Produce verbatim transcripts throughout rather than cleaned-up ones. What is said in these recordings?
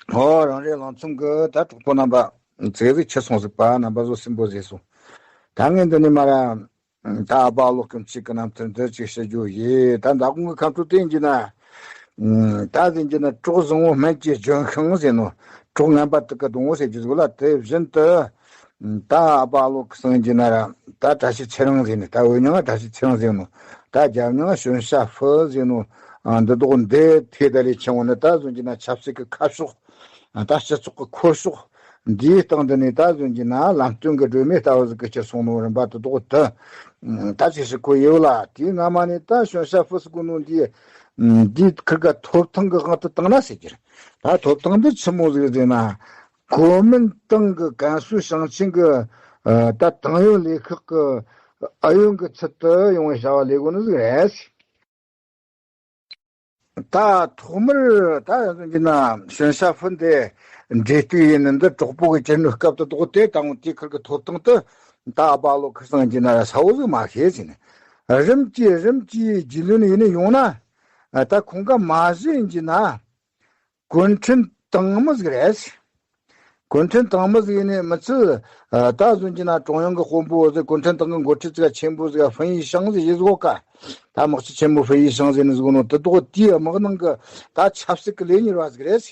ཨོ། རང་རེ་ལང་ཚོམ་གི་ད་གྲོགས་པོ་རྣམ་པ་ཚེ་རིག་ཆི་སོང་ཟིག་པ། རྣམ་པ་ཚོ་སིམ་པོ་ཟིག་སོང་། ད་ངས་འདི་ནས་མ་ར་ད་ཨ་ཕ་ཨ་ལོ་སྐུ་མཆེད་ཀྱི་རྣམ་ཐར་འདི་ཅིག་ཞུ་རྒྱུ་ཡིན། ད་མདང་དགོང་གི་ཁམས་ཕྲུག་དེ་ཡིན་གྱི་ན། ད་ཟིན་གྱི་ན་གྲོགས་བཟང་བོ་སྨན་གྱི་ལྗོན་ཤིང་ཟེར་ནོ། གྲོགས་ངན་པ་དུག་གི་སྡོང་བོ་ཟེར་རྒྱུ་ཟིག་ལ། དེ་བཞིན་དུ་ད་ཨ་ཕ་ཨ་ལོ་སྐུ་སངས་ཀྱི་ན་ར། ད་བཀྲ་ཤིས་ཚེ་རིང་ཟེར་ནི། ད་འུ་མྱི་ང་བཀྲ་ཤིས་ཚེ་རིང་ཟེར་ནོ། ད་རྒྱབ་མྱི་ང་ཞོན་ཤ་ཧྥུ་ཟེར་ནོ། ཨ། འདི་དོག་འདི་ཐེ་ད་ལས་ཆེ་བོ་ནི་ད་ཟིན་གྱི་ན་ཆབ་སྲིད་ཀྱི་ཁ་ཕྱོགས། ད་སྤྱི་ཚོགས་ཀྱི་འཁོར་ཕྱོགས་འདིའི་སྟེང་དུ་ནས་ད་ཟིན་གྱི་ན་ལམ་སྟོན་གྱི་སྒྲོན་མེ་ལྟ་བུ་ཟིག་གི་ཁྱེར་སོང་ནོ་རིམ་པ་དེ་དོག་དུ། ད་ཅིག་ཞིག་གོ་ཡོད་ལ། དེའི་སྔ་མ་ནས་ད་ཞོན་ཤ་ཧྥུ་ཟེར་གོ་ནོ་འདི། འདི་ཁིར་ག་ཐོབ་ཐང་གི་དབང་དུ་བཏང་ན་ཟེར་གྱི་རེད། ད་ཐོབ་ཐང་འདི་ཆི་མོ་ཟིག་ཟེར་ན། གོ་མིན་ཏང་གི་ཀན་སུའུ་ཞིང་ཆེན་གྱི་ད་ཏང་ཡོན་ལས་ཁག་གི་ཨུ་ཡོན་གྱི་ཚུལ་དུ་ཡོང་བའི་བྱ་བ་ལས་གོ་ནི་ཟིག་རེད། ད་ཐོག་མར་ད་ཡང་ཟིན་གྱི་ན་ཞོན་ཤ་ཧྥུ་འདི་འབྲེལ་གཏུག་ཡིན་ནི་འདི་གྲོགས་པོ་གི་ཅི་ནུ་སྐབས་དུ་དོག་དེ་དང་དེ་ཁུར་གི་ཐོབ་ཐང་དུ་ད་ཨ་ཕ་ཨ་ལོ་ཁུར་སང་གྱི་ན་ས་བོ་ཟིག་མ་ཤེས་ཟིན། རིམ་གྱིས་རིམ་གྱིས་རྒྱུས་ལོན་ཡིན་ནི་ཡོང་ན། ད་ཁོང་ག་མ་གཞི་ཡིན་གྱི་ན། གུང་ཁྲན་ཏང་མི་ཟིག་རེད། གུང་ཁྲན་ཏང་མི་ཟིག་ཡིན་ནི་མི་ཚད། ད་ཟོན་གྱི་ན་ཀྲུང་དབྱང་གི་དཔོན་པོ་ཟིག་གུང་ཁྲན་ཏང་གི་འགོ་ཁྲིད་ཟིག་ཆེན་པོ་ཟིག་ཧྥུན་ཡི་ཤང་ཟིག་ཡིན་ཟིག་ག་ད་དམག་སྤྱི་ཆེན་པོ་ཧྥུན་ཡི་ཤང་ཟིག་ནི་ཟིག་ནོ་དེ་དོག་དེའི་དམག་ནང་གི་ད་ཆབ་སྲིད་ཀྱི་ལས་གཉེར་བ་ཟིག་རེད།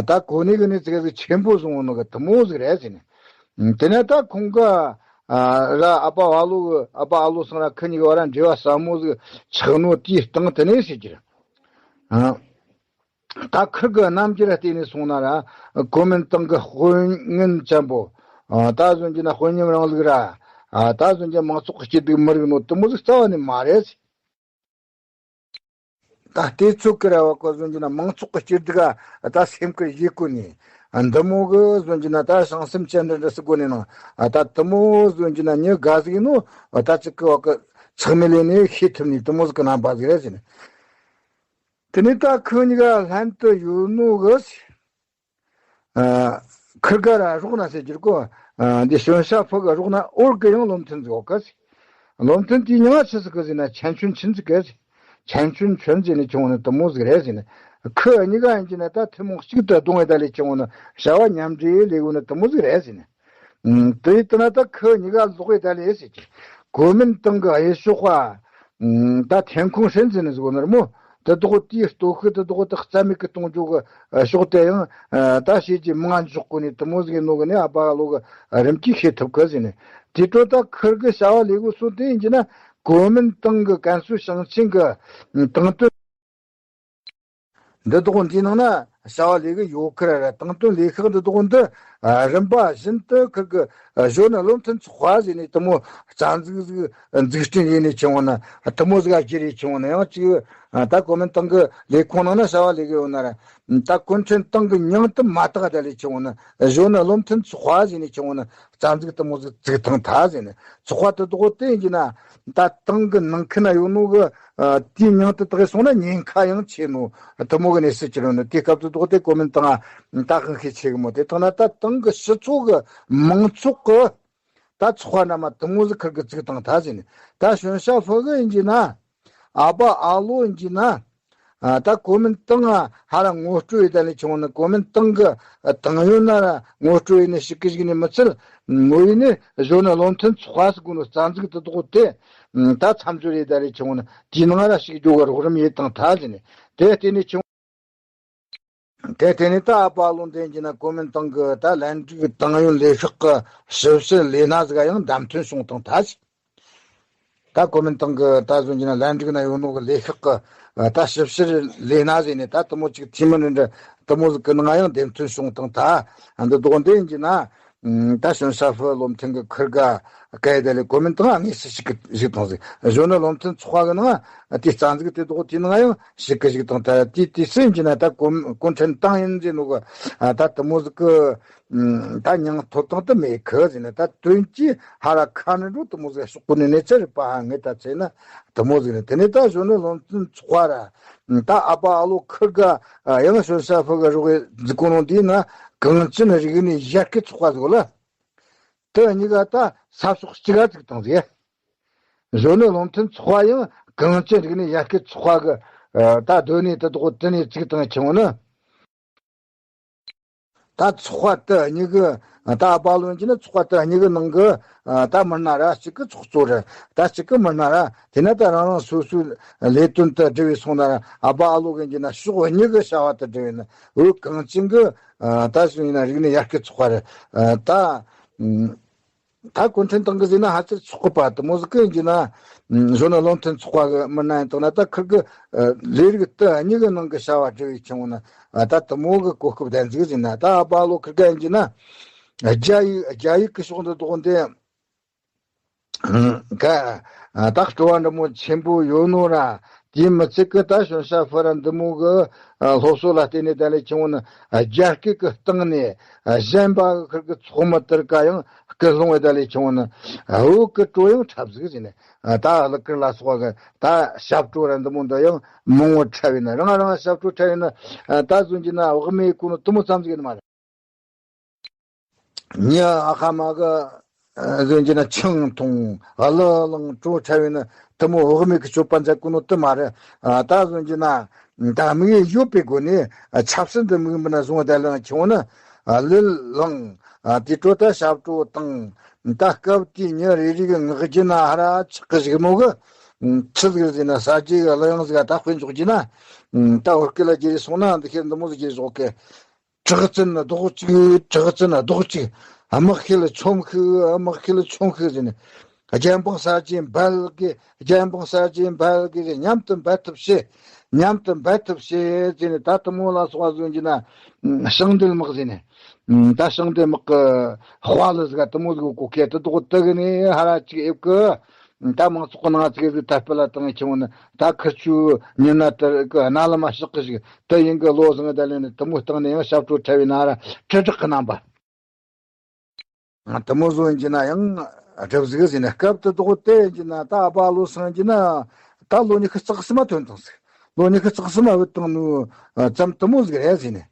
ད་གོ་གནས་གི་གནས་ཚིག་ཟིག་ཆེན་པོ་བཟུང་བ་ནོ་གི་དེ་མོ་ཟིག་རེད་ཟེར་ནས། དེ་ནས་ད་ཁོང་གི་ར་ཨ་ཕ་ཨ་ལོ་གི་ཨ་ཕ་ཨ་ལོ་སང་ར་ཁི་གཉིས་གི་བར་འབྲེལ་བ་ཟབ་མོ་ཟིག་ཆགས་ནོ་དེའི་སྟེང་དེ་ནས་ཟེར་གྱི་རེད། ད་ཁིར་གི་རྣམ་འགྱུར་བལྟས་ནས་སོང་ན་ར། གོ་མིན་ཏང་གི་དཔོན་ངན་ཅན་པོ། ད་ཟོན་གྱི་ན་དཔོན་ཉམས་རིང་ལུགས་ར། ད་ཟོན་གྱི་མང་ཚོགས་ཀྱི་སྐྱིད་སྡུག་མི་རིག་ནོ་དེ་མོ་ཟིག་རྩ་བ་ནས་མ་རེད། ད་ལྟའི་ཚོད་ཀྱི་ར་བ་གོ་ཟོན་གྱི་ན་མང་ཚོགས་ཀྱི་སྐྱིད་སྡུག་ག་ད་སེམས་ཀྱི་ཡིད་ཀུན་ནས། འདི་མོ་གི་ཟོན་གྱི་ན་ད་བྱང་སེམས་ཅན་འདྲ་འདྲ་སི་གོ་ནས་ནང་ད་དེ་མོ་ཟོན་གྱི་ན་མྱི་དགའ་ཟིག་ནོ། ད་ཅིག་གི་བ་གི་ཚེགས་མེད་ལས་ནས་ཤེས་ཐུབ་ནས་དེ་མོ་ཟིག་གི་རྣམ་པ་ཟིག་རེད་ཟེར་ནས། དེ་ནས་ད་ཁོ་གཉིས་ཀ་ལྷན་དུ་ཡོད་ནོ་གི། ཨ། ཁིར་ག་ར་རོགས་ན་ཟེར་གྱི་རེད་གོ། ཨ། འདི་ཞོན་ཤ་ཧྥུ་གི་རོགས་ན་ཨོར་གི་ཡང་བློ་མཐུན་ཟིག་ཡོད་གི། བློ་མཐུན་དེའི་མྱིང་ང་ཆི་ཟིག་གི་ཟེར་ན་ཆན་ཆུན་ཆིན་ཟིག་གི། ཆན་ཆུན་ཆོན་ཟེར་ནས་ཁྱོང་ནི་དེ་མོ་ཟིག་རེད་ཟེར་ནས། ཁི་གཉིས་ཀ་ཡིན་གྱི་ན་ད་ཐུན་མོང་གཅིག་ཏུ་བསྡོངས་ཡོད་ད་ལས་ཁྱོང་ནི་བྱ་བ་མཉམ་འབྲེལ་ལས་གོ་ནི་དེ་མོ་ཟིག་རེད་ཟེར་ནས། ཨུམ། དེ་ཡིན་ན་ད་ཁི་གཉིས་ཀ་ལོག་ཡོད་ད་ལས་ཟེར་གྱི། གོ་མིན་ཏང་གི་གཡས་ཕྱོགས་པ། ད་ཐེན་ཁུང་ཧྲན་ཟེར་ནི་ཟིག་ནི་ར་མོ། དེ་དོག་དེའི་སྟོབས་ཤུགས་དེ་དོག་དེ་རྩ་མེད་ཀྱི་གཏོང་རྒྱུ་གི་ཕྱོགས་དེ་ཡང་ད་བྱས་ཀྱི་མང་འཇོག་གོ་ནི་དེ་མོ་ཟིག་ནོ་གི་ནི་ཨ་ཕ་ཨ་ལོ་གི་རིམ་གྱིས་ཤེས་ཐུབ་གི་ཟེར་ནི། དེ་འཕྲོ་ད་ཁིར་གི་བྱ་བ་ལས་གོ་སོང་དེ་ཡིན་གྱི་ན་གོ་མིན་ཏང་གི་ཀན་སུའུ་ཞིང་ཆེན་གི་ཏང་དོན། འདི་དོག་འདིའི་ནང་ན་བྱ་བ་ལས་གི་ཡོད་ཁི་ར་ར་ཏང་དོན་ལས་ཤག་འདི་དོག་འདི་རིམ་པ་བཞིན་དུ་ཁིར་གི་གཞོན་ནུ་བློ་མཐུན་ཚོགས་པ་ཟེར་ནས་དེ་མོ་རྩ་འཛུགས་ཟིག་འཛུགས་སྐྲུན་ཡེ་ནས་ཁྱེར་འོང་ན་དེ་མོ་ཟིག་ག་གྱུར་རེ་ཁྱེར་འོང་ན་ཡང་ཅིག་ད་གོ་མིན་ཏང་གི་ལས་ཁུངས་ནང་ན་བྱ་བ་ལས་གི་ཡོད་ན་ར། ད་གུང་ཁྲན་ཏང་གི་མྱིང་དུ་མ་བཏགས་ད་ལས་ཁྱེར་འོང་ན་གཞོན་ནུ་བློ་མཐུན་ཚོགས་པ་ཟེར་ནས་ཁྱེར་འོང་ན་རྩ་འཛུགས་དེ་མོ་ཟིག་བཙུགས་བཏང་ཐལ་ཟེར་ནས། ཚོགས་པ་དེ་དོག་དེ་ཡིན་གྱི་ན་ད་ཏང་གི་ནང་ཁུལ་ན་ཡོད་ནོ་གི། ཨ། དེའི་མྱིང་དེ་བཏགས་སོང་ན་ཉེན་ཁ་ཡང་ཆེ་ནོ་དེ་མོ་གི་གནས་ཚུལ་ཅིག་རེད་ནོ། དེའི་སྐབས་དེ་དོག་དེ་གོ་མིན་ཏང་ད་དབང་ཤེད་ཆེ་གི་མོ། དེ་ཐང་ན་ད་ཏང་གི་སྤྱི་ཚོགས་གི་མང་ཚོགས་གི་ད་ཚོགས་པ་རྣམས་དེ་མོ་ཟིག་ཁུར་གི་བཙུགས་བཏང་ཐལ་ཟེར་ནས། ད་ཞོན་ཤ་ཧྥུ་གི་ཡིན་གྱི་ན་ཨ་ཕ་ཨ་ལོ་ཡིན་གྱི་ན། ཨ། ད་གོ་མིན་ཏང་ང་ཧ་ར་ངོ་སྤྲོད་ཡེ་ད་ལས་ཁྱེར་འོང་ན་གོ་མིན་ཏང་གི་ཏང་ཡོན་ན་ར་ངོ་སྤྲོད་ཡེ་ནས་ཞིག་གི་ཞིག་ནས་མི་ཚད། ངོ་ཡེ་ནས་གཞོན་ནུ་བློ་མཐུན་ཚོགས་པ་ཟེར་གོ་ནོ་རྩ་འཛུགས་དེ་དོག་དེ་ད་མཚམས་སྦྱོར་ཡེ་ད་ལས་ཁྱེར་འོང་ན་དེའི་ནང་ར་ཞུགས་རྒྱུ་གི་རོགས་རམ་ཡེ་བཏང་ཐལ་ཟེར་ནས། དེ་བརྟེན་ནས་ཁྱེར་འོང་། དེ་བརྟེན་ནས་ད་ཨ་ཕ་ཨ་ལོ་འདི་ཡིན་གྱི་ན་གོ་མིན་ཏང་གི་ད་ལན་ཀྲུའུ་ཏང་ཡོན་ལས་ཤག་གི་ཞིབ་བཤེར་ལས་སྣེ་ཟིག་ག་ཡང་བདམས་ཐོན་བྱུང་བཏང་ཐལ་ཟེར། ད་གོ་མིན་ཏང་གི་ད་ཟོན་གྱི་ན་ལན་ཀྲུའུ་ན་ཡོད་ནོ་གི་ལས་ཤག་གི་ད་ཞིབ་བཤེར་ལས་སྣེ་ཟེར་ནས་ད་དེ་མོ་ཅིག་འཐུས་མི་འདྲ་འདྲ་དེ་མོ་ཟིག་གི་ནང་ཡང་འདེམས་ཐོན་བྱུང་བཏང་ཐལ། འདི་དོག་འདི་ཡིན་གྱི་ན་ད་ཞོན་ཤ་ཧྥུ་བློ་མཐུན་གི་ཁུར་ག་སྐད་དེ་ལས་གོ་མིན་ཏང་ངས་སུ་ཞིག་གི་ཞིག་བཏང་ཟིག། གཞོན་ནུ་བློ་མཐུན་ཚོགས་པ་གི་ནང་དེ་རྩ་འཛུགས་དེ་དོག་དེའི་ནང་ཡང་ཞིག་གི་ཞིག་བཏང་ཐལ། དེ་དེ་སུ་ཡིན་གྱི་ན་ད་གུང་གུང་ཁྲན་ཏང་ཡིན་ཟེར་ནོ་གི་ད་དེ་མོ་ཟིག་གི། ད་མྱིང་ཐོབ་ཐང་དུ་མེད་གི་ཟེར་ནས། ད་དོན་གྱིས་ཧ་ར་ཁ་ནས་འགྲོ་དེ་མོ་ཟིག་ཤོག་གུ་ནས་གནས་ཚུལ་རིག་པ་ཧ་ངེས་ད་ཚེ་ན་དེ་མོ་ཟིག་ནས། དེ་ནས་ད་གཞོན་ནུ་བློ་མཐུན་ཚོགས་པ་ར་ད་ཨ་ཕ་ཨ་ལོ་ཁུར་ག་ཡང་ཞོན་ཤ་ཧྥུ་ག་རོགས་ཀྱི་འཛུགས་སྐུ་ནང་དེའི་ནང་གངས་ཅན་རིག་གནས་ཡར་སྐུལ་ཚོགས་པ་ཟིག་ལ། དེ་གཉིས་ཀ་ད་ས་ཕྱོགས་གཅིག་ག་བཙུགས་བཏང་ཟིག། གཞོན་ནུ་བློ་མཐུན་ཚོགས་པ་ཡང་གངས་ཅན་རིག་གནས་ཡར་སྐུལ་ཚོགས་པ་གི་ད་སྡོད་གནས་དེ་དོག་དེ་ནས་བཙུགས་བཏང་ཁྱེར་འོང་ན། ད་ཚོགས་པ་དེ་གཉིས་ཀྱི། ད་ཨ་པ་ལོ་ཡིན་གྱི་ན་ཚོགས་པ་དེ་གཉིས་ཀྱི་ནང་གི། ད་མི་སྣ་ར་གཅིག་གི་ཚོགས་གཙོ་རེད། ད་གཅིག་གི་མི་སྣ་ར། དེ་ནས་ད་རང་རང་སོ་སོའི་ལས་དོན་དུ་བསྒྲུབས་སོང་ན་ར། ཨ་པ་ཨ་ལོ་གི་ཡིན་གྱི་ན་ཕྱོགས་གཉིས་ཀྱི་བྱ་བ་དེ་བསྒྲུབས་ཡིན་ན། འོ་གངས་ཅན་གྱི་ད་གཞུང་ཡིན་ན་རིག་གནས་ཡར་སྐུལ་ཚོགས་པ་རེད། ད། ད་གུང་ཁྲན་ཏང་གི་ཟེར་ན་ཕལ་ཆེར་ཚོགས་པ་དེ་མོ་ཟིག་གི་ཡིན་གྱི་ན། གཞོན་ནུ་བློ་མཐུན་ཚོགས་པ་གི་མི་སྣ་ཡིན་དང་ན། ད་ཁིར་གི་ལས་རིགས་དེ་གཉིས་ཀྱི་ནང་གི་བྱ་བ་སྒྲུབ་ཡི་ཆུང་ན། ད་དེ་མོ་གི་གོ་སྐབས་ལྡན་ཟིག་ཟིན་ན། ད་ཨ་པ་ལོ་ཁིར་ག་ཡིན་གྱི་ན། རྒྱ་ཡིག་རྒྱ་ཡིག་གི་ཕྱོགས་འདི་དོགས་འདི། ག་ད་སྤྲོ་བ་འདྲ་མོ་ཆེན་པོ་ཡོད་ནོ་ར། དེ་མི་ཚད་གི་ད་ཞོན་ཤ་ཧྥི་ར་འདི་མོ་གི་སློབ་གསོ་ལ་བརྟེན་ནས་ད་ལས་ཆུང་ན། རྒྱ་སྐད་གི་སྟེང་ནས་གཞན་པ་གི་ཁིར་གི་ཚོགས་མི་དེར་ག་ཡང་སྐུལ་སློང་བས་ད་ལས་ཆུང་ན། འུ་གི་སྤྲོ་ཡང་འཁྲབ་ཟིག་ཟིན་ནས། ད་གླུ་གར་ལ་སོགས་གི་ད་ཞབས་བྲོ་ར་འདི་མོ་འདི་ཡང་མང་བོ་འཁྲབ་ཡིན་ན། རང་རང་ཞབས་བྲོ་འཁྲབ་ཡིན་ན། ད་གཟོད་ཀྱི་ན་བག་མེད་གོ་ནོ་དེ་མོ་ཙམ་ཟིག་ཡིན་མ་རེད། ཉི་ཨ་ཁ་མ་གི་གཟོད་ཀྱི་ན་ཆང་འཐུང་གླུ་བླངས་བྲོ་འཁྲབ་ཡིན་ན། དེ་མོ་བག་མེད་གི་སྤྱོད་པ་མཛད་གོ་ནོ་དེ་མ་རེད། ད་གཟོད་ཀྱི་ན། ད་དམིགས་ཡུལ་ཡོད་པའི་སྒོ་ནས་ཆབ་སྲིད་འདི་དམིགས་འབེན་ན་བཟུང་བ་ད་ལེན་ཆུང་ན། གླུ་བླངས། དེ་འཕྲོ་ད་ཞབས་བྲོ་བཏང་། ད་སྐབས་དེའི་ཉིན་རེ་རེ་གི་ངག་རྒྱུན་ན་ཧ་ར་ཆག་གི་ཞིག་མོ་གི། ཆི་ཟིག་ཟེར་ན་ཟ་རྒྱུ་གི་གླུ་དབྱངས་ཟིག་ད་དཔེ་འཇོག་རྒྱུ་ན། ད་བོད་སྐད་ལ་བསྒྱུར་སོང་ན་འདི་ཁྱེད་འདི་མོ་ཟིག་བསྒྱུར་ཞོག་གི། གྲགས་ཅན་རྡོག་གཅིག་གྲགས་ཅན་རྡོག་གཅིག་དམག་ཤེད་ཆོམ་ཤིག་དམག་ཤེད་ཆོམ་ཤིག་ཟེར་ནས། རྒྱལ་འབངས་གསར་བརྗེ་འབད་གི། རྒྱལ་འབངས་གསར་བརྗེ་འབད་གི་ཟེར། མཉམ་དུ་འབད་ཐབས་བྱེད། མཉམ་དུ་འབད་ཐབས་བྱེད་ཟེར་ནས། ད་དེ་མོ་ལ་སོགས་པ་བཟོ་རྒྱུ་ན། ཞིང་འབྲེལ་དམག་ཟེར་ནས། ད་ཞིང་འབྲེལ་དམག་གི་དཔའ་ལ་ཟིག་དེ་མོ་ཟིག་གོ་སྐད་དེ་རྡོག་དེ་གི་ནས་ཧ་ར་ཅིག་ཨེབ་གི། ད་མང་ཚོགས་ཀྱི་ནང་ཚིག་ཟིག་དར་སྤེལ་ལ་བཏང་ཆུང་ནི། ད་ཁི་ཆུ་ཉི་ན་དར་གི་རྣ་ལམ་ཞག་གི་ཞིག་དེ་ཡིན་གི་ལོ་ཟིང་ད་ལེན་ནི། དེ་མོ་བཏང་ནས་ཡང་ཞབས་བྲོ་འཁྲབ་བའི་ན་ར་དྲིལ་བསྒྲགས་ཀྱི་རྣམ་པ། དེ་མོ་བཟོ་ཡིན་གྱི་ན་ཡང་གྲབས་ཟིག་ཟིན་ནས། སྐབས་དེ་དོག་དེ་ཡིན་གྱི་ན་ད་ཨ་པ་ལོ་སང་གྱི་ན་ད་ལོ་ཉི་ཤུ་རྩ་གསུམ་མ་ཐོན་དང་ཟིག་ལོ་ཉི་ཤུ་རྩ་གསུམ་མ་བུད་བཏང་ནུ་ཙམ་དེ་མོ་ཟིག་རེད་ཟིན་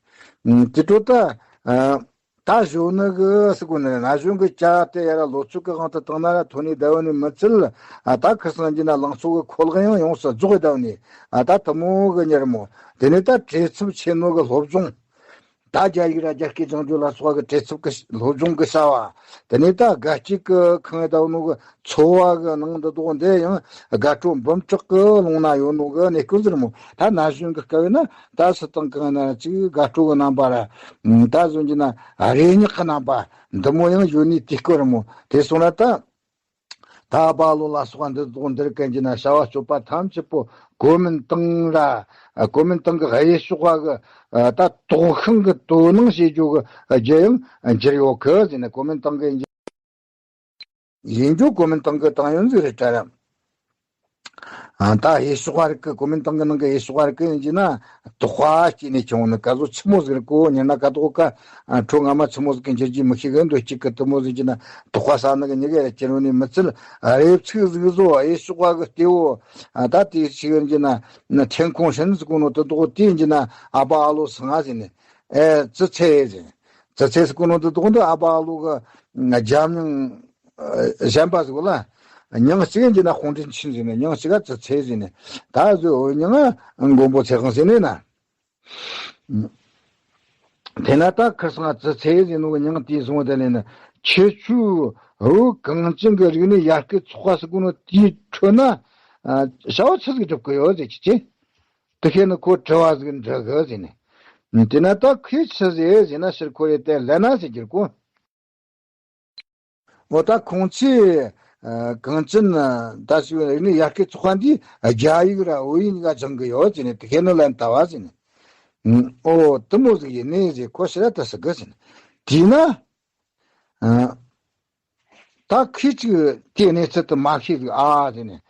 ནས། དེ་འཕྲོ་ད། ད་གཞོན་ནུ་གི་སི་གོ་ནི་ན་གཞོན་གི་ཅ་དེ་ཡ་ར་ལོ་ཚོད་གི་དབང་དུ་བཏང་ན་ར་ཐོན་ནི་ད་བ་ནི་མི་ཚིལ། ད་ཁིར་སང་གྱི་ན་ལང་ཚོ་གི་ཁོ་ལག་ཡང་ཡོངས་སུ་རྫོགས་ད་བ་ནི། ད་དེ་མོ་གི་ཉེར་མོ། དེ་ནས་ད་བྲེལ་འཚུབ་ཆེ་ནོ་གི་སློབ་སྦྱོང་། ད་རྒྱ་ཡིག་ར་རྒྱ་སྐད་སྦྱང་རྒྱུ་ལ་སོགས་གི་བྲེལ་འཚུབ་གི་སློབ་སྦྱོང་གི་བྱ་བ། དེ་ནས་ད་དགའ་སྐྱིད་གི་ཁང་ད་བ་ནོ་གི་འཚོ་བ་གི་ནང་འདི་དོག་འདི་ཡང་དགའ་སྤྲོ་འབུམ་ཕྲག་གི་ཀློང་ན་ཡོད་ནོ་གི་གནས་སྐབས་ཟིག་རེད་མོ། ད་ན་གཞོན་གི་སྐབས་ཡིན་ན་ད་སི་ཏང་གང་ན་ཅིག་དགའ་སྤྲོ་གི་རྣམ་པ་ར། ད་གཟོད་ཀྱི་ན་རེ་སྙེག་གི་རྣམ་པ་འདི་མོ་ཡང་ཡོད་ནི་དེ་སྐོར་རེད་མོ། དེ་སོང་ན་ད་ད་པ་ལོ་ལ་སོགས་པ་འདི་དོག་འདིར་གན་གྱི་ན་བྱ་བ་སྤྱོད་པ་ཐམས་ཅད་པོ་གོ་མིན་ཏང་ར། གོ་མིན་ཏང་གི་གཡས་ཕྱོགས་པ་གི་ད་དོག་ཤིང་གི་དོ་སྣང་བྱེད་རྒྱུ་གི་རྒྱུ་ཡང་འགྱུར་ཡོད་གི་ཟེར་ནས། གོ་མིན་ཏང་གི་ཡིན་རྒྱུ་གོ་མིན་ཏང་གི་ཏང་ཡོན་ཟིག་རེད་དྲ་ར། ཨ། ད་གཡས་ཕྱོགས་པ་རིགས་ཀྱི་གོ་མིན་ཏང་གི་ནང་གི་གཡས་ཕྱོགས་པ་རིགས་ཀྱི་ཡིན་གྱི་ན། དོགས་པ་སྐྱེས་ནས་བྱུང་ནི་ག་ཟོ་ཆི་མོ་ཟིག་རེད་གོ། ཉི་ན་ག་དོག་ག་ཁྲོ་ང་མ་ཆི་མོ་ཟིག་གི་འགྱུར་གྱི་མི་ཤེས་གི་འདོད་ཅིག་གི་དེ་མོ་ཟིག་གྱི་ན། དོགས་པ་ས་ནི་གི་ཉི་ག་ར་ཁྱེར་ནི་མི་ཚིལ། རེབ་ཚིག་ཟིག་བཟོ་གཡས་ཕྱོགས་པ་གི་ལྟེ་བོ། ཨ། ད་དེ་ཞིག་ཡིན་གྱི་ན། ཐེན་ཁོང་ཧྲན་ཟིག་གོ་ནོ་དེ་དོག་དེ་ཡིན་གྱི་ན། ཨ་པ་ཨ་ལོ་སང་ང་ཟིག་ནི། ཨེ། ཙི་ཚེ་ཟིག་ཙི་ཚེ་ཟེར་གོ་ནོ་དེ་དོག་འདི་ཨ་པ་ཨ་ལོ་གི་རྒྱབ་མྱིང་གཞན་པ་ཟིག་ལ། མྱིང་གཅིག་ཡིན་གྱི་ན་ཧོང་ཀྲིན་ཆིན་ཟེར་ནས། མྱིང་གཅིག་ག་ཙི་ཚེ་ཟེར་ནས། ད་གཟོད་འོ་མྱིང་ང་མགོན་པོ་ཚེ་དབང་ཟེར་ནས་ན། དེ་ན་ད་ཁིར་སང་ཙི་ཚེ་ཟེར་ནོ་གི་མྱིང་དེ་བཟུང་བ་དེ་ལས་ན། ཁྱེད་ཆོས་འུ་གངས་ཅན་གྱི་རིག་གནས་ཡར་སྐུལ་ཚོགས་པ་ཟེར་གོ་ནོ་དེའི་ཁྲོད་ན། བྱ་བ་ཆི་ཟིག་སྒྲུབ་གི་ཡོད་ཟེར་གྱི་ཅི། དེ་ཁྱེད་ནི་ཁོ་དྲི་བ་ཟིག་འདྲི་གི་ཟེར་ནས། དེ་ན་ད་ཁོས་ཆི་ཟེར་ཟེར་ན། ཕྱིར་ཁོ་རེ་དེ་ལན་ན་ཟེར་གྱི་རེད་གོ། འོ་ད་ཁོང་ཚོས་གངས་ཅན་ད་ཞིག་རིག་གནས་ཡར་སྐུལ་ཚོགས་པ་འདིས་རྒྱ་ཡིག་ར་བོད་ཡིག་གཉིས་ཀ་སྦྱང་གི་ཡོད་ཟེར་ནས། དེ་ཁྱེད་ནི་ལན་བཏབ་བ་ཟེར་ནས། འོ་དེ་མོ་ཟིག་ཡིན་ནི་ཟེར། ཁོ་ཕྱིར་ར་དེ་ཟེར་གི་ཟེར་ནས། དེས་ན། ད་ཁོས་ཅིག་དེའི་གནས་ཚུལ་དེ་མ་ཤེས་ཟིག་ཨ་ཟེར་ནས།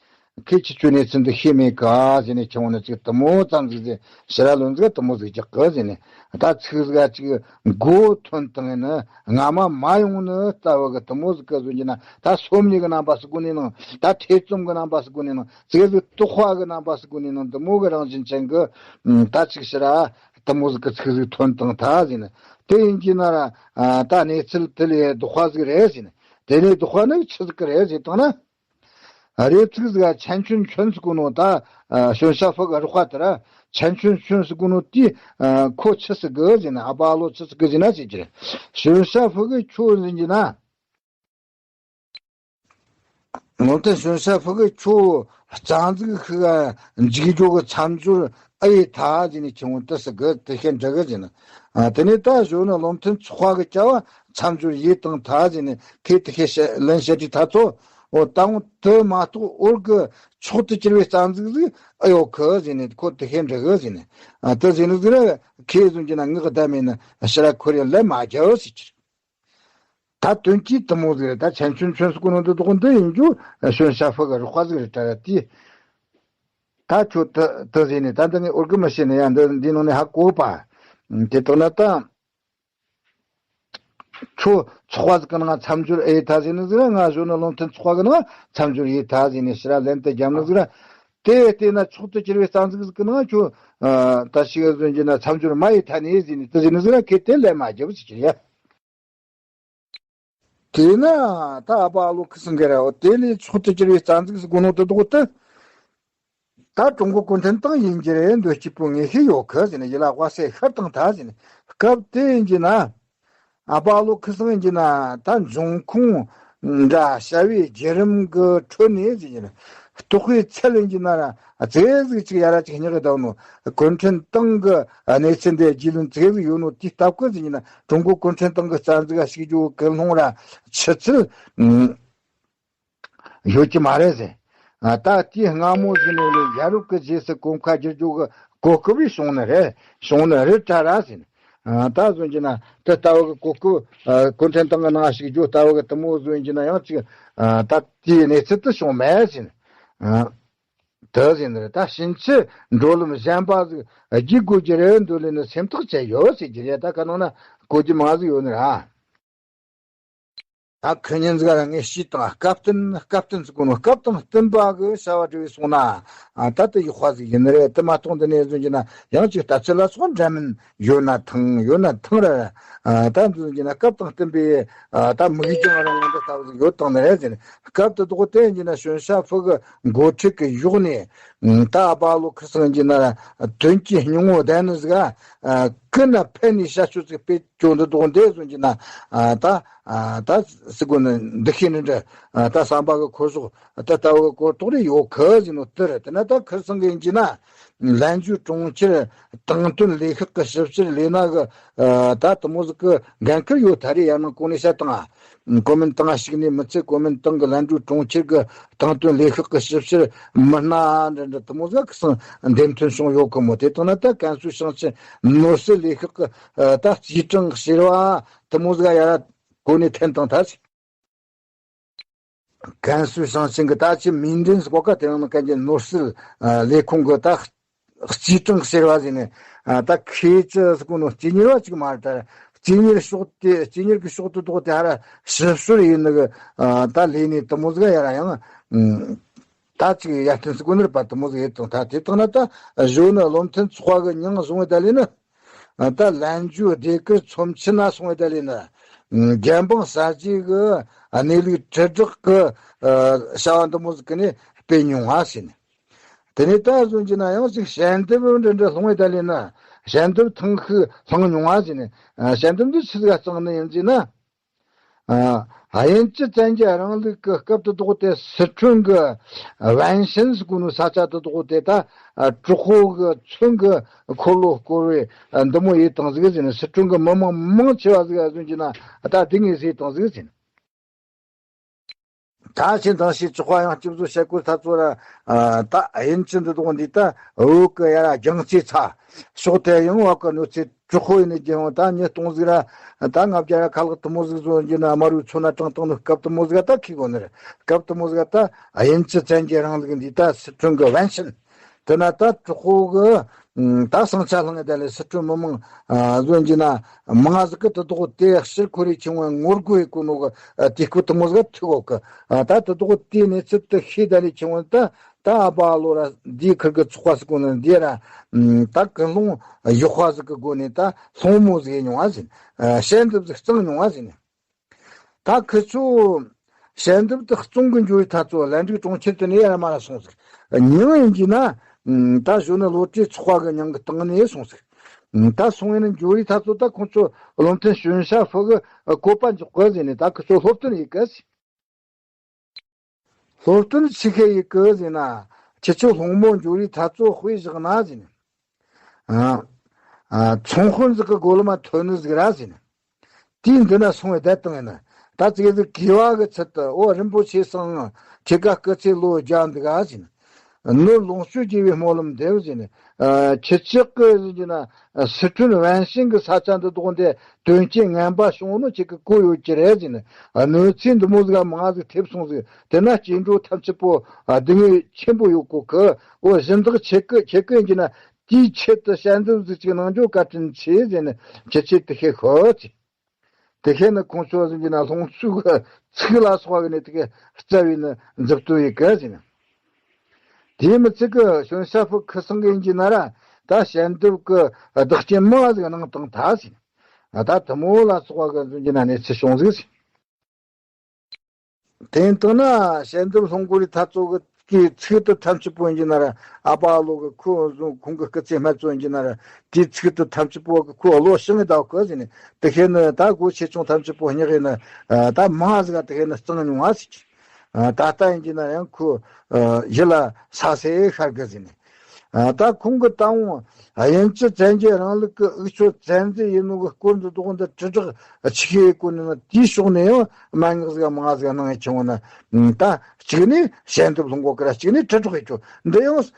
ཁོས་ཁྱེད་ཆོའི་གནས་ཚུལ་འདི་ཤེས་མེད་གི་ཨ་ཟེར་ནས། ཁྱེད་འོ་ན་ཅིག་དེ་མོ་ཙམ་ཟིག་ཟེར། ཕྱིར་ར་ལོན་ཟིག་དེ་མོ་ཟིག་རྒྱག་གི་ཟེར་ནས། ད་ཚིག་ཟིག་ཅིག་མགོ་ཐོན་བཏང་ཡིན་ན་རྔ་མ་མ་ཡོང་ནི་ལྟ་བུ་གི་དེ་མོ་ཟིག་གི་བཟོ་རྒྱུ་ན། ད་སོམ་ཉི་གི་རྣམ་པ་ཟིག་གོ་ནས་ནང་། ད་ཐེ་ཚོམ་གི་རྣམ་པ་ཟིག་གོ་ནས་ནང་། ཙིག་ཟིག་དོགས་པ་གི་རྣམ་པ་ཟིག་གོ་ནས་ནང་། དེ་མོ་གི་རང་བཞིན་ཅན་གི་ད་ཅིག་ཕྱིར་ར། དེ་མོ་ཟིག་གི་ཚིག་ཟིག་ཐོན་བཏང་ད་ཟེར་ནས། དེ་ཡིན་གྱི་ན་ར། ཨ། ད་གནས་ཚུལ་དེ་ལས་ལྡོག་པ་ཟིག་རེད་ཟེར་ནས། དེ་ལས་ལྡོག་པ་ནི་ཆི་ཟིག་གི་རེད་ཟེར་བཏང་ན། རེ་ཚིག་ཟིག་ཆན་ཆུན་ཆོན་ཟེར་གོ་ནོ་ད། ཨ། ཞོན་ཤ་ཧྥུ་གི་རོགས་པ་དེ་ར། ཆན་ཆོན་ཆོན་ཟེར་གོ་ནོ་དེ། ཨ། ཁོ་ཆི་ཟེར་གི་ཟེར་ན། ཨ་པ་ལོ་ཆི་ཟེར་གི་ཟེར་ན་ཟེར་གྱི་རེད། ཞོན་ཤ་ཧྥུ་གི་ཁྱོ་ཟེར་གྱི་ན། བློ་མཐུན་ཞོན་ཤ་ཧྥུ་གི་ཁྱོ་རྩ་འཛུགས་ཤིག་འཇུག་རྒྱུ་གི་མཚམས་སྦྱོར་ཨེ་ཡེ་ཐལ་ཟེར་ནས་ཁྱེད་ངོ་དེ་ཟེར་གི། དེ་བཤད་འདྲི་གི་ཟེར་ན། ཨ། དེ་ནས་ད་ཞོན་ནི་བློ་མཐུན་ཚོགས་པ་གི་བྱ་བ་མཚམས་སྦྱོར་ཡེ་བཏང་ཐལ་ཟེར་ནས། ཁོས་དེ་བཤད་ལན་བཤད་དུས་ཐ་ཚོ། འོ། ད་འོང་དེ་མ་གཏོགས་འོར་གི་མཆོག་ཏུ་གྱུར་པའི་རྩ་འཛུགས་ཟིག་ཨེ་ཡོད་གི་ཟེར་ནས་ཁོ་དེ་བཤད་འདྲི་གི་ཟེར་ནས། ཨ། དེ་ཟེར་ནི་ཟིག་ར་ཁོས་ཟེར་གྱི་ན་ངག་བདག་མེད་ན་ཕྱིར་ར་འཁོར་ཡང་ལན་མ་རྒྱབ་ཟེར་གྱི་རེད། ད་དོན་གྱིས་དེ་མོ་ཟིག་རེད། ད་ཆན་ཆོན་ཆོན་ཟེར་གོ་ནོ་འདི་དོག་འདི་ཡིན་རྒྱུ་ཞོན་ཤ་ཧྥུ་གི་རོགས་པ་ཟིག་རེད་དྲ་ར་དེ། ད་ཁྱོད་དེ་དེ་ཟེར་ནས། ད་འདི་ངས་འོར་གི་མི་ཤེས་ནས་ཡང་འདི་འདི་ནང་ནས་ཧ་གོ་བ། དེ་དག་ན་ད་ཁྱོད་ཚོགས་པ་ཟིག་གི་ནང་མཚམས་སྦྱོར་ཨེ་ཡེ་ཐལ་ཟེར་ནི་ཟིག་ར། ང་ཞོན་ནི་བློ་མཐུན་ཚོགས་པ་གི་ནང་མཚམས་སྦྱོར་ཡེ་ཐལ་ཟེར་ནས་ཕྱིར་ར་ལན་དེ་རྒྱབ་ནི་ཟིག་ར། དེ་བལྟས་ན་མཆོག་ཏུ་གྱུར་པའི་རྩ་འཛུགས་ཟིག་གི་ནང་ཁྱོད། ཨ། ད་ཞིག་ཟོན་གྱི་ན་མཚམས་སྦྱོར་མ་ཡེ་ཐལ་ནས་ཟེར་ནས་དེ་ཟེར་ནི་ཟིག་ར། ཁོས་དེ་ལན་མ་རྒྱབ་ཟེར་གྱི་རེད། དེས་ན་ད་ཨ་པ་ཨ་ལོ་ཁུ་སིམ་གི་ར། འོ། དེ་ལས་མཆོག་ཏུ་གྱུར་པའི་རྩ་འཛུགས་ཟེར་གོ་ནོ་དེ་དོག་དེ། ད་ཀྲུང་གོ་གུང་ཁྲན་ཏང་ཡིན་གྱི་རེད། འདོད་སྐྱིད་པོ་ངེས་ཤེས་ཡོད་གི་ཟེར་ནས། ཡིད་ལ་དཔའ་སེ་ཤར་བཏང་ཐལ་ཟེར་ནས། སྐབས་དེ་ཡིན་གྱི་ན། ཨ་པ་ཨ་ལོ་ཁུ་སིམ་ཡིན་གྱི་ན། ད་འབྱུང་ཁུངས་འདྲ་བྱ་བའི་བརྒྱུད་རིམ་གི་ཁྲོད་ནས་ཟེར་གྱི་ན། ལྟོགས་པའི་ཚད་ཡིན་གྱི་ན་ར། ཙེ་ཟིག་ཅིག་ཡ་ར་ཅིག་སྙེག་གི་བསྡད་ནོ། གུང་ཁྲན་ཏང་གི་གནས་ཚུལ་འདི་རྒྱུས་ལོན་ཙེ་ཟིག་ཡོད་ནོ་དེའི་སྟབས་ཀྱིས་ཟེར་གྱི་ན། ཀྲུང་གོ་གུང་ཁྲན་ཏང་གི་རྩ་འཛུགས་ཞུགས་རྒྱུ་གི་ཀུན་སློང་ར་ཆུ་ཚད། ཨང་། ཡོད་ཀྱི་མ་རེད་ཟེར། ཨ། ད་དེའི་སྔ་མོ་ཟིག་ནས་ལས་ཡ་རབས་ཀྱི་རྗེས་སུ་གོམ་ཁ་བསྒྱུར་རྒྱུ་གི་གོ་སྐབས་བྱུང་ནི་རེད། བྱུང་ནི་རེད་དྲ་ར་ཟེར། ཨ། ད་ཟོན་གྱི་ན་དེ་ལྟ་བུ་གི་གོ་སྐབས། ཨ། གུང་ཁྲན་ཏང་གི་ནང་ཞུགས་རྒྱུ་ལྟ་བུ་གི་དེ་མོ་ཟོན་གྱི་ན་ཡང་ཅིག་ཨ། ད་དེའི་གནས་ཚུལ་དེ་བྱུང་མེད་ཟེར། ཨ། དེ་ཟེར་ནི་རེད། ད་ཕྱིན་ཆད་འགྲོ་ལམ་གཞན་པ་ཟིག་བརྒྱུད་དགོས་ཀྱི་རེད་འདོད་ལས་ནི་སེམས་ཐག་བཅད་ཡོད་ཟེར་གྱི་རེད། ད་ག་ནང་ན་གོ་རྒྱུ་མང་ཟིག་ཡོད་ནི་ར། ད་ཁོ་ཉིན་ཟིག་ར་ངས་ཤེས་དང་། སྐབས་བསྟུན་སྐབས་བསྟུན་ཟེར་གོ་ནོ། སྐབས་དང་བསྟུན་པ་གི་བྱ་བ་བསྒྲུབས་སོང་ན། ཨ། ད་དེ་ཡག་པ་ཟིག་ཡིན་ནི་རེད། དེ་མ་གཏོགས་འདི་ནས་ཟོན་གྱི་ན་ཡང་ཅིག་ལྟ་ཚུལ་ལ་སོགས་འདྲ་མིན་ཡོད་ན་ཐང་། ཡོད་ན་ཐང་ར། ཨ། ད་ཟོན་གྱི་ན་སྐབས་དང་བསྟུན་པའི། ཨ། ད་མིག་རྒྱང་རིང་བོ་འདི་ལྟ་བུ་ཟིག་ཡོད་དང་ནི་རེད་ཟེར། སྐབས་དེ་དོག་དེ་ཡིན་གྱི་ན་ཞོན་ཤ་ཧྥུ་གི་འགོ་ཁྲིད་ཀྱི་གཞུག་ནས། ད་ཨ་པ་ལོ་ཁུ་སིམ་ཡིན་གྱི་ན་དོན་གྱི་སྙིང་བོ་ལྡན་ནི་ཟིག་ཨ། ཀུན་ནས་ཕན་ནི་བྱ་སྤྱོད་ཅིག་སྤེལ་རྒྱུ་འདི་དོག་འདི་ཟོན་གྱི་ན། ཨ། ད། ཨ། ད་ཟེར་གོ་ནི་འདི་ཤེས་ནི་འདྲ། ཨ། ད་བསམ་པ་གི་འཁོར་གཞུག་ད་ལྟ་བུ་གི་གོ་རྟོགས་རེ་ཡོད་གི་ཟེར་ནོ་དེ་རེད། དེ་ན་ད་ཁུ་སིམ་གི་ཡིན་གྱི་ན། ལན་ཇུ་གྲོང་ཁྱེར་དང་དོན་ལས་ཁག་གི་ཞིབ་བཤེར་ལས་སྣེ་གི། ཨ། ད་དེ་མོ་ཟིག་གི་འགན་ཁུར་ཡོད་ཐ་རེ། ཡང་ན་གོང་ནས་བཤད་དང་། གོ་མིན་ཏང་ཞུགས་ནས་མི་ཚད་གོ་མིན་ཏང་གི་ལན་ཇུ་གྲོང་ཁྱེར་གི་དང་དོན་ལས་ཁག་གི་ཞིབ་བཤེར་མི་སྣ་འདྲ་འདྲ་དེ་མོ་ཟིག་ཁུ་སིམ་འདེམས་ཐོན་བྱུང་ཡོད་གི་མོ། དེ་དང་ན་ད་ཀན་སུའུ་ཞིང་ཆེན་ནོར་སྲིད་ལས་ཁག་གི། ཨ། ད་རྩིས་ཀྲང་ཟེར་བ་དེ་མོ་ཟིག་ཡ་ར་གོ་ནས་འཐེན་བཏང་ཐལ། ཀན་སུའུ་ཞིང་ཆེན་གི་ད་ཅི་མིང་འདྲེན་ཟེར་གོ་ཀ། དེ་རིང་ནི་གན་གྱི་ནོར་སྲིད། ཨ། ལས་ཁུངས་གི་ད་རྩིས་ཀྲང་ཟེར་བ་ཟིག་ནས། ཨ། ད་ཁོས་ཅི་ཟེར་གོ་ནོ། རྩིས་གཉེར་བ་ཅིག་མ་རེད། ད་རྩིས་གཉེར་ཕྱོགས་དེ། རྩིས་གཉེར་གི་ཕྱོགས་དེ་དོག་དེ་ཧ་ར་ཞིབ་བཤེར་ཡིན་ནི་གི། ཨ། ད་ལས་སྣེ་དེ་མོ་ཟིག་ཡ་ར་ཡང་། ཨ། ད་ཅིག་ཡར་ཐོན་ཟེར་གོ་ནི་རེད་པ། དེ་མོ་ཟིག་ཡེ་བཏང་ཐལ། དེ་དང་ན་ད་གཞོན་ནུ་བློ་མཐུན་ཚོགས་པ་གི་མྱིང་བཟུང་བའི་ད་ལས་ནི། ད་ལན་ཇུ་ཟློས་གར་ཚོམས་ཆེན་ན་སོང་བའི་ད་ལས་ནི། རྒྱལ་འབངས་གསར་བརྗེ་གི་གནས་ལུགས་དྲིལ་བསྒྲགས་ཀྱི། ཨ། བྱ་བ་འདི་མོ་ཟིག་གི་ནས་སྤེལ་མྱོང་བ་ཟེར་ནས། དེ་ནས་ད་ཟོན་གྱི་ན་ཡང་ཅིག་ཞལ་འདེབས་འདྲ་འདྲ་སློང་བའི་ད་ལས་ནི། ཞལ་འདེབས་ཐེངས་ཤིག་སློང་མྱོང་བ་ཟེར་ནས། ཨ། ཞལ་འདེབས་འདི་ཆི་ཟིག་ག་བརྩམས་ནི་ཡིན་ཟེར་ན། ཨ། དབྱིན་ཇི་བཙན་རྒྱལ་རིང་ལུགས་ཀྱི་སྐབས་དེ་དོག་དེ་སི་ཁྲོན་གྱི་ཝན་ཤན་ཟེར་གོ་ནོ་ས་ཆ་དེ་དོག་དེ་ད། ཨ། གྲོག་པོ་གི་ཚོན་གྱི་འཁོར་ལོ་བསྐོར་བའི། ཨ། འདི་མོ་ཡེ་བཏང་ཟིག་ཟེར་ནས། སི་ཁྲོན་གྱི་མི་མང་མང་ཆེ་བ་ཟིག་ཨ་ཟོན་གྱི་ན་ད་དེ་ངས་ཟེར་བཏང་ཟིག་ཟེར་ནས། ད་ཕྱིན་དང་ཕྱིན་ཚོགས་པ་ཡང་སྐྱིད་བཟོ་བྱེད་དགོས་ཐ་ཚོ་ར། ཨ། ད་དབྱིན་ཇི་འདི་དོག་འདི་ད་བོད་ཀྱི་ཡ་ར་རྒྱང་རྩེ་ཚ། ཕྱོགས་དེ་ཡང་བ་གི་གནོད་འཚེ། གྲོག་པོ་ཡིན་ནི་རྒྱུན་ད་ཉིས་སྟོང་ཟིག་ར། ད་ལྔ་བརྒྱ་ར་ཁ་ལག་དེ་མོ་ཟིག་བཟོ་རྒྱུ་ན་དམར་བོའི་ཚོ་ན་དྲངས་བཏང་ནི་སྐབས་དེ་མོ་ཟིག་ད་ཁེ་གོ་ནི་རེད། སྐབས་དེ་མོ་ཟིག་ད་དབྱིན་ཇི་བཙན་རྒྱལ་རིང་ལུགས་འདི་ད་སི་ཁྲོན་གྱི་ཝན་ཤན། དེ་ན་ད་གྲོག་པོ་གི། ཨ། ད་ཟིང་ཆ་སློང་ངེ་ད་ལས་སི་ཁྲོན་མི་མང་། ཨ། བཟོ་རྒྱུ་ན་མང་ཟིག་གི་དེ་དོག་དེ་ཕྱིར་འཁོར་རེ་ཆིང་བའི་ངོ་རྒོལ་ཡེ་གོ་ནོ་གི། ཨ། དེ་སྐོར་དེ་མོ་ཟིག་ཐུག་གོ་གི། ཨ། ད་དེ་དོག་དེ་གནས་ཚུལ་དེ་ཤེས་ད་ལས་ཆིང་བའི་ད། ད་ཨ་པ་ཨ་ལོ་ར་འདིའི་ཁུར་གི་ཚོགས་པ་ཟེར་གོ་ནི་འདི་ར། ཨ། ད་ཀུན་སློང་ཡག་པ་ཟིག་གི་སྒོ་ནས་ད་སློང་མོ་ཟིག་ཡེ་མྱོང་བ་ཟེར། ཨ། ཞལ་འདེབས་ཟིག་བརྩམས་མྱོང་བ་ཟེར་ནས། ད་ཁི་ཚོ་ཞལ་འདེབས་དེ་བརྩམས་གི་འགྱོ་བའི་ཐ་ཚོ་ལན་ཀྲུའུ་གྲོང་ཁྱེར་དེ་ནས་ཡར་མར་སོང་ཟིག། མྱིང་ཡིན་གྱི་ན་ ད་གཞོན་ནུ་བློ་གྲོས་ཚོགས་པ་གི་མྱིང་གི་སྟེང་ནས་སོང་ཟིག་ད་སོང་ཡིན་ན་འགྱོ་རིས་ཐ་ཚོ་ད་ཁོང་ཚོ་བློ་མཐུན་ཞོན་ཤ་ཧྥུ་གི་བཀོད་པ་འཇོག་གི་ཟེར་ནས་ད་ཁི་ཚོ་སློབ་སྟོན་ཡིན་གི་ཟེར། སློབ་སྟོན་ཆི་ཁེ་ཡི་གི་ཟེར་ན། ཁྱེད་ཚོ་སློང་མོ་འགྱོ་རིས་ཐ་ཚོ་དཔེ་བཞག་ན་ཟེར་ན། ཨ། ཨ། ཚོང་དཔོན་ཟིག་གི་སྒོ་ལ་མ་ཐོན་ནི་ཟིག་ར་ཟེར་ན། དེའི་འདི་ན་སོང་བའི་བསྡད་བཏང་ཡིན་ན། ད་ཙིག་ཟིག་གི་བ་གི་ཚུལ་དུ་འོ་རིན་པོ་ཆེ་སང་ཁྱེད་ཀ་སྐུ་ཚེ་ལོ་བརྒྱ་འདུག་ག་ཟེར་ན། ནོར་ལོངས་སྤྱོད་རྒྱས་པའི་སྨོན་ལམ་འདེབས་ཟེར་ནས། ཨ། ཁྱེད་ཅག་གི་ཟེར་གྱི་ན། ཨ། སི་ཁྲོན་ཝན་ཤིང་གི་ས་ཆ་འདི་དག་འདི་དོན་རྐྱེན་ངན་པ་བྱུང་ནོ་ཁྱེད་ཀྱི་གོ་ཡོད་ཀྱི་རེད་ཟེར་ནས། ཨ། གནོད་འཚེ་འདི་མོ་ཟིག་མང་ཟིག་ཐེབས་སོང་ཟིག་དེ་ན་སྐྱེ་འགྲོ་ཐམས་ཅད་པོ། ཨ། སྡུག་བསྔལ་ཆེན་པོ་ཡོད་གོ་གི་འོ་གཞན་དག་ཁྱེད་ཀྱི་ཁྱེད་ཀྱི་ཡིན་གྱི་ན། དེའི་ཆེད་དུ་ཞལ་འདེབས་ཟིག་ཅིག་གནང་རྒྱུ་བཀའ་དྲིན་ཆེ་ཟེར་ནས་ཁྱེད་ཆེད་དུ་ཤེས་ཤོད་ཅིག་དེ་ཤེས་ནི་ཁོང་ཚོ་ཟིན་གྱི་ན་སློང་ཚུལ་གྱི་ཚིག་ལ་སོགས་པ་གི་ནས་དེ་གའི་རྩ་བའི་ནི་མཛུབ་སྟོན་ཡི་གི་ཟེར་ན། དེའི་མི་ཚིག་གི་ཞོན་ཤ་ཧྥུ་ཁི་སང་གི་ཡིན་གྱི་ན་ར་ད་ཞལ་འདེབས་གི་བདག་རྐྱེན་མང་ཟིག་གནང་བཏང་ཐལ་ཟེར་ན། ད་དེ་མོ་ལ་སོགས་པ་གི་ཟིན་གྱི་ན་གནས་ཚུལ་བྱུང་ཟིག་ཟེར། དེ་ཡིན་དང་ན་ཞལ་འདེབས་སློང་གོ་རི་ཐ་ཚོ་གི་དེའི་ཚིག་དེ་ཐམས་ཅད་པོ་ཡིན་གྱི་ན་ར་ཨ་པ་ཨ་ལོ་གི་ཁོ་བཟུང་ཁོང་གི་སྐུ་ཚེ་སྨད་ཚོ་ཡིན་གྱི་ན་ར་དེའི་ཚིག་དེ་ཐམས་ཅད་པོ་གི་ཁོ་བློ་ཤིང་གི་ཟླ་གི་ཟེར་ནས་དེ་ཤེས་ནི་ད་སྒོ་ཆེ་ཆུང་ཐམས་ཅད་པོ་སྙེག་ཡིན་ན་ད་མང་ཟིག་ག་དེ་ཤེས་ནི་གཙང་མྱོང་བ་ཟེར་གྱི། ད་ལྟ་ཡིན་གྱི་ན་ཡང་ཁོ་ཡིད་ལ་ས་སེ་ཤར་གི་ཟེར་ནས། ད་ཁོང་གི་ད་འོང་དབྱིན་ཇི་བཙན་རྒྱལ་རིང་ལུགས་ཀྱི་འུ་ཆོ་བཙན་འཛུལ་ཡིན་ནོ་གི་སྐོར་འདི་དག་འདི་དྲིལ་བསྒྲགས་ཆི་ཤེས་ཡེད་གོ་ནི་ན་དེའི་ཕྱོགས་ནས་ཡང་མན་ངག་ཟིག་མང་ཟིག་གནང་ཡི་ཆི་འོང་ན། ད་གཅིག་ནས་ཞལ་འདེབས་སློང་གོ་གི་ར་གཅིག་ནས་དྲིལ་བསྒྲགས་ཡེད་ཆོག་འདི་ཡང་ས་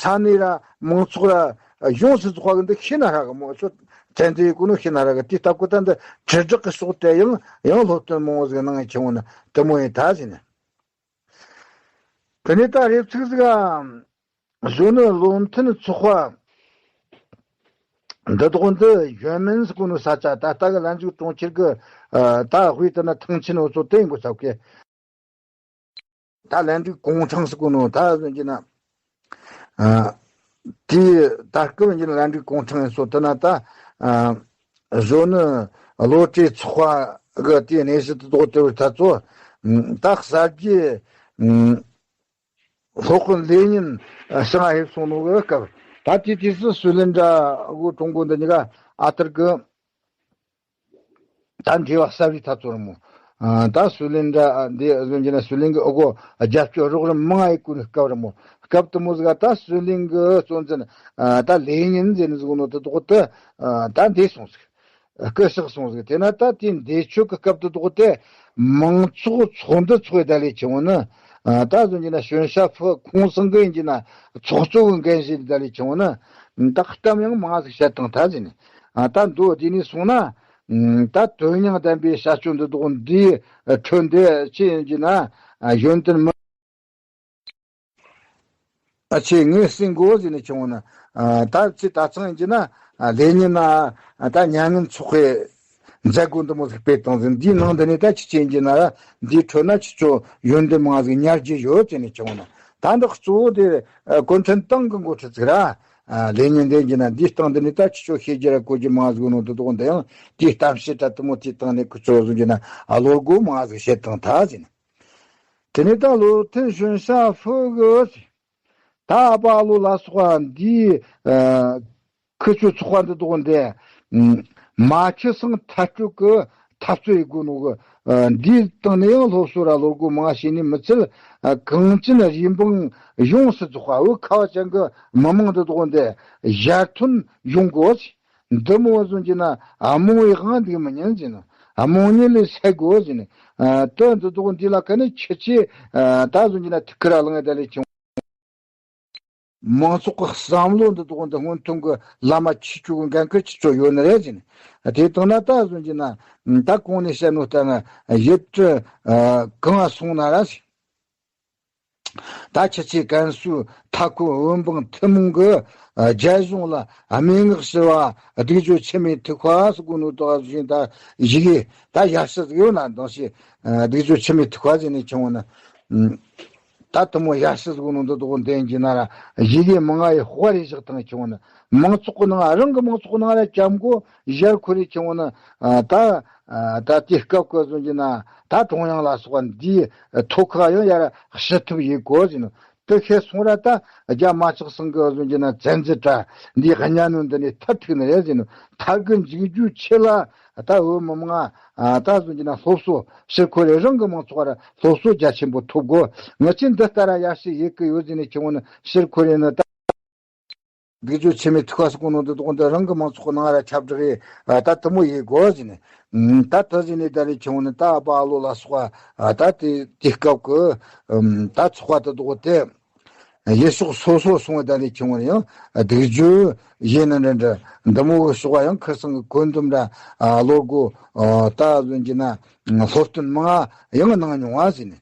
གནས་ར་མང་ཚོགས་ར་ཡོངས་སུ་རྫོགས་པ་གི་འདི་ཤེས་ན་ཧྲ་གི་མོ་ཆོ་བཙན་འཛུལ་ཡེད་གོ་ནོ་ཤེས་ན་ཧྲ་གི་དེ་ལྟ་གོ་ད་འདི་དྲིལ་བསྒྲགས་གི་ཕྱོགས་དེ་ཡང་ཡང་སློབ་སྟོན་མང་བོ་ཟིག་གནང་ཡི་ཆི་འོང་ན་དེ་མོ་ཡིན་ད་ཟེར་ནས། དེ་ནས་ད་རེབ་ཚིག་ཟིག་ག་གཞོན་ནུ་བློ་མཐུན་ཚོགས་པ་འདི་དག་འདི་ཡོད་མིན་ཟེར་གོ་ནོ་ས་ཆ་ད་ལྟ་གི་ལན་ཇུ་གྲོང་ཁྱེར་གི་ད་དབུས་དེ་ན་ཐང་ཆེན་འོ་ཚོ་དེ་ཡིན་གོ་ས་གི། ད་ལན་ཇུ་གུང་ཁྲང་ཟེར་གོ་ནོ་ད་ཟེར་གྱི་ན། དེའི་ད་སྐབས་ཡིན་གྱི་ན་ལན་ཇུ་གུང་ཁྲང་ཡིན་སོ་དེ་ན་ད། གཞོན་ནུ་བློ་གྲོས་ཚོགས་པ་གི་དེའི་གནས་གཞི་དེ་དག་དེ་བར་ད་ཚོ། ད་གསར་བརྗེ། སློབ་དཔོན་ལེ་ཉིན་ཞིང་ཧེབ་སོང་ནོ་གི་སྐབས། ད་དེའི་དུས་སུ་སུའུ་ལེན་དྲ་གི་ཀྲུང་གོ་འདི་གཉིས་ཀ་ཨ་ཐར་གི་ད་འབྲེལ་བ་གསར་བའི་ཐ་ཚོ་རི་མོ། ད་སུའུ་ལེན་དྲ་འདི་ཟོན་གྱི་ན་སུའུ་ལེན་གི་འུ་གོ་རྒྱབ་སྐྱོར་རོགས་རམ་མང་ཡེད་གོ་ནི་སྐབས་རི་མོ། སྐབས་དུ་མོ་ཟིག་ད་སུའུ་ལེན་གི་གཙོ་འཛིན་ད་ལེ་ཉིན་ཟེར་ནི་ཟིག་ནོ་དེ་དག་ཏུ་ད་འདས་སོང་ཟིག་སྐུ་གཤེགས་སོང་ཟིག་དེ་ན་ད་དེ་འདས་ཆོག་གི་སྐབས་དུ་དོག་དེ་མང་ཚོགས་ཚོགས་འདུ་ཚོགས་ཡི་ད་ལས་ཆེ་བོ་ནི། ད་ཟོན་གྱི་ན་ཞོན་ཤ་ཧྥུ་ཁོང་སང་གི་ཡིན་གྱི་ན་ཚོགས་གཙོ་གི་འགན་བཞེས་ད་ལས་ཆེ་བོ་ནི། ད་གཏམ་ཡང་མང་ཟིག་བཤད་དང་ད་ཟིན། ད་མདོ་དེ་ནས་སོང་ན། ད་དོན་སྙིང་ལྡན་པའི་བྱ་སྤྱོད་འདི་དག་འདིའི་ཁྲོད་འདི་ཅི་ཡིན་གྱི་ན། ཡོན་ཏན་མི། ཨ་ཆེ་ངས་སྲིད་འགོ་ཟེར་ནས་བྱུང་བ་ན། ད་ཆེ་ད་ཚང་ཡིན་གྱི་ན། ལས་ཉིན་ན་ད་མྱ་ངན་ཚོགས་པའི་མཛད་སྒོ་འདི་མོ་ཟིག་སྤེལ་བཏང་ཟིན། འདིའི་ནང་འདི་ནས་ད་ཆི་ཆེ་ཡིན་གྱི་ན་ར་འདིའི་ཁྲོད་ན་ཆི་ཆོ་ཡོན་ཏན་མང་ཟིག་ཉར་རྒྱུ་ཡོད་ཟེར་ནས་བྱུང་བ་ན། ད་འདི་གཙོ་བོ་དེ་གུང་ཁྲན་ཏང་གི་འགོ་ཁྲིད་ཟིག་ར། ལས་ཉིན་འདི་ཡིན་གྱི་ན་འདིའི་སྟེང་འདི་ནས་ད་ཆི་ཆོ་ཤེས་རྒྱུ་ར་གོ་རྒྱུ་མང་ཟིག་ནོ་འདི་དག་འདི་ཡང་དེའི་གཏམ་བཤད་ད་དུ་མོ་དེའི་སྟེང་ནས་ཁུ་ཆོ་ཟིག་གྱི་ན་བློ་སྒོ་མང་ཟིག་བཤད་བཏང་ད་ཟེར་ནས། དེ་ནས་ད་བློ་མཐུན་ཞོན་ཤ་ཧྥུ་གི་ད་ཨ་པ་ཨ་ལོ་ལ་སོགས་པ་འདིའི་ཁུ་ཆོ་ཚོགས་པ་འདི་དག་འདི་མ་ཁྱི་སང་ཐར་སྤྲོད་ཀྱི་འཐབ་རྩོད་ཡི་དགོས་ནོ་གི། འདིའི་སྟེང་ནས་ཡང་སློབ་གསོ་ར་བློ་སྒོ་མང་བྱས་ནས་མི་ཚད་གངས་ཅན་རིགས་འབངས་ཡོངས་སུ་རྫོགས་པ་བོད་ཁ་བ་ཅན་གྱི་མི་མང་འདི་དག་འདི་ཡར་ཐོན་ཡོང་དགོས། འདི་མོ་བཟུང་གྱི་ན་རྨོངས་པའི་དབང་འདུག་མི་ཉན་ཟེར་ན། རྨོངས་གཉིད་ལས་སད་དགོས་ཟེར་ན། དོན་འདི་དག་འདི་ལ་ཁ་ནས་ཁྱི་ཆེ། ད་བཟུང་གྱི་ན་ཐུགས་ཁུར་བླངས་ད་ལས་ཆུང་། མང་ཚོགས་ཀྱི་བསམ་བློ་འདི་དག་འདི་སྔོན་ཐོན་གྱི་བླ་མ་ཁྱི་ཆོ་གི་འགན་ཁུར་ཁྱི་ཆོ་ཡོད་ནི་རེད་ཟེར་ན། དེ་བཏང་ན་ད་བཟུང་གྱི་ན་ད་གོང་ནས་བཤད་ནོ་ལྟར་ན་ཡུལ་གྲུ་གང་སོང་ན་ར་ཟེར། ད་ཁྱི་ཆེ་ཀན་སུའུ་མཐའ་འཁོབ་བོད་འབངས་ཐུན་མོང་གི་རྒྱལ་གཞུང་ལ་སྨྲེ་སྔགས་ཞུ་བ་སྡིག་སྦྱོར་མཆི་མའི་ཐིགས་པ་ཟེར་གོ་ནོ་དག་བཞིན་ད་ཡི་གེ་ད་ཡར་ཞུ་ཟིག་ཡོད་ན་འདང་ཞེས་སྡིག་སྦྱོར་མཆི་མའི་ཐིགས་པ་ཟེར་ནས་ཁྱེར་འོང་ན། ད་དུ་མོ་ཡར་ཞུ་ཟེར་གོ་ནོ་འདི་དག་འདོན་གྱི་ན་ར་ཡི་གེ་མང་ང་ཡི་དཔར་རེ་བཞག་དང་ཁྱེར་འོང་ན་མང་ཚོགས་ཀྱི་ནང་རང་གི་མང་ཚོགས་ནང་ར་བཅམ་གོ་ཡར་འཁོར་རེ་ཁྱེར་འོང་ན་ད། ད་དེ་སྐབས་ཀྱི་བཟུང་གྱི་ན་ད་ཀྲུང་དབྱང་ལ་སོགས་པ་འདིའི་ཐོག་ཁག་ཡང་ཡར་ཞུ་ཐུབ་ཡིན་དགོས་ཟེར་ནོ། དེ་ཤེས་སོང་ར་ད་རྒྱ་མ་ཆགས་སང་གི་བཟོ་གྱི་ན་བཙན་འཛུལ་དྲ་འདི་གཉའ་གནོན་འདི་ནས་ཐར་ཐུག་ནི་རེད་ཟེར་ནོ། ཐར་གི་འཇུག་རྒྱུ་ཆེ་ལ་ད་བོད་མི་མང་ད་བཟོ་གྱི་ན་སློབ་གསོ་ཕྱིར་འཁོར་རེ་རང་གི་མང་ཚོགས་ར་སློབ་གསོ་རྒྱ་ཆེན་པོ་ཐོབ་དགོས། ང་ཆེ་འདི་ལྟ་ར་ཡར་ཞིག་ཡེ་གི་ཡོད་ཟེར་ནས་ཁྱེད་ངོ་ནི་ཕྱིར་འཁོར་རེ་ནི་ད། འདི་ཚོ་ཆེ་མེད་ཐུག་པ་སོགས་ནང་དུ་དོགས་འདི་རང་གི་མང་ཚོགས་ནང་ར་ཁྱབ་བསྒྲགས་ཡེ་ད་དུ་མོ་ཡེ་དགོས་ཟེར་ནས། ད་དུ་ཟེར་ནས་ད་རེ་ཁྱེད་ངོ་ནི་ད་ཨ་པ་ཨ་ལོ་ལ་སོགས་པ་ད་དེ་དེ་སྐབས་ཀྱི་ད་ཚོགས་པ་དུ་དོགས་དེ། ཡུལ་ཕྱོགས་སོ་སོ་སོང་བའི་ད་ནི་ཁྱེད་ངོར་ཡང་སྡིག་སྦྱོར་ཡིན་ནི་འདྲ་འདྲ་འདི་མོ་གི་ཕྱོགས་ཡང་ཁིར་སང་གི་བཀོད་འདོམས་འདྲ་ལོ་དགུ་ད་ཟོན་གྱི་ན་སློབ་སྟོན་མང་ཡང་གནང་མྱོང་བ་ཟེར་ནས།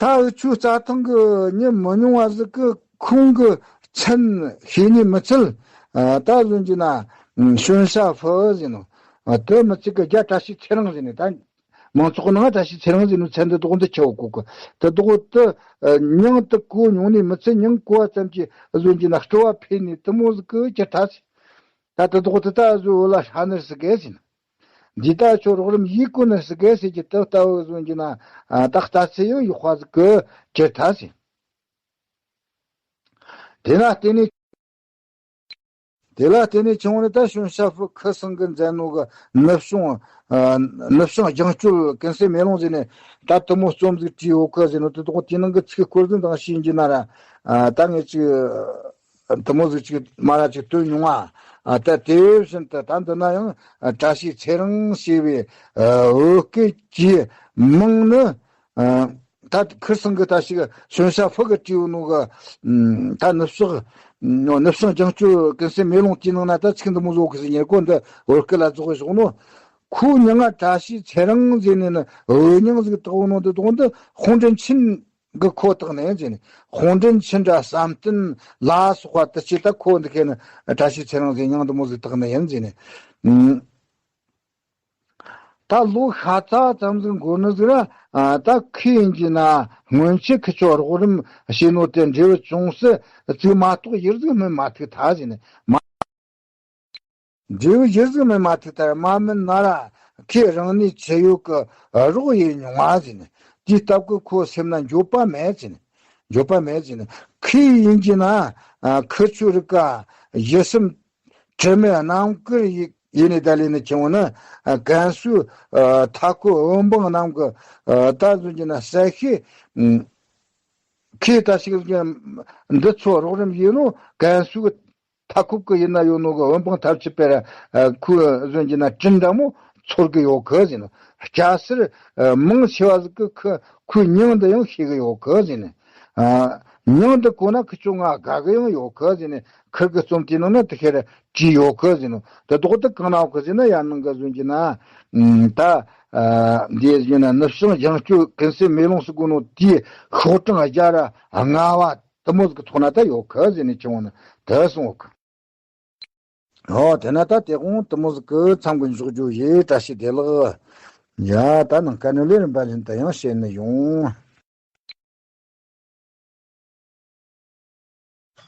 ད་འུ་ཆོའི་རྩྭ་ཐང་གི་མྱི་མི་ཉུང་བ་ཟིག་གི་ཁོང་གི་མཚན་ཤེས་ནི་མི་ཚད་ད་ཟོན་གྱི་ན་ཤོན་ཤ་ཧྥུ་ཟེར་ནོ། དེ་མི་ཚད་གི་རྒྱ་བཀྲ་ཤིས་ཚེ་རིང་ཟེར་ནས་ད། མང་ཚོགས་ནང་བཀྲ་ཤིས་ཚེ་རིང་ཟེར་ནས་མཚན་འདི་དག་འདི་ཆེ་བོ་གོ་གི། དེ་དག་དེ་མྱིང་དེ་གོ་མྱོང་ནས་མི་ཚེ་ཉིན་གོ་བ་ཙམ་གྱིས་བཟོ་གྱི་ན་སྤྲོ་བ་འཕེལ་ནས་དེ་མོ་ཟིག་གི་ཅི་ཐ་ཟེར། ད་དེ་དག་དེ་ད་བཟོ་བོ་ལ་ཧྲ་ནར་ཟིག་གེ་ཟེར། འདི་ད་ཁྱོད་རོགས་རམ་ཡིད་གོ་ནར་ཟིག་གེ་ཟེར་གྱི་དེ་ལྟ་བུ་བཟོ་གྱི་ན་ད་ལྟ་ཚེ་ཡང་ཡག་པ་ཟིག་གི་ཅི་ཐ་ཟེར། དེ་ན་བརྟེན་ནས། དེ་ལ་བརྟེན་ནས་ཁྱེད་ངོ་ནི་ད་ཤོན་ཤ་ཧྥུ་ཁི་སང་གི་མཛད་ནོ་གི་ནུབ་བྱང་ནུབ་བྱང་རྒྱང་སྐྱོད་ཀུན་གསལ་མེ་ལོང་ཟེར་ནས་ད་དེ་མོ་རྩོམ་ཟིག་བྲིས་ཡོད་གི་ཟེར་ནོ། དེ་དག་དེ་ནང་གི་ཚིག་སྐོར་ཟིག་འདང་ཤེས་ཀྱི་ན་ར་ད་ངས་ཅིག་དེ་མོ་ཟིག་ཅིག་མ་ར་ཅིག་བཏོན་མྱོང་ཨ། ད་དེ་བཞིན་དུ་ད་འདི་ན་ཡང་བཀྲ་ཤིས་ཚེ་རིང་ཞེས་པའི་བོད་སྐད་ཀྱི་མིང་ནི། ད་ཁིར་སང་གི་ད་ཞིག་ཤོན་ཤ་ཧྥུ་གི་བྲིས་ཡོད་ནོ་གི་ད་ནུབ་ཕྱོགས་ནུབ་བྱང་རྒྱང་སྐྱོད་ཀུན་གསལ་མེ་ལོང་དེའི་ནང་ན་ད་ཚིག་འདི་མོ་བཟོ་གི་ཟེར་ཉེར་གོ་འདི་བོད་སྐད་ལ་རྫོགས་གི་བཞག་ནོ། ཁོའི་མྱིང་ང་བཀྲ་ཤིས་ཚེ་རིང་ཟེར་ནས་ནི་བོད་མྱིང་ཟིག་བཏགས་ནོ་འདི་དག་འདི་ཧོང་ཀྲིན་ཆིན་གི་ཁོ་བཏགས་ནས་ཟེར་ནས། ཧོང་ཀྲིན་ཆིན་དྲ་བསམ་གཏན་ལ་སོགས་པ་དེ་ཆེ་ད་ཁོ་འདི་ཁེ་ནི་བཀྲ་ཤིས་ཚེ་རིང་ཟེར་མྱིང་འདི་མོ་ཟིག་བཏགས་ནི་ཡིན་ཟེར་ནས། ད་ལོ་ཤ་ཚ་ཙམ་ཟིག་འགོར་ནི་ཟིག་ར། ད་ཁོས་ཡིན་གྱི་ན་སྔོན་ཆད་ཁི་ཆོ་རོགས་རམ་བྱས་ནོ་དེ་འབྲས་བུ་ཅུང་ཟད་ཙིག་མ་གཏོགས་ཡིར་ཟིག་སྨིན་མ་ཐུབ་ཐལ་ཟེར་ནས་མ། འབྲས་བུ་ཡིར་ཟིག་སྨིན་མ་ཐུབ་ཐལ་མ་སྨིན་ན་ར་ཁོས་རང་ནུས་ཅི་ཡོད་ཀྱི་རོགས་ཡེ་མྱོང་བ་ཟེར་ནས། དེའི་སྟབས་ཀྱིས་ཁོ་སེམས་ན་འགྱོད་པ་མེད་ཟེར་ནས། འགྱོད་པ་མེད་ཟེར་ནས། ཁོས་ཡིན་གྱི་ན་ཁི་ཆོ་རིག་ག་ཡིད་སེམས་དྲི་མེད་རྣམ་དཀར་ཡིན་ནས་ད་ལས་ནི་ཁྱེད་ངོ་ནི་ཀན་སུའུ་མཐའ་འཁོབ་བོད་འབངས་རྣམས་ཀྱི་ད་བཟོ་གྱི་ན་གསལ་ཤེས་ཁོས་ད་ཞིག་འདི་ཚོ་རོགས་རམ་ཡིན་ནོ། ཀན་སུའུ་མཐའ་འཁོབ་ཀྱི་ཡིན་ན་ཡོད་ནོ་གི་བོད་འབངས་ཐམས་ཅད་པེ་ར་ཁོས་བཟོ་གྱི་ན་དྲིན་འདྲ་མོ་ཚོར་གི་ཡོད་གི་ཟེར་ནོ། སྐྱ་སེར་མང་ཆེ་བ་ཟིག་གི་ཁོའི་མྱིང་འདི་ཡང་ཤེས་གི་ཡོད་གི་ཟེར་ནས། མྱིང་འདི་གོ་ན་ཁི་ཆོ་ང་དགའ་གི་ཡང་ཡོད་གི་ཟེར་ནས། ཁིར་གི་རྩོམ་དེའི་ནང་ན་དེ་ཁེ་ར་བྲིས་ཡོད་གི་ཟེར་ནོ། དེ་དག་དེ་གང་ན་ཡོད་གི་ཟེར་ན་ཡར་ནང་གི་བཟོ་གྱི་ན་ད་འདི་བཟོ་གྱི་ན་ནུབ་བྱང་རྒྱང་སྐྱོད་ཀུན་གསལ་མེ་ལོང་ཟེར་གོ་ནོ་དེའི་ཤོག་གྲངས་བརྒྱ་ར་ལྔ་བ་དེ་མོ་ཟིག་གི་ཐོག་ན་ད་ཡོད་གི་ཟེར་ནས་ཁྱེད་ངོ་ནི་དེ་གསུངས་ཡོད་གི། ཨོ་དེ་ན་ད་དེ་དགོང་དེ་མོ་ཟིག་གི་མཚམས་ཀྱི་འཇོག་རྒྱུ་ཡིན། བཀྲ་ཤིས་བདེ་ལེགས། ཡ་ད་ནང་ཀ་ནི་ལས་རིམ་པ་ལྷན་དུ་ཡང་བཤད་ནི་ཡོང་།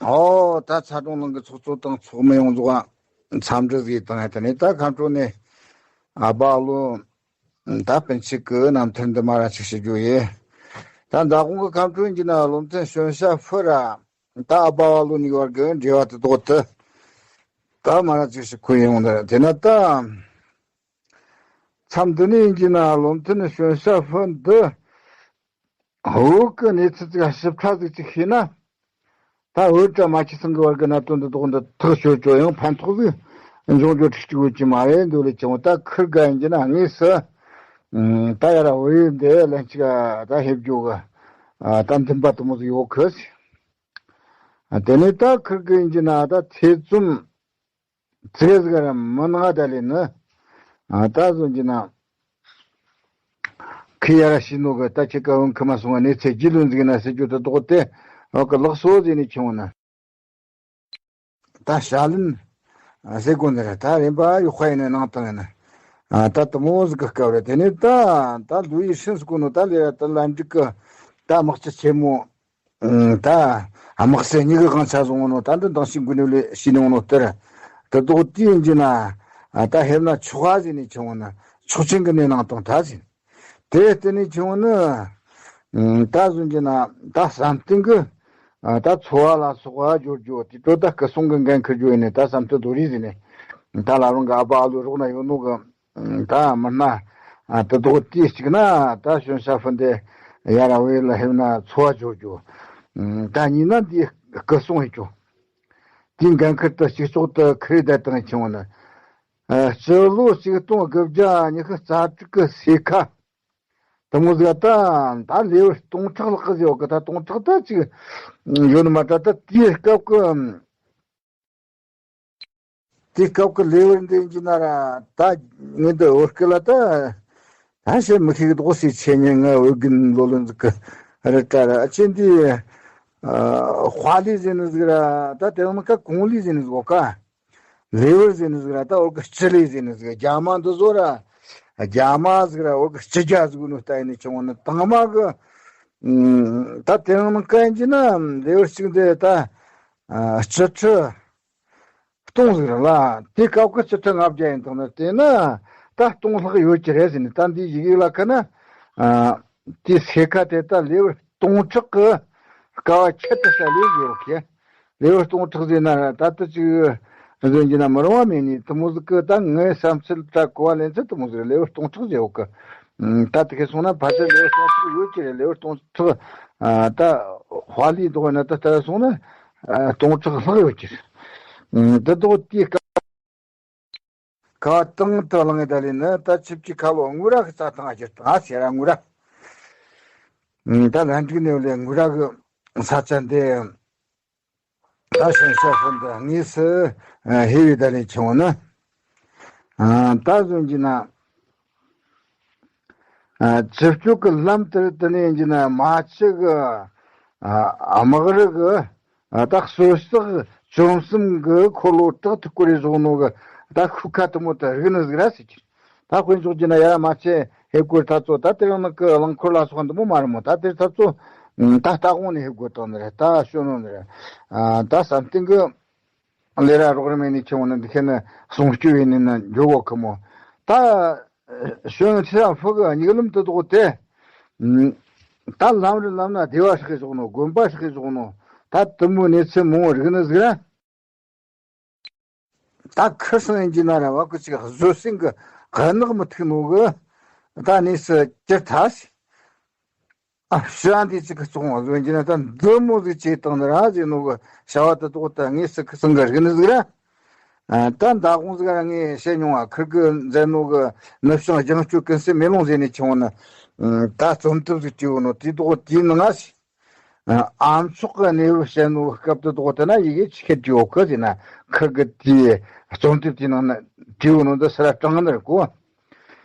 ཨོ་ད་ཚ་གྲོང་ནང་གི་ཚོགས་གཙོ་དང་ཚོགས་མི་ཡོངས་རྫོགས་འཚམས་འདྲི་ཟིག་དང་། དེ་ནས་ད་ཁམས་ཕྲུག་ནས་ཨ་བ་ལོ་ད་སྤུན་མཆེད་ཀྱི་རྣམ་ཐར་འདི་མ་ར་ཅིག་ཞུ་རྒྱུ་ཡིན། ད་མདང་དགོང་གི་ཁམས་ཕྲུག་གི་ན་བློ་མཐུན་ཤོན་ཤ་ཧྥུ་ར་ད་ཨ་བ་བ་ལོ་གཉིས་བར་གྱི་འབྲེལ་བ་དེ་དག་དེ་ད་མ་ར་ཅིག་ཞིག་ཁོ་ཡོང་ནི་རེད། དེ་ན་ད་མཚམས་འདི་ནས་ཡིན་གྱི་ན་བློ་མཐུན་ནི་ཤོན་ཤ་ཧྥུ་འདི་བོད་ཀྱི་གནས་ཚུལ་ཅིག་ཞིབ་ཕྲ་ཟིག་ཅིག་ཤེས་ན། ད་བོད་དྲ་མ་ཆི་ཚང་གི་བར་གྱི་གནད་དོན་འདི་དག་འདི་ཐག་ཆོད་ཆོད་ཡང་ཕན་ཐོགས་ཟིག་འབྱུང་རྒྱུ་ཁྲིག་ཁྲིག་ཡོད་ཀྱི་མ་རེད་འདོད་ལས་ཀྱང་། ད་ཁིར་ག་ཡིན་གྱི་ན་དངོས་སུ་ད་ཡ་ར་བོད་ཡིག་འདི་ལན་གཅིག་ད་ཧེབ་རྒྱུ་གི་ད་འདུན་པ་དེ་མོ་ཟིག་ཡོད་གི། དེ་ནས་ད་ཁིར་གི་ཡིན་གྱི་ན་ད་ཐེ་ཚོམ་ཙི་གེ་ཟིག་ར་མི་ནང་ད་ལས་ནི་ད་བཟོ་གྱི་ན་ཁི་ཡ་ར་ཤི་ནོ་གི་ད་ཁྱེད་ཀ་འོང་ཁི་མ་སོང་བ་ནས་ཚེ་རྒྱུས་ལོན་ཟིག་ན་ཟེར་རྒྱུ་དེ་དོག་དེ་འོག་གི་ལགས་སོ་ཟེར་ནས་ཁྱོང་ན། ད་ཞྭ་ལན་ཟེར་དགོས་ནི་རེད། ད་རིམ་པ་ཡོད་ཁ་ཡིན་ནི་ནང་དང་ཡིན་ན་ད་དུ་མོ་ཟིག་གི་སྐབས་རེད། དེ་ནས་ད་ད་ལུའི་ཧྲིན་ཟེར་གོ་ནོ་ད་ལས་ད་ལ་འགྲིག་གི་ད་དམག་སྤྱི་ཆེན་མོ། ད་དམག་སྲིད་གཉིས་ཀྱི་དབང་ཆ་བཟུང་ནོ་ད་འདི་མདང་ཞིག་འགུལ་ནས་ལས་ཤི་ནས་ནོ་དེར་དུ་དོག་དེ་ཡིན་གྱི་ན་ད་ཧེབ་ན་ཆོག་ག་ཟེར་ནས་ཁྱོང་ན་ཆོག་ཆེན་གྱི་ནས་ནང་དང་ད་ཟིན། དེ་བརྟེན་ནས་ཁྱོད་ནི་ ད་བཟོ་རྒྱུ་ན་ད་བསམ་གཏན་གི་ད་འཚོ་བ་ལ་སོགས་པ་སྦྱོར་རྒྱུ་དེ་ཚོ་ད་སྐུ་སྲུང་གི་འགན་འཁུར་རྒྱུ་ཡིན་ནས། ད་བསམ་གཏན་རྡོ་རིང་ཟེར་ནས་ད་ལ་རང་གི་ཨ་ཕ་ཨ་ལོ་རོགས་ན་ཡོད་ནོ་གི། ད་མི་སྣ་དེ་དག་དེ་གཅིག་ན་ད་ཞོན་ཤ་ཕུ་འདི་ཡ་ར་བའི་ལ་ཧེབ་ན་འཚོ་བ་སྦྱོར་རྒྱུ། ད་གཉིས་ན་འདི་སྐུ་སྲུང་ཡེད་རྒྱུ། དེའི་འགན་ཁུར་དུ་གཅིག་ལྕོགས་དུ་ཁུར་བསྡད་བཏང་ཆེ་བ་ནི། སྤྱི་ལོ་ཆིག་སྟོང་དགུ་བརྒྱ་ཉི་ཤུ་རྩ་དྲུག་གི་སེ་ཁ་དེ་མོ་ཟིག་ད་ད་ལེ་དབར་སྟོང་ཕྲག་ལྷག་གི་ཟེར་བ་གི། ད་སྟོང་ཕྲག་ད་ཅིག་ཡོད་ནི་མ་ད། ད་དེའི་སྐབས་ཀྱི་དེའི་སྐབས་ཀྱི་ལེ་དབར་འདི་ཡིན་གྱི་ན་ར། ད་ངས་འདི་བོད་སྐད་ལ་ད་ད་བཤད་མི་ཤེས་གི། དོག་སའི་ཆེ་ཉེ་ང་བོད་རྒན་ལོ་ལོན་ཟིག་གི་རི་ཀྲ་ར་ཨ་ཆེ་འདི་ཧྭ་ལི་ཟེར་ནི་ཟིག་ར། ད་དེ་རིང་ནི་ཀ་གོང་ལི་ཟེར་ནི་ཟིག་གོ་ཀ། ལེ་དབར་ཟེར་ནི་ཟིག་ར། ད་འོ་གི་སྤྱི་ལེ་ཟེར་ནི་ཟིག་རྒྱ་མ་འདི་བཟོ་ར། རྒྱ་མ་ཟིག་ར་འོ་གི་སྤྱི་རྒྱ་ཟིག་ནོ་ད་ཡིན་ནི་ཆུང་བ་ནི་དང་མ་གི། ད་དེ་རིང་ནི་ཀ་ཡིན་གྱི་ན་ལེ་དབར་གཅིག་འདི་ད་སྤྱི་ཁྲི་སྟོང་ཟིག་ར་ལ། དེ་སྐབས་ཀྱི་སྤྱི་ཁྲི་ལྔ་བརྒྱ་ཡིན་དང་ན། དེ་ན་ད་སྟོང་ལྷག་ཡོད་ཀྱི་རེད་ཟེར་ནས། ད་འདི་ཡི་གེ་ལ་ཁ་ན་དེ་སེ་ཁ་དེ་ད་ལེ་དབར་སྟོང་ཕྲག་གི་ཀ་བ་ཁྱད་དུ་བསད་ལས་ཡོད་ཀྱི། ལེ་དབར་སྟོང་ཕྲག་ཟེར་ན་ད་ལྟ་ཅིག་བཟོ་རྒྱུ་ན་མི་རུང་བ་མེད་ནི་དེ་མོ་ཟིག་གི། ད་ངའི་བསམ་ཚུལ་ད་གོ་བ་ལེན་ཚུལ་དེ་མོ་ཟིག་རེད། ལེ་དབར་སྟོང་ཕྲག་ཟེར་ཡོད་གི། ད་དེ་ག་སོང་ན་ཕལ་ཆེར་ལེ་དབར་སྟོང་ཕྲག་ཡོད་ཀྱི་རེད། ལེ་དབར་སྟོང་ཕྲག་ད་ཧྭ་ལི་དོག་ན་ད་ལྟ་སོང་ན་སྟོང་ཕྲག་ལྷག་ཡོད་ཀྱི་རེད། དེ་དོག་དེའི་སྐབས་ཁ་དང་དུ་བླངས་ད་ལས་ནི་ད་ཆིབས་ཀྱི་ཁ་ལོ་དངུལ་ར་གི་རྩྭ་ཐང་ཨ་ཁྱེར་དང་ཨ་སེ་ར་དངུལ་ར། ད་ལྷན་ཁྲིག་ནས་ལས་དངུལ་ར་གི་ས་ཆ་འདི་ད་ཞིང་ཤ་ཧོན་དུ་དངོས་སུ་ཧེ་བའི་ད་ལས་ཆུང་ནི། ད་བཟོ་རྒྱུ་ན། ཨ། སྤྱི་སྤྱོད་ཀྱི་ལམ་དེར་དེ་ནས་ཡིན་གྱི་ན་རྨ་ཆུ་གི། ཨ། དམག་རི་གི། ཨ། ད་གསོད་སྲེག་བཅོམ་གསུམ་གྱི་འཁོར་ལོ་དྲག་ཏུ་བསྐོར་རེ་བཞག་ནོ་གི། ད་ཤུགས་ཁ་དེ་མོ་དེ་རིག་ནི་ཟིག་ར་ཟེར་གྱི། ད་དཔེ་འཇོག་རྒྱུ་ན་ཡ་ར་རྨ་ཆུ་ཧེ་བསྐོར་ཐ་ཚོ་ད་དེ་རིང་ནི་གི་རླངས་འཁོར་ལ་སོགས་འདི་མོ་མ་རེད་མོ། ད་དེ་ཐ་ཚོ་ད་ལྟ་དགོང་ནས་ཧེ་བསྐོར་བཏང་ནི་རེད། ད་ཤོད་ནོ་ནི་རེད། ཨ། ད་བསམ་གཏན་གི་ལས་ར་རོགས་རམ་ཡིན་ནི་ཆེ་བོ་ནི་འདི་ཁྱེད་ནི་སྲུང་སྐྱོབ་ཡིན་ནི་ན་འཇོག་གོ་ཁི་མོ། ད་ཞོན་ཚེ་ཧྥུ་གི་མྱིག་ལམ་དུ་དོག་དེ། ད་ལམ་རི་ལམ་ན་སྡེ་བ་ཧྲག་གི་བཞག་ནོ། དགོན་པ་ཧྲག་གི་བཞག་ནོ། ད་དུ་མོ་གནས་ཚུལ་མང་བོ་རིག་ནི་ཟིག་ར། ད་ཁི་སང་ཡིན་གྱི་ན་ར་བ་ཀི་ཅིག་བཟོད་སྲན་གི་གནག་མི་ཐུག་ནོ་གི། ད་གནས་སུ་ཅི་ཐ་ཞིག་ཨ། ཤི་ཨ་འདི་ཅིག་གི་བཙོང་བ་བཟོ་རྒྱུ་ན་ད་འདི་མོ་ཟིག་བྱེད་བཏང་ནི་ར་ཟེར་ནོ་གི་བྱ་བ་དེ་དོག་ད་ངས་སི་ཁི་སང་གི་རིག་ནི་ཟིག་ར། ཨ། ད་མདང་དགོང་ཟིག་ར་ངས་བཤད་མྱོང་བ། ཁིར་གི་མཛད་ནོ་གི་ནུབ་བྱང་རྒྱང་སྐྱོད་ཀུན་གསལ་མེ་ལོང་ཟེར་ནས་ཆུང་བ་ནི། ད་རྩོམ་དེབ་ཟིག་བྲིས་ཡོད་ནོ་དེ་དོག་དེའི་ནང་ང་ཞིག་ཨ་མཆོག་གི་གནས་བབ་བཤད་ནོ་སྐབས་དེ་དོག་དེ་ན་ཡི་གེ་ཆི་ཁེ་བྲིས་ཡོད་གི་ཟེར་ན། ཁིར་གི་དེའི་རྩོམ་དེབ་དེའི་ནང་ན་བྲིས་ཡོད་ནོ་འདི་སི་ར་དྲང་ནི་རེད་གོ།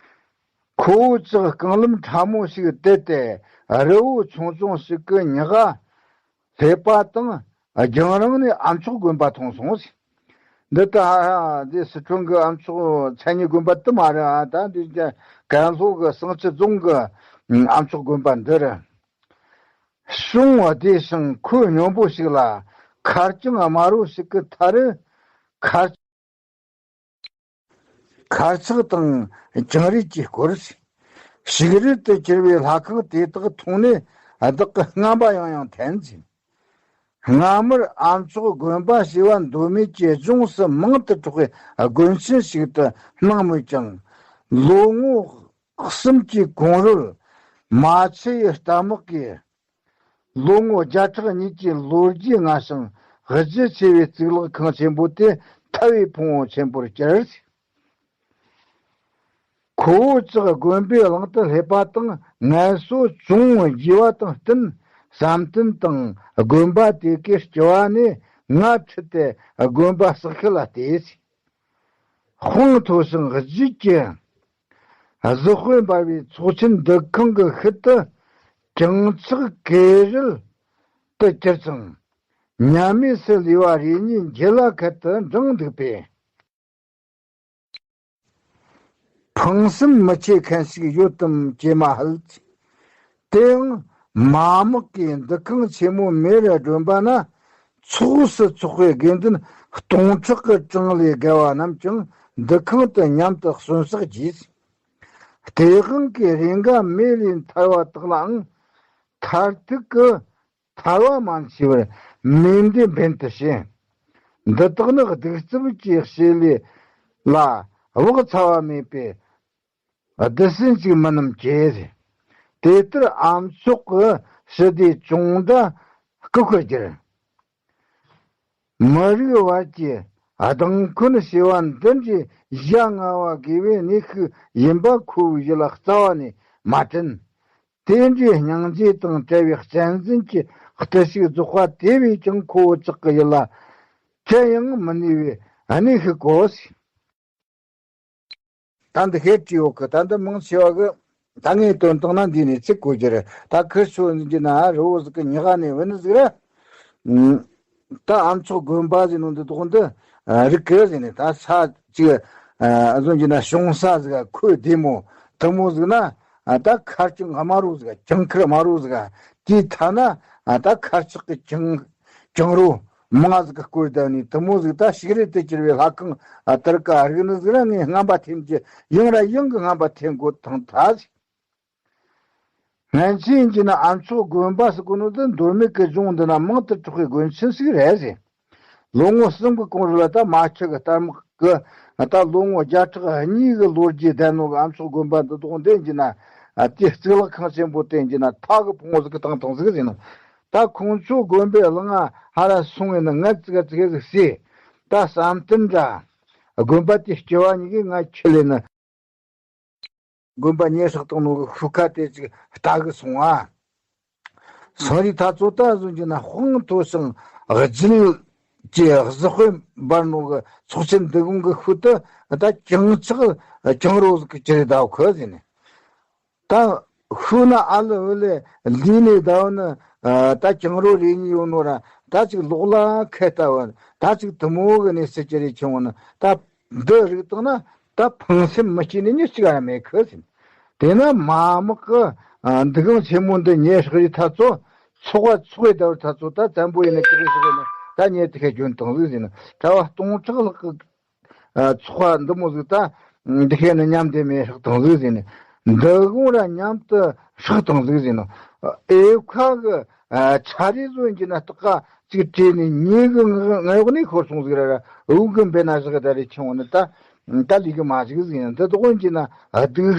ཁོ་བོ་ཅག་རྐང་ལམ་ཕྲ་མོ་ཞིག་བལྟས་ཏེ། རི་བོ་ཆུང་ཆུང་ཞིག་གི་ཉག་ག་སླེབས་པ་དང་། རྒྱང་རིང་ནས་ཨ་མཆོག་དགོན་པ་མཐོང་སོང་ཟེར། འདི་ལྟ་ཧ་ཧ། འདི་སི་ཁྲོན་གྱི་ཨ་མཆོག་མཚན་ཉིད་དགོན་པ་དེ་མ་རེད་ཨ། ད་འདི་ཀན་ལྷོ་གི་བསང་ཆུ་རྫོང་གི་ཨ་མཆོག་དགོན་པ་འདི་རེད། གཤོང་བདེ་ཞིང་ཁོད་སྙོམས་པོ་ཞིག་ལ། མཁར་གྱང་དམར་བོ་ཞིག་གི་མཐའ་རུ། མཁར། མཁར་ཆག་དང་གྱང་རིས་ཀྱིས་བསྐོར། ཞིག་རལ་དུ་གྱུར་བའི་ལྷ་ཁང་དེ་དག་མཐོང་ནས་བདག་གི་རྔམ་པ་ཡང་ཡང་འཐེན་ཟིན། སྔ་མོར་ཨ་མཆོག་དགོན་པ་ཞེས་པ་མདོ་སྨད་ཀྱི་ལྗོངས་སུ་མང་དུ་གྲགས་པའི་དགོན་ཆེན་ཞིག་ཏུ་སྣང་མོད་ཀྱང་། ལོ་ངོ་གསུམ་གྱི་གོང་རོལ། རྨ་ཆུ་ཡི་རྟ་དམག་གིས། ལོ་ངོ་བརྒྱ་ཕྲག་གཉིས་ཀྱི་ལོ་རྒྱུས་སྔ་ཞིང་གཞི་ཆེ་བའི་གཙུག་ལག་ཁང་ཆེན་པོ་དེ་ཐལ་བའི་ཕུང་བོ་ཆེན་པོར་གྱུར། ཁོ་བོ་ཅག་དགོན་པའི་གླིང་དུ་སླེབས་པ་དང་ངལ་གསོ་ཅུང་རྒྱས་པ་དང་བསྟུན། བསམ་གཏན་དང་དགོན་པ་དེ་གའི་སྐྱེ་བ་ནས་ང་ཁྲིད་དེ་དགོན་པ་ཟག་ཤེས་ལ་བལྟས། དཔངས་མཐོ་ཞིང་བརྗིད་ཀྱི་གཟི་དཔལ་འབར་བའི་ཚོགས་ཆེན་འདུ་ཁང་གི་ཤུལ་དུ་གྱང་ཆག་གེ་རལ་དུ་གྱུར་ཅིང་། མཉམ་མེད་སུ་ལུས་པ་རེ་གཉིས་འགྱེལ་བ་ཁད་དུ་འགྲེང་འདུག་པས། ཕངས་སེམས་མི་ཆེ་མཁན་ཞིག་ཡོད་དམ་ཅེས་མ་ཧད། དེའང་མ་དམག་གིས་འདུ་ཁང་ཆེན་མོ་མེ་རུ་སྒྲོན་པ་ན། ཚོགས་སུ་འཚོགས་པའི་དགེ་འདུན་སྟོང་ཕྲག་གི་གྲངས་ལས་བརྒལ་བ་རྣམས་ཀྱང་འདུ་ཁང་དུ་མཉམ་དུ་གསོན་བསྲེགས་བགྱིས། སྟེས་དབང་གི་རེ་འགའ་མེ་ལས་ཐར་བ་དག་ལའང་ མཐར་ཐུག་གི་ཐར་བ་མ་མཆིས་པར་མེ་མདས་འབེན་དུ་བྱས། འདི་དག་ནི་གདུག་རྩུབ་ཀྱི་བྱེད་ལས་ལ་བག་ཚ་བ་མེད་པས་བདུད་སྲིན་ཅིག་མིན་ནམ་ཅེས། དེ་ལྟར་ཨ་མཆོག་གི་ཞི་བདེ་ཅུང་འདྲ་བཀུག་པར་གྱུར། མི་རིགས་བར་གྱི་སྡང་འཁོན་ཞེས་པ་འདི་འདྲའི་གཞན་ང་བ་དགོས་པའི་གནས་ཤིག་ཡིན་པ་ཁོ་བོའི་ཡིད་ལ་རྩ་བ་ནས་མ་དྲན། དེ་འདྲའི་སྙིང་རྗེ་དང་བྲལ་བའི་གཅན་གཟན་གྱི་བརྟུལ་ཞུགས་རྫོགས་པ་དེ་བས་ཀྱང་ཁོ་བོ་ཅག་གི་ཡིད་ལ་དྲན་ཡང་མི་ནུས་པའི་གནས་ཤིག་གོ། ད་འདི་སྐད་བྲིས་ཡོད་གི། ད་འདི་མང་ཆེ་བ་གི་ད་ངས་དོན་དག་ན་འདི་ནས་ཚིག་གོ་རྒྱུ་རེད། ད་ཁིར་ཆོ་འདི་ན་རི་བོ་ཟིག་གི་ཉག་ནས་བུད་ནི་ཟིག་རེད། ད་ཨ་མཆོག་དགོན་པ་ཟེར་ནོ་འདི་དོག་འདི་རིག་གི་ཟེར་ནས། ད་ས་ཅིག་ཨ་ཟོན་གྱི་ན་བྱུང་ས་ཟིག་ཁོས་བདེ་མོ་དུ་མོ་ཟིག་ན། ད་ཁར་ཅུང་དམའ་རུ་ཟིག་ཅང་ཁིར་དམའ་རུ་ཟིག་དེའི་ཐ་ན་ད་ཁར་ཆག་གི་ཅང་ཅང་རུ་མང་ཟིག་གི་སྐོར་ད་ནི་དུ་མོ་ཟིག་ད་ཞིག་རེད་དུ་གྱུར་བའི་ལྷ་ཁང་ཨ་དར་ཀ་རིག་ནི་ཟིག་ར་ངས་རྔམ་པ་ཐེམ་གྱི་ཡང་ར་ཡང་གི་རྔམ་པ་ཐེམ་དགོས་དང་ད་ཟིག་སྔན་ཆད་ཡིན་གྱི་ན་ཨ་མཆོག་དགོན་པ་ཟེར་གོ་ནོ་དེ་མདོ་སྨད་ཀྱི་ལྗོངས་འདི་ན་མང་དུ་གྲགས་པའི་དགོན་ཆེན་ཞིག་རེད་ཟེར། ལོ་ངོ་གསུམ་གྱི་གོང་རུ་ལ་ད་མ་ཆུ་གི་རྟ་དམག་གི་ད་ལོ་ངོ་བརྒྱ་ཕྲག་གཉིས་གི་ལོ་རྒྱུས་ལྡན་ནོ་གི་ཨ་མཆོག་དགོན་པ་འདི་དག་འདི་ཡིན་གྱི་ན་དེ་གཙུག་ལག་ཁང་ཆེན་པོ་དེ་ཡིན་གྱི་ན་ཐག་གི་ཕུང་བོ་ཟིག་གི་བཏང་བཏང་ཟིག་ཟེར་ནོ། ད་ཁོང་ཚོ་དགོན་པའི་གླིང་ང་ཧ་ར་སོང་བས་ན་ངར་ཙིག་ཙིག་ཟིག་ཟེར། ད་བསམ་གཏན་འདྲ་དགོན་པ་དེ་སྐྱེ་བ་གཉིས་ཀྱི་ང་ཁྱི་ལས་ནི། དགོན་པ་ཉེ་སྲེག་བཏང་ནོ་གི་ཤུལ་ཁ་དེ་ཅིག་ལྟ་གི་སོང་ཨ། སང་རི་ཐ་ཚོ་ད་བཟོ་རྒྱུ་ན་དཔང་མཐོ་ཞིང་རྒྱུད་ཀྱི་གཟི་དཔལ་འབར་ནོ་གི་ཚོགས་ཆེན་འདི་གུང་གི་ཤུལ་དུ་ད་ཀྱང་ཆག་ཀྱང་རོ་ཟིག་གི་ཅི་རེད་ད་ཁོ་ཟེར་ནས། ད་ཤུལ་ན་ཨ་ལི་འུ་ལི་ལི་ནས་ད་བ་ནི་ད་ཀྱང་རོ་རེ་གཉིས་ཡོད་ནོ་ར་ད་ཅིག་ལོག་ལ་ཁད་ལྟ་བ་ད་ཅིག་དུ་མོ་གི་གནས་ཚུལ་ཅི་རེད་ཁྱེར་འོང་ན་ད་འདི་རིགས་བཏང་ན། ད་ཕངས་སེམས་མི་སྐྱེ་ནི་ཉིད་གཅིག་ར་མེད་ཁུ་ཟིན། དེ་ན་མ་དམག་གི་འདུ་ཁང་ཆེན་མོ་འདི་ཉེ་ཧྲག་ཡི་ཐ་ཚོ་ཚོགས་པ་ཚོགས་ཡི་ད་བར་ཐ་ཚོ་ད་བཙན་པོ་ཡིན་ནི་ཀི་རི་ཞིག་ཡིན་ནི་ད་ཉེ་དེ་ཁའི་རྒྱུན་དང་ཟིག་ཟིན། གྲྭ་བ་སྟོང་ཕྲག་ལྷག་གི་ཚོགས་པ་འདི་མོ་ཟིག་ད་འདི་ཁའི་ནི་མཉམ་དེ་མེ་ཧྲག་དང་ཟིག་ཟིན། འདུ་ཁང་ར་མཉམ་དུ་ཧྲག་དང་ཟིག་ཟིན། ཨེ་ཁ་གི་ཆ་རེ་བཟོ་ཡིན་གྱི་ན་སྟག་ཀ་ཅིག་བྲེས་ནས་ཉེ་གི་ངག་ངག་ནས་ཤོར་སོང་ཟིག་ར་ར་འུ་གི་འབེ་ན་ཟིག་ད་རེ་ཆུང་བ་ནི་ད་ད་ལི་གི་མ་ཟིག་ཟིག་ཡིན། འདི་དོག་ཡིན་གྱི་ན་སྡིག་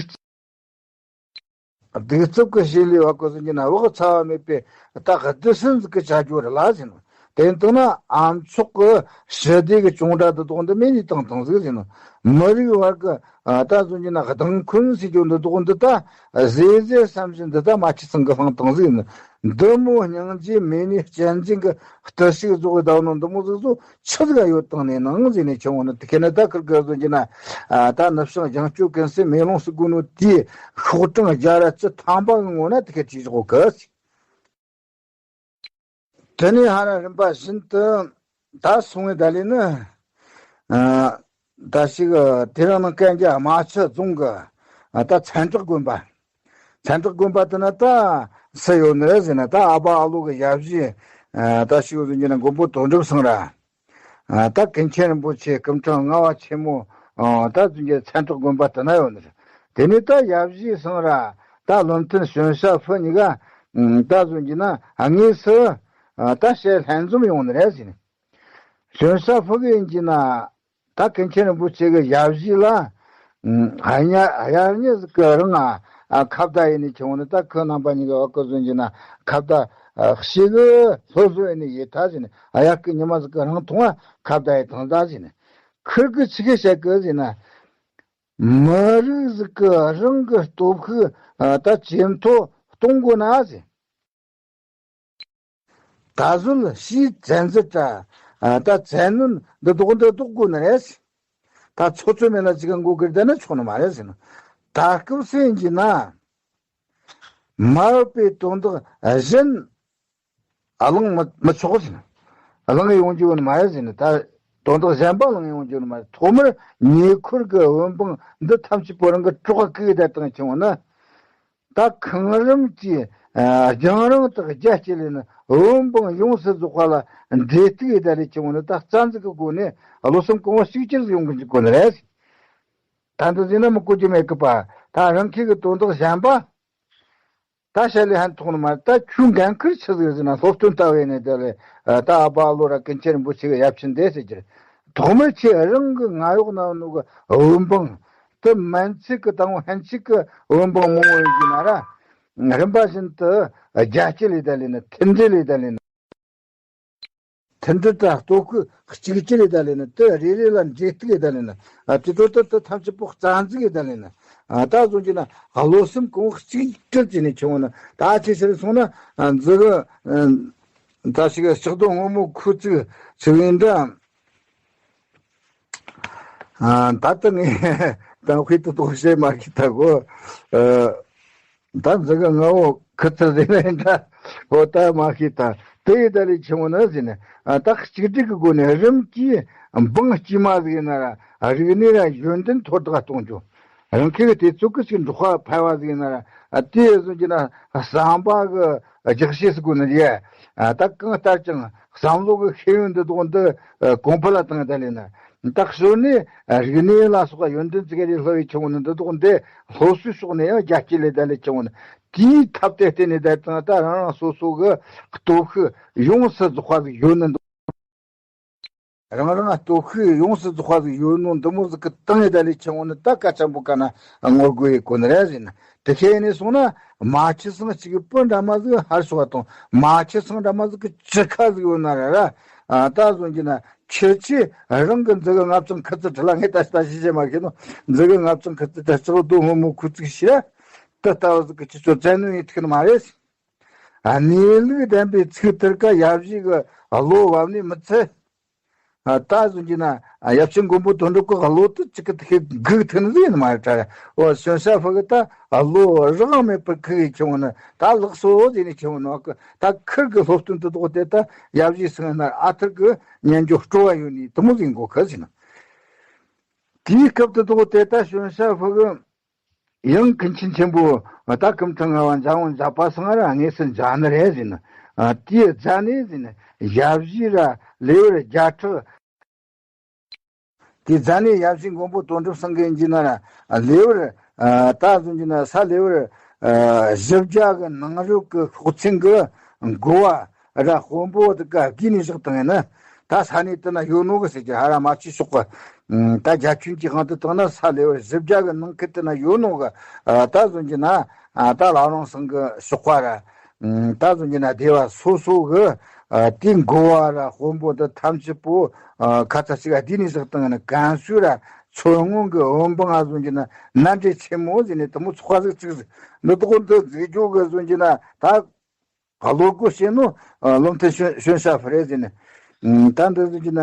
སྡིག་རྩུབ་ཀྱི་བྱེད་ལས་བ་ཀོ་ཟིན་གྱི་ན་བག་ཚ་བ་མེད་པའི་ད་བདུད་སྲིན་ཟིག་གི་བྱ་རྒྱུ་རེད་ལ་ཟིན། དེ་ལྟ་ན་ཨ་མཆོག་གི་ཞི་བདེ་གི་ཅུང་སྒྲ་འདི་དོག་འདི་མེ་ནས་བཏང་བཏང་ཟིག་ཟིན། མི་རིགས་བར་གི་ཨ་ད་གཟོད་ཀྱི་ན་སྡང་འཁོན་ཟེར་རྒྱུ་འདི་དོག་འདི་ད་ཟེ་ཟེ་བསམ་བཞིན་འདི་ད་མ་ཁྱི་ཚང་གི་ལྷང་བཏང་ཟིག་ཡིན། འདི་མོ་སྙིང་རྗེ་མེད་ནས་གཅན་གཟན་གི་བརྟུལ་ཞུགས་རྫོགས་གི་ད་ནོ་འདི་མོ་ཟིག་ཟོ་ཆི་ཟིག་ཡོད་བཏང་ནས་ནང་ཟིག་ནས་ཆུང་བ་ནི་དེ་ཁེ་ན་ད་ཁིར་གི་གཟོད་ཀྱི་ན་ཨ་ད་ནུབ་བྱང་ལྗང་སྐྱོད་ཀུན་སེལ་མེ་ལོང་ཟེར་གོ་ནོ་དེའི་ཤོག་གྲངས་བརྒྱ་ར་བཅུ་ཐམ་པ་གི་ངོ་ན་དེ་ཁེ་བྲིས་བཞག་གི། དེ་ནས་ཧ་ར་རིམ་པ་བཞིན་དུ་ད་སོང་བའི་ད་ལས་ནི། ཨ་ད་ཞིག་དེ་རིང་ནང་གན་རྒྱ་རྨ་ཆུ་རྫོང་གི་ཨ་ད་མཚན་བྲག་དགོན་པ། མཚན་བྲག་དགོན་པ་དེ་ན་ད་སུ་ཡོད་ནི་རེད་ཟེར་ན་ད་ཨ་ཕ་ཨ་ལོ་གི་ཡབ་གཞིས་ཨ་ད་ཞིག་ཡོད་ཟེར་གྱི་ན་མགོན་པོ་དོན་གྲུབ་ཚང་ར། ཨ་ད་ཀུན་མཁྱེན་རིན་པོ་ཆེ་སྐུ་ཕྲེང་ལྔ་བ་ཆེན་མོ་ཨ་ད་ཟེར་གྱི་མཚན་བྲག་དགོན་པ་དེ་ན་ཡོད་ནི་རེད། དེ་ནས་ད་ཡབ་གཞིས་ཚང་ར་ད་བློ་མཐུན་ཞོན་ཤ་ཕུ་གཉིས་ཀ་ཨ་ད་ཟེར་གྱི་ན་དངོས་སུ་ཨ་ད་ཞལ་ལྷན་འཛོམས་ཡོང་ནི་རེད་ཟེར་ནས། ཞོན་ཤ་ཕུ་གི་ཡིན་གྱི་ན་ད་ཀུན་མཁྱེན་རིན་པོ་ཆེ་གི་ཡབ་གཞིས་ལ་ཨ་ཉ་ཡབ་གཉིས་ཀྱི་རང་ཨ་ཁ་བརྡ་ཡིན་ནི་ཆུང་ནི་ད་ཁོ་རྣམ་པ་གཉིས་ཀྱི་འོག་གི་ཟེར་གྱི་ན་ཁ་བརྡ་ཨ་ཤི་གི་སློབ་གསོ་ཡིན་ནི་ཡེ་ཐ་ཟེར་ནི་ཨ་ཡག་གི་ཉི་མ་ཟིག་གི་རང་མཐོང་བ་ཁ་བརྡ་ཡེ་ཐང་ད་ཟེར་ནི་ཁིར་གི་ཆི་གི་བཤད་གི་ཟེར་ན། མི་རིགས་ཟིག་གི་རང་གི་སྟོབས་ཤུགས་ཨ་ད་ཇེ་མཐོ་གཏོང་དགོས་ན་ཟེར། ད་གཟོད་ཕྱིའི་བཙན་འཛུལ་དྲ་ཨ་ད་བཙན་གནོན་འདི་ལྡོག་འདི་ལྡོག་དགོས་ནི་རེད། ད་ཚོ་ཚོད་མེད་ན་ཅི་ག་མགོ་སྒུར་བསྡད་ན་ཆོག་ནི་མ་རེད་ཟེར་ན། ད་སྐབས་སུ་ཡིན་གྱི་ན། མ་འོས་པའི་དོན་དག་གཞན་གླེང་མི་མི་ཆོག་ཟེར་ན། གླེང་ཡོང་རྒྱུ་ནི་མ་རེད་ཟེར་ན། ད་དོན་དག་གཞན་པ་གླེང་ཡོང་རྒྱུ་ནི་མ་རེད། ཐོག་མར་ཉེ་འཁོར་གྱི་འོས་འབངས་འདི་ཐམས་ཅད་པོ་རང་གི་གྲོགས་བཀུག་བསྡད་བཏང་ཆུང་བ་ན། ད་ཁང་རིམ་གྱིས་ཨ་རྒྱང་རིང་དུ་རྒྱ་སྐྱེད་ལས་ནི་འོན་པང་ཡོངས་སུ་རྫོགས་པ་ལ་འབྲེལ་གཏུག་ཡི་ད་རེ་ཆུང་ནི་ད་རྩ་འཛུགས་ཀྱི་སྒོ་ནས་བློ་སེམས་གོང་བུ་གཅིག་གྱུར་ཡོང་གི་འཇུག་དགོས་ནི་རེད། ད་འདི་ཟིན་ན་མི་གོ་རྒྱུ་མེད་གི་པ། ད་རང་ཁྱེད་ཀྱི་དོན་དག་གཞན་པ། ད་བཤད་ལས་ཧན་ཐོག་ནི་མ་རེད། ད་ཁྱོད་འགན་ཁུར་ཆི་ཟིག་ཟེར་ན། སློབ་སྟོན་ལྟ་བས་ནས་དེ་ལས་ད་ཨ་པ་ཨ་ལོ་ར་ཀུན་མཁྱེན་རིན་པོ་ཆེ་གི་ཡབ་ཆེན་འདས་ཟེར་གྱི་རེད། ཐོག་མར་ཁྱེད་རང་གི་ང་གཡོག་ན་ནོ་གི་བོད་འབངས་དེ་མན་ཆད་ཀྱི་དང་ཧན་ཆད་ཀྱི་བོད་འབངས་མང་བོ་ཡོད་ཀྱི་ན་ར། རིམ་པ་བཞིན་དུ་རྒྱ་སྐྱེད་ལས་ད་ལས་ན། མཐུན་སྒྲིལ་ལས་ད་ལས་ན། མཐུན་སྒྲིལ་དང་སྟོབས་ཤུགས་གཅིག་གྱུར་ལས་ད་ལས་ན། དེ་རེ་རེ་ལ་འབྲེལ་གཏུག་ལས་ད་ལས་ན། ཨ་དེ་ཚོ་དེ་དེ་ཐམས་ཅད་པོ་རྩ་འཛུགས་ལས་ད་ལས་ན། ཨ་ད་བཟུང་གྱི་ན་བློ་སེམས་གོང་གཅིག་སྒྲིལ་བྱས་ནས་ཁྱེར་འོང་ན། ད་ཅི་ཟེར་སོང་ན། ཨ་འཛི་གི་ཨ་ད་ཞིག་ལྕགས་རྡོ་སྔོན་མོ་ཁུ་བཙུགས་ཚུགས་ཡིན་འདྲ། ཨ་ད་ལྟ་ངས་དང་ཁུལ་དུ་དོགས་བཤད་མ་ཤེས་ད་གོ། ཨ་ད་འཛི་གི་ང་བོ་ཁུ་ཚུར་ཟིན་ན་འདྲ་གོ། ད་མ་ཤེས་ད་དེ་ཡི་ད་ལས་ཆེ་མོ་ན་ཟིན་ན། ཨ་ད་གཅིག་སྒྲིལ་གི་སྒོ་ནས་རིམ་གྱིས་འབངས་དཀྱུས་མ་ཟིག་ཡིན་ན་ར། ཨ་རིག་གནས་ར་ཡོན་ཏན་མཐོར་འདེགས་གཏོང་རྒྱུ། རང་ཁེ་གི་དེ་ཚོ་གི་ཞིག་འབྲོག་པ་ཕལ་བ་ཟིག་ཡིན་ན་ར། ཨ་དེ་བཟོ་རྒྱུ་ན་བསམ་པ་གི་རྒྱགས་ཤེས་སུ་དགོས་ནི་རེད། ཨ་ད་གང་ལྟར་ཀྱང་བསམ་བློ་གི་ཤེས་ཡོན་འདི་དག་འདི་ཨ་གོང་འཕེལ་ལ་བཏང་ད་ལས་ན། ད་གཞོན་ནུ་རིག་གནས་ལ་སོགས་པ་ཡོན་ཏན་ཅི་ག་རེ་ལྷོ་བའི་ཆུང་ནི་འདི་དག་འདི་སློབ་གསོའི་ཕྱོགས་ནས་ཡང་རྒྱ་སྐྱེད་ལས་ད་ལས་ཆུང་ནི། དེའི་ཐབས་དེ་བརྟེན་ནས་ད་ད་ད་རང་རང་སོ་སོ་གི་སྟོབས་ཤུགས་ཡོངས་སུ་རྫོགས་པ་ཟིག་ཡོད་ནི་འདུག། རང་རང་སྟོབས་ཤུགས་ཡོངས་སུ་རྫོགས་པ་ཟིག་ཡོད་ནོ་འདི་མོ་ཟིག་གི་སྟེང་ནས་ད་ལས་ཆེན་བོ་ནི་ད་སྐད་ཆ་འབོད་ག་ན་ངོ་རྒོལ་ཡེད་གོ་ནི་རེད་ཟེར་ན། དེ་ཁྱེད་ནས་སོང་ན་མ་ཆི་སང་གཅིག་གི་སྤུན་འདྲ་མ་ཟིག་ཧར་སོ་བ་དང་། མ་ཆི་སང་འདྲ་མ་ཟིག་གི་ཅི་ཁ་ཟིག་ཡོད་ན་ར་ར། ཨ་ད་བཟོ་གྱི་ན་ཁྱེད་ཆེ་རང་གི་འཛི་གི་ལྔ་བཅུ་ཁུ་ཚུར་དྲི་ལ་ངས་ད་ལྟ་ཞིག་བྱེད་མ་ཤེས་ནོ། འཛི་གི་ལྔ་བཅུ་ཁུ་ཚུར་དྲི་ལྕགས་རྡོ་སྔོན་མོ་ཁུ་ཚུགས་ཤི་ར། དེ་ལྟ་བུ་ཟིག་གི་ཁྱེད་ཚོ་བཙན་གནོན་ཡེད་ཐུབ་ནི་མ་རེད། གནས་ལུགས་ལྡན་པའི་ཚིག་དེར་ཀ་ཡབ་གཞིས་ཀྱི་བློ་བབ་ནས་མི་ཚད། ད་གཟོད་ཀྱི་ན་ཡབ་ཆེན་མགོན་པོ་དོན་གྲུབ་ཀྱི་བློ་དེ་གཅིག་གི་དེ་ཤེས་སྒུག་ཐུབ་ནི་ཟིག་ཡིན་མ་རེད་དྲ། འོ་གཞོན་ཤ་ཕུ་གི་ད་བློ་རག་མེད་པར་ཁུག་གི་ཁྱེར་འོང་ན། ད་ལགས་སོ་ཟེར་ནས་ཁྱེར་འོང་ན། ད་ཁིར་གི་སློབ་སྟོན་དེ་དག་དེ་ད་ཡབ་གཞིས་སང་ན་ཨ་ཐུར་གི་ཉན་རྒྱུ་སྤྲོ་བ་ཡོད་ནི་དེ་མོ་ཟིག་མགོ་ཁུར་ཟིན་ན། དེའི་སྐབས་དེ་དག་དེ་ད་གཞོན་ཤ་ཕུ་གི་ཡང་ཀུན་མཁྱེན་ཆེན་པོ་ད་ཀུན་ཁྲང་ང་བ་འཇམ་དབྱངས་འཇག་པ་སང་ར་དངོས་སུ་མཇལ་ནི་རེད་ཟེར་ན། དེའི་རྗེས་ནས་ཟེར་ན་ཡབ་གཞིས་ར་ལེ་དབར་བརྒྱ་ཕྲག། དེའི་རྗེས་ནས་ཡབ་གཞིས་མགོན་པོ་དོན་གྲུབ་སང་གི་ཡིན་གྱི་ན་ར་ལེ་དབར་ད་གཟོད་ཀྱི་ན་ས་ལེ་དབར་བཞི་བརྒྱ་གི་ནང་རོལ་གི་ཤོག་ཚན་གི་འགོ་བ་ར་དཔོན་པོ་དེ་ག་བསྡུས་ནས་བཞག་བཏང་ཡིན་ན། ད་ས་གནས་དེ་ན་ཡོད་ནོ་གི་ཟེར་གྱི་ཧ་ར་མ་ཆུ་ཤོག་གི། ད་རྒྱ་ཁྱོན་གྱི་དབང་དུ་བཏང་ན་ས་ལེ་དབར་བཞི་བརྒྱ་གི་ནང་ཁུལ་དེ་ན་ཡོད་ནོ་གི། ད་གཟོད་ཀྱི་ན་ད་ལ་རོང་སང་གི་ཤོག་པ་ར། ད་གཟོད་ཀྱི་ན་སྡེ་བ་སོ་སོ་གི་དེའི་འགོ་བ་ར་དཔོན་པོ་དེ་ཐམས་ཅད་པོ་ཁ་ཚ་ཞིག་བསྡུས་ནས་བཞག་བཏང་ཡིན་ན། ཀན་སུའུ་ར་མཚོ་སྔོན་གི་བོད་འབངས་ང་གཟོད་ཀྱི་ན་མནའ་འབྲེལ་ཆེན་མོ་ཟེར་ནས་དེ་མོ་ཚོགས་པ་ཟིག་བཙུགས་ཟིག། འདི་དག་འདི་འཛུགས་རྒྱུ་གི་གཟོད་ཀྱི་ན་ད། བློ་སྒོ་ཕྱེ་ནོ་བློ་མཐུན་གཞོན་གཞོན་ཤ་ཕུ་རེད་ཟེར་ནས། ད་འདི་ཟེར་གྱི་ན་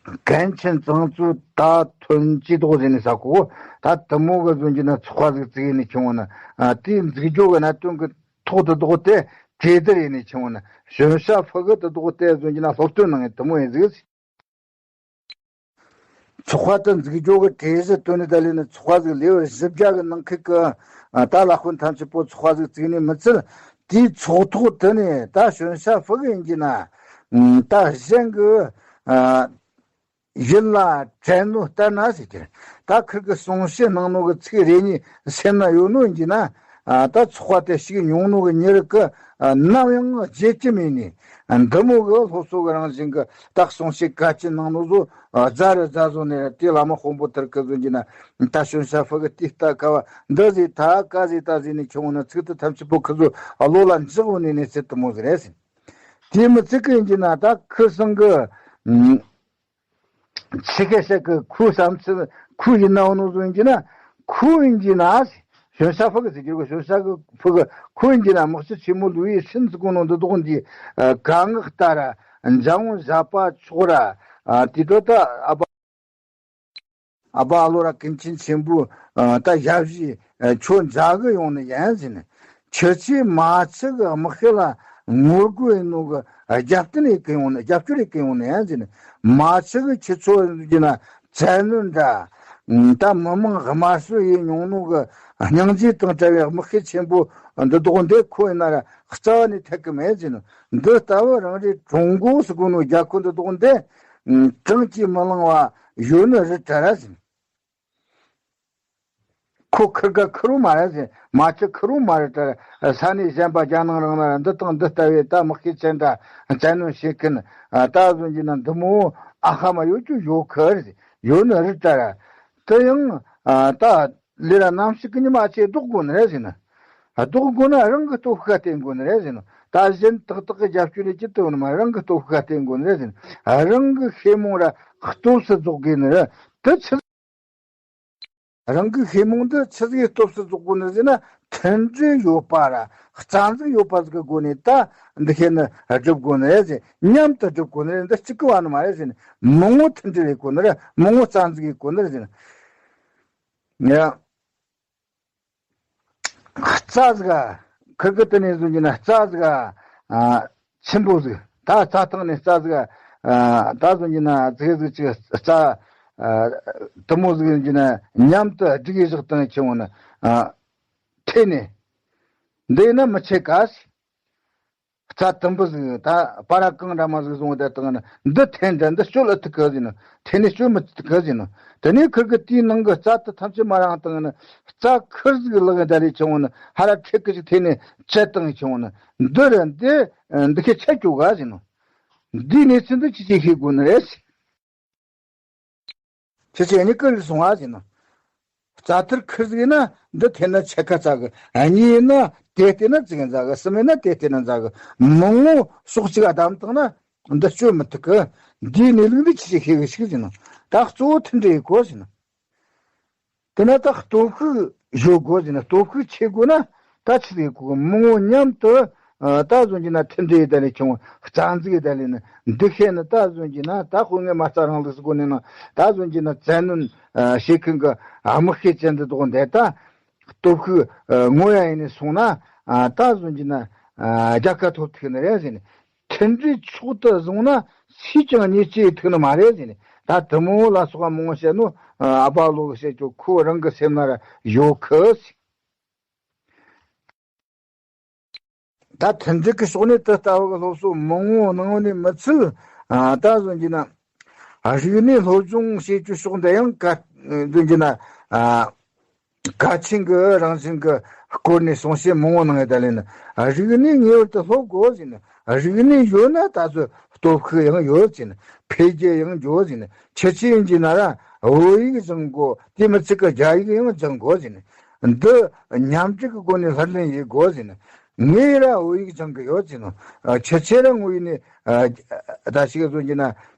མཁན་ཆེན་ཙང་ཙུའུ་ད་ཐོན་ཅི་དོག་ཟེར་ནས་ས་གོ། ད་དེ་མོ་གི་ཟེར་གྱི་ན་ཚོགས་པ་ཟིག་བཙུགས་ནས་ཁྱེར་འོང་ན། དེའི་འཛུགས་རྒྱུ་གི་གནད་དོན་གི་ཐོག་དེ་དོག་དེ་གྲོས་བསྡུར་ཡེད་ནས་ཁྱེར་འོང་ན། གཞོན་ཤ་ཕུ་གི་དེ་དོག་དེ་ཟེར་གྱི་ན་སློབ་སྟོན་གནང་ངས་དེ་མོ་ཡིན་ཟིག། ཚོགས་པ་དེ་འཛུགས་རྒྱུ་གི་གྲོས་གཞི་བཏོན་ནས་ད་ལས་ནི་ཚོགས་པ་ཟིག་ལེ་དབར་བཞི་བརྒྱ་གི་ནང་ཁུལ་གི་ད་ལ་དཔོན་ཐམས་ཅད་པོ་ཚོགས་པ་ཟིག་བཙུགས་ནས་མི་ཚད། དེའི་ཚོགས་ཐོག་དེ་ནས་ད་གཞོན་ཤ་ཕུ་གི་ཡིན་གྱི་ན་ད་གཞན་གི་ཡིད་ལ་དྲན་ནོ་ལྟར་ན་ཟེར་གྱི། ད་ཁིར་གི་གསུང་བཤད་གནང་ནོ་གི་ཚིག་རེ་གཉིས་སེམས་ན་ཡོད་ནོ་ཡིན་གྱི་ན། ད་ཚོགས་པ་དེ་ཞུགས་མྱོང་ནོ་གི་མྱི་རིགས་གི་ནམ་ཡང་བརྗེད་ཀྱི་མེད་ནི། འདི་མོ་གི་སློབ་གསོ་གི་རང་བཞིན་གི་ད་གསུང་བཤད་གལ་ཆེན་གནང་ནོ་བཟོ་རྫ་རི་རྫ་བཟོ་ནས་དེ་བླ་མ་དཔོན་པོ་དེར་གི་བཟོ་གྱི་ན། ད་གཞོན་ཤ་ཕུ་གི་དེ་ལྟ་ཀ་བ་འདི་ཟེར་ད་ཀ་ཟེར་ད་ཟེར་ནས་ཁྱེར་འོང་ན་ཚིག་དེ་ཐམས་ཅད་པོ་ཁི་ཚོ་བློ་ལ་འཇགས་འོང་ནས་ནས་ཚིག་དེ་མོ་ཟེར་རེད་ཟེར། དེ་མི་ཚིག་གི་ཡིན་གྱི་ན་ད་ཁི་སང་གི། ཆི་ཁེ་ཤེ་གི་ཁོའི་བསམ་ཚུལ་ཁོའི་ཡིན་ནའང་ནོ་བཟོ་ཡིན་གྱི་ན། ཁོའི་ཡིན་གྱི་ན། གཞོན་ཤ་ཕུ་གི་ཟེར་གྱི་གོ། གཞོན་ཤ་གི་ཕུ་གི་ཁོའི་ཡིན་གྱི་ན། དམག་སྤྱི་ཆེན་མོ་ལུའུ་ཡི་ཧྲིན་ཟེར་གོ་ནོ་འདི་དོག་འདི་ག་ངག་ལྟ་ར་འཇམ་འོང་བཞག་པ་ཆོག་ར། དེ་དོ་ད་ཨ་ཕ་ཨ་ཕ་ཨ་ལོ་ར་ཀུན་མཁྱེན་ཆེན་པོ་ད་ཡབ་གཞིས་ཁྱོད་མཇལ་གི་ཡོང་ནི་ཡིན་ཟེར་ནས། ཁྱེད་ཚོས་མ་ཆི་གི་དམག་ཤེད་ལ་ངོ་རྒོལ་ཡིན་ནོ་གི་རྒྱབ་རྟེན་ཡེད་གི་ཡོང་ནི། རྒྱབ་སྐྱོར་ཡེད་གི་ཡོང་ནི་ཡིན་ཟེར་ནས། མ་ཆི་གི་ཁྱེད་ཚོ་ཡིན་ན་བཙན་གནོན་འདྲ། ད་མི་མང་དམར་གསོད་ཡེད་མྱོང་ནོ་གི་སྙིང་རྗེ་དང་བྲལ་བའི་དམག་ཤེད་ཆེན་པོ་འདི་དོག་འདི་ཁོ་ཡིན་ན་ར་རྩ་བ་ནས་ཐེག་གི་མེད་ཟེར་ནས། འདི་ལྟ་བུ་རང་རེ་ཀྲུང་གོ་ཟེར་གོ་ནོ་རྒྱལ་ཁབ་འདི་དོག་འདི་བགྲངས་ཀྱིས་མི་ལང་བ་ཡོད་ནི་རེད་དྲ་ར་ཟེར་ནས། ཁོ་ཁིར་ག་ཁིར་བོ་མ་རེད་ཟེར། མ་ཆུ་ཁིར་བོ་མ་རེད་དྲ། ས་གནས་གཞན་པ་རྒྱ་ནང་རང་ན་འདི་དང་འདི་ལྟ་བུའི་ད་དམག་ཤེད་ཅན་དྲ་བཙན་གནོན་བྱེད་མཁན་ད་བཟོ་གྱི་ན་འདི་མོ་ཨ་ཧ་མ་ཡོད་རྒྱུ་ཡོད་ཁི་རེད། ཡོད་ནི་རེད་དྲ། དེ་ཡང་ད་ལས་ར་ནམ་ཞིག་གི་ཉི་མ་ཆེ་ལྡོག་དགོས་ནི་རེད་ཟེར་ན། ལྡོག་དགོས་ན་རང་གི་སྟོབས་ཤུགས་བརྟེན་དགོས་ནི་རེད་ཟེར་ན། ད་གཞན་ཏག་ཏག་གི་རྒྱབ་སྐྱོར་ནས་ཅི་ཐུབ་ནི་མ། རང་གི་སྟོབས་ཤུགས་བརྟེན་དགོས་ནི་རེད་ཟེར་ན། རང་གི་ཤེས་རྨོངས་ར་སྟོབས་སུ་རྫོགས་དགོས་ནི་རེད། དེ་ཆི། རང་གི་ཤེས་རྨོངས་འདི་ཆི་ཟིག་སྟོབས་སུ་རྫོགས་དགོས་ནི་ཟེར་ན། མཐུན་སྒྲིལ་ཡོད་པ་ར་རྩ་འཛུགས་ཡོད་པ་ཟིག་གི་སྒོ་ནས་ད་འདི་ཤེས་ནི་སྒྲུབ་དགོས་ནི་རེད་ཟེར། མཉམ་དུ་སྒྲུབ་དགོས་ནི་རེད། འདི་གཅིག་གི་བ་ནི་མ་རེད་ཟེར་ནི། མང་བོ་མཐུན་སྒྲིལ་ཡེད་དགོས་ནི་རེད། མང་བོ་རྩ་འཛུགས་ཡེད་དགོས་ནི་རེད་ཟེར་ནི། ཡ། རྩ་ཟིག་ག་ཁིར་གི་དེ་ནས་བཟུང་གྱི་ན་རྩ་ཟིག་ག་ཆེན་པོ་ཟིག་ད་རྩ་ཐང་ནས་རྩ་ཟིག་ག་ད་བཟུང་གྱི་ན་ཙིག་ཟིག་ཅིག་རྩ་དུ་མོ་ཟིག་ཡིན་གྱི་ན་མཉམ་དུ་སྒྲིག་ཡས་བཞག་བཏང་ཆེན་བོ་ན་ཐེ་ནས་འདི་ཡིན་ན་མི་ཆེ་ག་རྩ་དུམ་བུ་ཟིག་ད་པ་ར་གང་འདྲ་མ་ཟིག་བཟུང་བསྡད་བཏང་ན་འདི་འཐེན་འདྲ་འདི་སྐྱོད་ཨ་ཐུག་གི་ཟིན་ནོ། འཐེན་ནས་སྐྱོད་མི་ཐུག་གི་ཟིན་ནོ། དེ་ནས་ཁིར་གི་དེའི་ནང་གི་རྩ་དུ་ཐམས་ཅད་མ་རང་བཏང་ན་རྩ་ཁིར་ཟིག་ལག་གི་ད་ལས་ཆུང་བོ་ནི་ཧ་ར་ཁྲེག་གི་ཅིག་འཐེན་ནས་བཅད་བཏང་ཆུང་བོ་ནི་འདི་ར་འདི་འདི་ཁའི་ཆད་སྐྱོད་ག་ཟིན་ནོ། འདིའི་གནས་ཚུལ་འདི་ཅི་ཅིག་ཤེས་དགོས་ནི་རེད། ཁྱེད་ཚོས་གཉིས་ཀ་ལས་སོང་བ་ཟེར་ན། རྩ་ཐུར་ཁིར་ཟིག་ཡིན་ན་འདི་འཐེན་ན་ཆད་ཁ་ཚ་གི། གཉིས་ཡིན་ན་དེ་བལྟས་ན་ཙིག་འཛའ་གི། གསུམ་ཡིན་ན་དེ་བལྟས་ན་འཛའ་གི། མང་བོ་ཕྱོགས་གཅིག་བསྡམས་བཏང་ན་འདི་སྐྱོད་མི་ཐུབ་གི། འདིའི་གནས་ལུགས་འདི་ཆི་ཞིག་ཤེས་གི་ཞིག་ཟེར་ན། ད་གཙོ་བོ་མཐུན་སྒྲིལ་ཡེད་དགོས་ཟེར་ན། དེ་ན་ད་སྟོབས་ཤུགས་ཡོད་དགོས་ཟེར་ན། སྟོབས་ཤུགས་ཆེ་དགོས་ན་ད་ཆི་ཟིག་ཡེད་དགོས། མང་བོ་མཉམ་དུ་ཨ་ད་བཟུང་གྱི་ན་མཐུན་སྒྲིལ་ཡེད་ད་ལས་ཆུང་བ་རྩ་འཛུགས་ཡེད་ད་ལས་ནི་འདི་ཤེས་ནི། ད་བཟུང་གྱི་ན་ད་དཔོན་ངན་མ་རྩ་རང་ལུགས་སུ་གོ་ནས་ན་ད་བཟུང་གྱི་ན་བཙན་གནོན་ཨ་བྱེད་མཁན་གི་དམག་ཤེད་ཅན་འདི་དོག་འདི་ད་སྟོབས་ཤུགས་ཨ་ངོ་ཡ་ཡིན་ནས་སོང་ན་ཨ་ད་བཟུང་གྱི་ན་ཨ་རྒྱལ་ཁ་ཐོབ་ཐུབ་ནི་རེད་ཟེར་ནས། མཐུན་སྒྲིལ་མཆོག་ཏུ་བཟུང་ན་སུས་ཀྱང་ཉེས་ཆད་ཐུག་ནི་མ་རེད་ཟེར་ནས། ད་དུ་མོ་ལ་སོགས་པ་མང་བོ་བཤད་ནོ། ཨ་ཨ་པ་ལོ་གི་བཤད་ཀྱོ་ཁོ་རང་གི་སེམས་ན་ར་ཡོད་ཁི། ད་མཐུན་སྒྲིལ་གྱི་ཕྱོགས་ནས་དེ་ལྟ་བུ་གི་སློབ་གསོ་མང་བོ་གནང་བ་ནས་མི་ཚད། ཨ་ད་བཟུང་གྱི་ན་རིག་གནས་སློབ་སྦྱོང་བྱེད་རྒྱུ་ཕྱོགས་འདི་ཡང་ག་བཟུང་གྱི་ན་ཨ། གལ་ཆེན་གྱི་རང་བཞིན་གྱི་སྐོར་ནས་གསུང་བཤད་མང་བོ་གནང་ཡོད། ད་ལན་རིག་གནས་ངེས་པར་དུ་སློབ་དགོས་ཟེར་ན། རིག་གནས་ཡོད་ན་ད་གཟོད་སྟོབས་ཤུགས་ཡང་ཡོད་ཟེར་ན། འཕེལ་རྒྱས་ཡང་འགྱོ་ཟེར་ན། ཁྱེད་ཆོས་ཡིན་གྱི་ན་ར་བོད་ཡིག་སྦྱང་དགོས། དེ་མི་ཚད་ཀྱི་རྒྱ་ཡིག་ཡང་སྦྱང་དགོས་ཟེར་ན། འདི་མཉམ་འབྲེལ་གྱི་སྒོ་ནས་ལྷུར་ལེན་ཡེད་དགོས་ཟེར་ན། ངས་ར་བོད་ཡིག་སྦྱང་གི་ཡོད་ཟེར་ན། ཁྱེད་ཆོས་ར་ངོས་ནས་ད་ཞིག་བཟོ་གྱི་ན་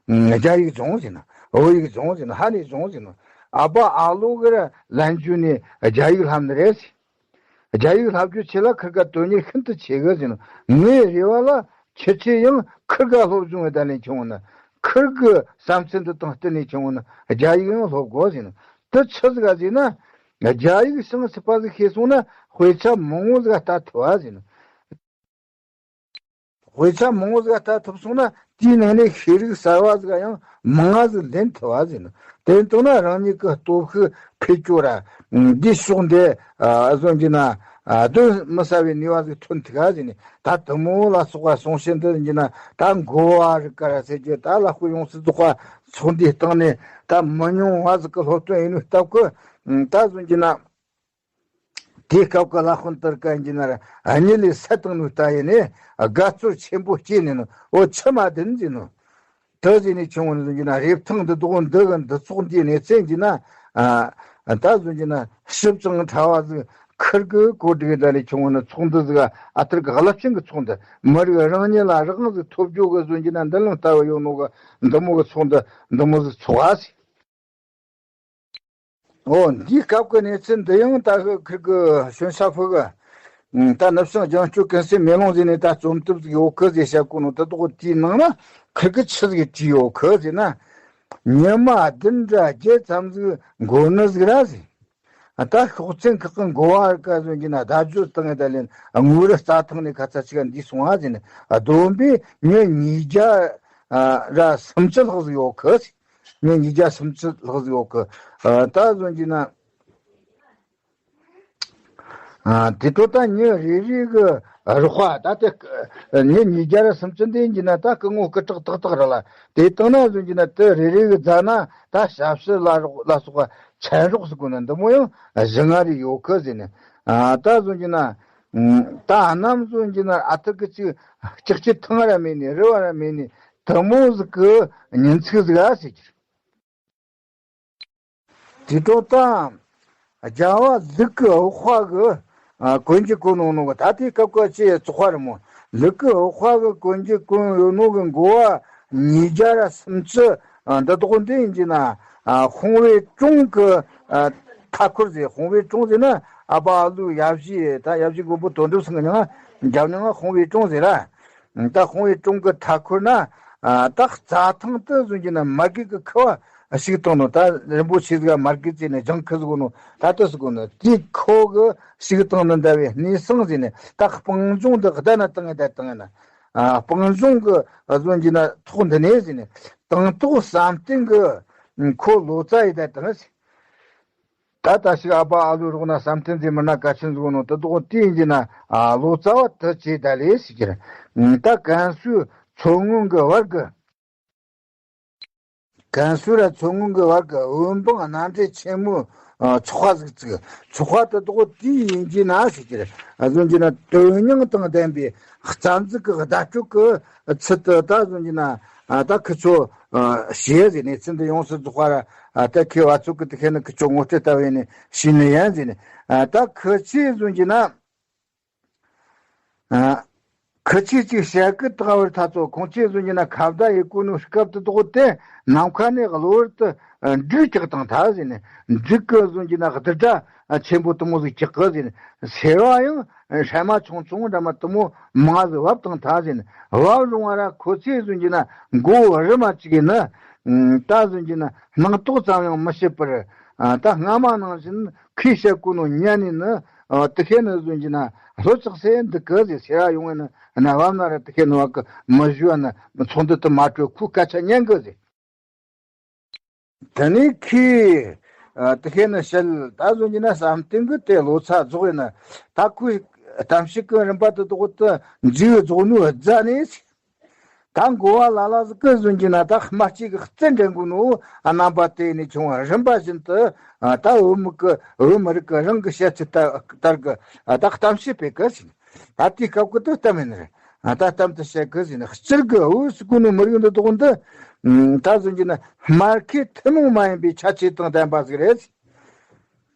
རྒྱ་ཡིག་སྦྱོང་ཟེར་ན། བོད་ཡིག་སྦྱོང་ཟེར་ན། ཧ་ནས་སྦྱོང་ཟེར་ན། ཨ་ཕ་ཨ་ལོ་གི་ར་ལན་བརྒྱུད་ནས་རྒྱ་ཡིག་བསླབ་ནི་རེད། རྒྱ་ཡིག་བསླབ་རྒྱུ་ཆེད་ལ་ཁིར་ག་དོན་གཉེར་ཤིན་ཏུ་ཆེ་གི་ཟེར་ན། ངའི་རེ་བ་ལ་ཁྱེད་ཆོས་ཡང་ཁིར་ག་སློབ་སྦྱོང་བའི་ད་ལན་ཆུང་བ་ན། ཁིར་གི་བསམ་ཚུལ་འདི་དང་བསྟུན་ནས་ཆུང་བ་ན་རྒྱ་ཡིག་ཡང་སློབ་དགོས་ཟེར་ན། དེ་ཆི་ཟིག་ག་ཟེར་ན། རྒྱ་ཡིག་བྱང་ཆུབ་པ་ཟིག་ཤེས་སོང་ན་དཔེ་ཆ་མང་བོ་ཟིག་ལྟ་ཐུབ་བ་ཟེར་ན། དཔེ་ཆ་མང་བོ་ཟིག་ལྟ་ཐུབ་སོང་ན་དེའི་ནང་ནས་ཤེས་རིག་གསར་བ་ཟིག་ཡང་མང་ང་ཟིག་ལེན་ཐུབ་བ་ཟེར་ན། དེ་ལྟར་ན་རང་ཉིད་ཀྱི་སྟོབས་ཤུགས་འཕེལ་སྐྱོད་ར་འདི་ཕྱོགས་འདི་ཨ་བཟོ་གྱི་ན་ཨ་གདོན་མི་ཟ་བའི་ནུས་པ་ཟིག་ཐོན་ཐུབ་ག་ཟེར་ནས། ད་དུ་མོ་ལ་སོགས་པ་གསུང་བཤད་འདི་ཡིན་གྱི་ན་ད་འགོ་བ་རིགས་ཀ་ར་ཟེར་རྒྱུ། ད་ལ་དཔེ་ཡོངས་སུ་རྫོགས་པ་ཚོགས་འདུའི་སྟེང་ནས་ད་མི་ཉུང་བ་ཟིག་གི་སློབ་སྟོན་ཡིན་ནོ་སྟབས་ཀྱིས། ད་བཟོ་གྱི་ན། དེའི་སྐབས་ཀྱི་བླ་དཔོན་དར་དཀར་འགྱིས་ནར་གཉིད་ལས་སད་བཏང་ནོ་ལྟ་ཡིན་ནས་དགའ་ཚོར་ཆེན་པོ་སྐྱེས་ནས་ནི། འོ་ཆི་མ་བདེན་ཟེར་ནོ། དེ་ཟེར་ནས་ཆུང་བ་ནི་བཟོ་གྱི་ན་རེབ་ཐང་འདི་དོག་འདི་གི་འདི་ཚོགས་འདིའི་གནས་ཚད་འགྱིས་ན། ད་བཟོ་གྱི་ན་ཞིབ་ཅིང་ཕྲ་བ་ཟིག་ཁིར་གི་གོ་སྒྲིག་ད་ལས་ཆུང་བ་ནི་ཚོགས་འདུ་ཟིག་ཨ་ཐར་གི་རླབས་ཆེན་གི་ཚོགས་འདུ། མི་རིགས་རང་ཉིད་ལ་རང་དབང་ཟིག་ཐོབ་རྒྱུ་གི་བཟོ་གྱི་ན་མདུན་ལམ་ལྟ་བུ་ཡོད་ནོ་གི་འདི་མོ་གི་ཚོགས་འདུ་འདི་མོ་ཟིག་ཚོགས་ཨ་ཟེར། འོ་འདིའི་སྐབས་ཀྱི་གནས་ཚུལ་འདི་ཡང་ད་ཧི་ཁིར་གི་ཞོན་ཤ་ཕུ་གི་ད་ནུབ་བྱང་རྒྱང་སྐྱོད་ཀུན་གསལ་མེ་ལོང་ཟེར་ནས་ད་རྩོམ་དུབ་ཟིག་ཡོད་གི་ཟེར་བཤད་གོ་ནོ་དེ་དོག་དེའི་ནང་ན་ཁིར་གི་ཆི་ཟིག་བྲིས་ཡོད་གི་ཟེར་ན། ཉི་མ་བདུན་དྲ་བརྒྱད་ཙམ་ཟིག་འགོར་ནི་ཟིག་ར་ཟེར། ད་ཤོག་ཚན་ཁག་གི་འགོ་བ་རིགས་ཀ་བཟོ་གྱི་ན་བརྡ་བརྒྱུད་བཏང་ངེ་ད་ལན་དངུལ་རྩ་ཐང་ནས་ཁ་ཚ་ཆི་ག་འདི་སོང་ཨ་ཟེར་ནས་བསྡོམས་པས་མི་ཉིས་བརྒྱ་ར་སུམ་ཅུ་ལྷག་ཟིག་ཡོད་གི་ཟེར། ངས་ཉིས་བརྒྱ་སུམ་ཅུ་ལྷག་ཟིག་ཡོད་གི། ཨ་ད་བཟོ་གྱི་ན། ཨ་དེ་ཚོ་ད་ཉིན་རེ་རེ་གི་ རོགས་པ་ད་དེ་ཉིན་ཉིས་བརྒྱ་ར་སུམ་ཅུ་འདི་ཡིན་གྱི་ན་ད་སྐུ་ངོ་སྐུ་དྲག་ཏག་ཏག་ར་ལ། དེ་བཏང་ན་བཟོ་གྱི་ན་དེ་རེ་རེ་གི་རྫ་ན་ད་ཞབས་ཕྱི་ལ་རོགས་ལ་སོགས་པ་མཚན་རོགས་ཟེར་གོ་ན་འདི་མོ་ཡང་བཞི་ལྔ་རེ་ཡོད་གི་ཟེར་ནས། ཨ་ད་བཟོ་གྱི་ན་ད་གནམ་བཟོ་གྱི་ན་ཨ་ཐུར་གི་ཅིག་ལྕགས་ཀྱི་ཐང་ར་མེད་ནི་རི་བ་ར་མེད་ནི་དེ་མོ་ཟིག་གི་ཉིན་ཚིག་ཟིག་ཨ་ཟེར་གྱི། དེ་དོ་དང་། རྒྱལ་བ་ལུག་གི་འོག་ཁ་གི་ཨ་གོན་གྱི་གོན་ནོ་ནོ་གི་ད་ལྟའི་སྐབས་ཀྱི་ཅི་བཙོག་པ་རེད་མོ། ལུག་གི་འོག་ཁ་གི་གོན་གྱི་གོན་ཡོད་ནོ་གི་མགོ་བ་ཉིས་བརྒྱ་ར་སུམ་ཅུ་ཨ་འདི་དོག་འདི་ཡིན་གྱི་ན་ཨ་ཧོང་བའི་ཀྲུང་གི་ཨ་མཐའ་འཁོར་ཟེར། ཧོང་བའི་ཀྲུང་ཟེར་ན་ཨ་ཕ་ཨ་ལུ་ཡབ་གཞིས་ད་ཡབ་གཞིས་མགོན་པོ་དོན་གྲུབ་ཚང་གི་མྱིང་ང་རྒྱབ་མྱིང་ང་ཧོང་བའི་ཀྲུང་ཟེར་ར། ད་ཧོང་བའི་ཀྲུང་གི་མཐའ་འཁོར་ན་ཨ་ད་རྩྭ་ཐང་དུ་བཟོ་གྱི་ན་མར་གད་གི་ཁུ་བ་ཞིག་བཏང་ནོ། ད་རིན་པོ་ཆེ་ཟིག་མར་གད་ཟེར་ནས་ལྗང་ཁུ་ཟིག་ནོ། ད་ལྟ་ཟིག་ནོ་དེ་ཁོ་གི་ཞིག་བཏང་ནི་འདྲ་བའི་སྣེ་སང་ཟེར་ནས་ད་སྤང་ལྗོངས་འདི་བདའ་ན་བཏང་ངེ་ད་བཏང་ངེ་ན་ཨ་སྤང་ལྗོངས་གི་བཟོ་གྱི་ན་ཐོག་འདི་ནས་ཟེར་ནས་དང་ཐོག་བསམ་གཏན་གི་ཁོ་ལོ་ཙཱ་ཡི་ད་བཏང་ཟེར། ད་ལྟ་ཞིག་ཨ་ཕ་ཨ་ལུ་རོགས་ན་བསམ་གཏན་ཟེར་མི་སྣ་གལ་ཆེན་ཟིག་ནོ་དེ་དོག་དེ་ཡིན་གྱི་ན་ཨ་ལོ་ཙཱ་བ་དུ་བྱེད་ད་ལས་ཟེར་གྱི་རེད། ད་ཀན་སུའུ་མཚོ་སྔོན་གི་བར་གི་ཀན་སུའུ་ར་མཚོ་སྔོན་གི་བར་གི་བོད་འབངས་མནའ་འབྲེལ་ཆེན་མོའི་ཚོགས་པ་ཟིག་བཙུགས། ཚོགས་པ་དེ་དག་དེ་ཡིན་གྱི་ན་ཟེར་གྱི་རེད། ཨ་བཟོ་གྱི་ན་དོན་སྙིང་དང་ལྡན་པའི་རྩ་འཛུགས་ཀྱི་བརྡ་སྤྲོད་ཀྱི་ཚུལ་དུ་ད་བཟོ་གྱི་ན་ཨ་ད་ཁི་ཆོ་ཞེས་ཟེར་ནས་ཚུལ་འདི་ཡོངས་སུ་རྫོགས་པ་ར་ཨ་ད་ཁི་བ་ཚོ་གི་དེ་ཁེ་ནི་ཁི་ཆོ་ངོ་སྤྲོད་ལྟ་བས་ནི་ཤེས་ནི་ཡིན་ཟེར་ནས། ཨ་ད་ཁི་ཆོས་བཟོ་གྱི་ན། ཨ། ཁི་ཆོས་ཅིག་བཤད་ཀི་ད་བར་ཐ་ཚོ་ཁོང་ཆོས་བཟོ་གྱི་ན་ཁ་བརྡ་ཡེ་གོ་ནོ་སྐབས་དེ་དོག་དེ་ནམ་མཁའ་ནས་གློ་བུར་དུ་འབྲུག་རྒྱག་དང་ཐ་ཟེར་ནས། འབྲུག་གི་བཟོ་གྱི་ན་བདུད་སྒྲ་ཆེན་པོ་དུ་མོ་ཟིག་རྒྱག་གི་ཟེར་ནས། སེར་བ་ཡང་སྲན་མ་ཆུང་ཆུང་འདྲ་མ་དུ་མོ་མང་ཟིག་བབས་དང་ཐ་ཟེར་ནས། བབས་རུང་བ་ར་ཁོ་ཆོས་བཟོ་གྱི་ན་མགོ་བོ་རི་མ་གཅིག་གི་ན། ད་བཟོ་གྱི་ན་སྣང་དོག་ཙམ་ཡང་མི་བྱེད་པར། ད་སྔ་མ་ནང་བཞིན་ཁོས་བཤད་གོ་ནོ་ཉན་ནས་ནི། ཨ། དེ་ཁེ་ནི་བཟོ་གྱི་ན་ལྷོད་ཙག་སེ་འདུག་གི་ཟེར། སེ་ར་ཡོང་བས་ན་ན་བབ་ན་ར་དེ་ཁེ་ནི་བ་གི་མི་ཞུ་བ་ན་ཚོགས་འདུ་དུ་མ་གྲོལ་ཁོ་སྐད་ཆ་ཉན་གི་ཟེར། དེ་ནས་ཁོས་ཨ་དེ་ཁེ་ནི་བཤད་ད་བཟོ་གྱི་ན་བསམ་གཏན་གི་དེ་ལོ་ཚ་རྫོགས་ཡིན་ན་ད་ཁོས་གཏམ་བཤད་གི་རིམ་པ་དེ་དག་ཏུ་འཇུག་རྫོགས་ནོ་རྫ་ནས། ད་མགོ་བ་ལ་ལ་ཟིག་གི་བཟོ་གྱི་ན་ད་དམར་སྐྱེས་ཀྱི་རྩི་འདྲེན་དགོས་ནོ། ཨ། རྣམ་པ་དེ་ནས་བྱུང་བ་རིམ་པ་བཞིན་དུ། ཨ། ད་བོད་མི་གི་བོད་མི་རིགས་ཀྱི་རང་གི་བཤད་ཚུལ་ལྟར་གི། ཨ། ད་གཏམ་བཤད་སྤེལ་གི་ཟིན། ད་དེའི་སྐབས་ཀྱི་དུ་གཏམ་ཡིན་ནི་རེད། ཨ། ད་གཏམ་དུ་བཤད་གི་ཟིན། སྤྱིར་གི་བོད་ཟེར་གོ་ནོ་མི་རིགས་འདི་དག་འདི། ད་བཟོ་གྱི་ན་སྨར་ཁེ་ཐུན་མོང་མ་ཡིན་པའི་ཁྱད་ཆོས་དང་ལྡན་པ་ཟིག་རེད།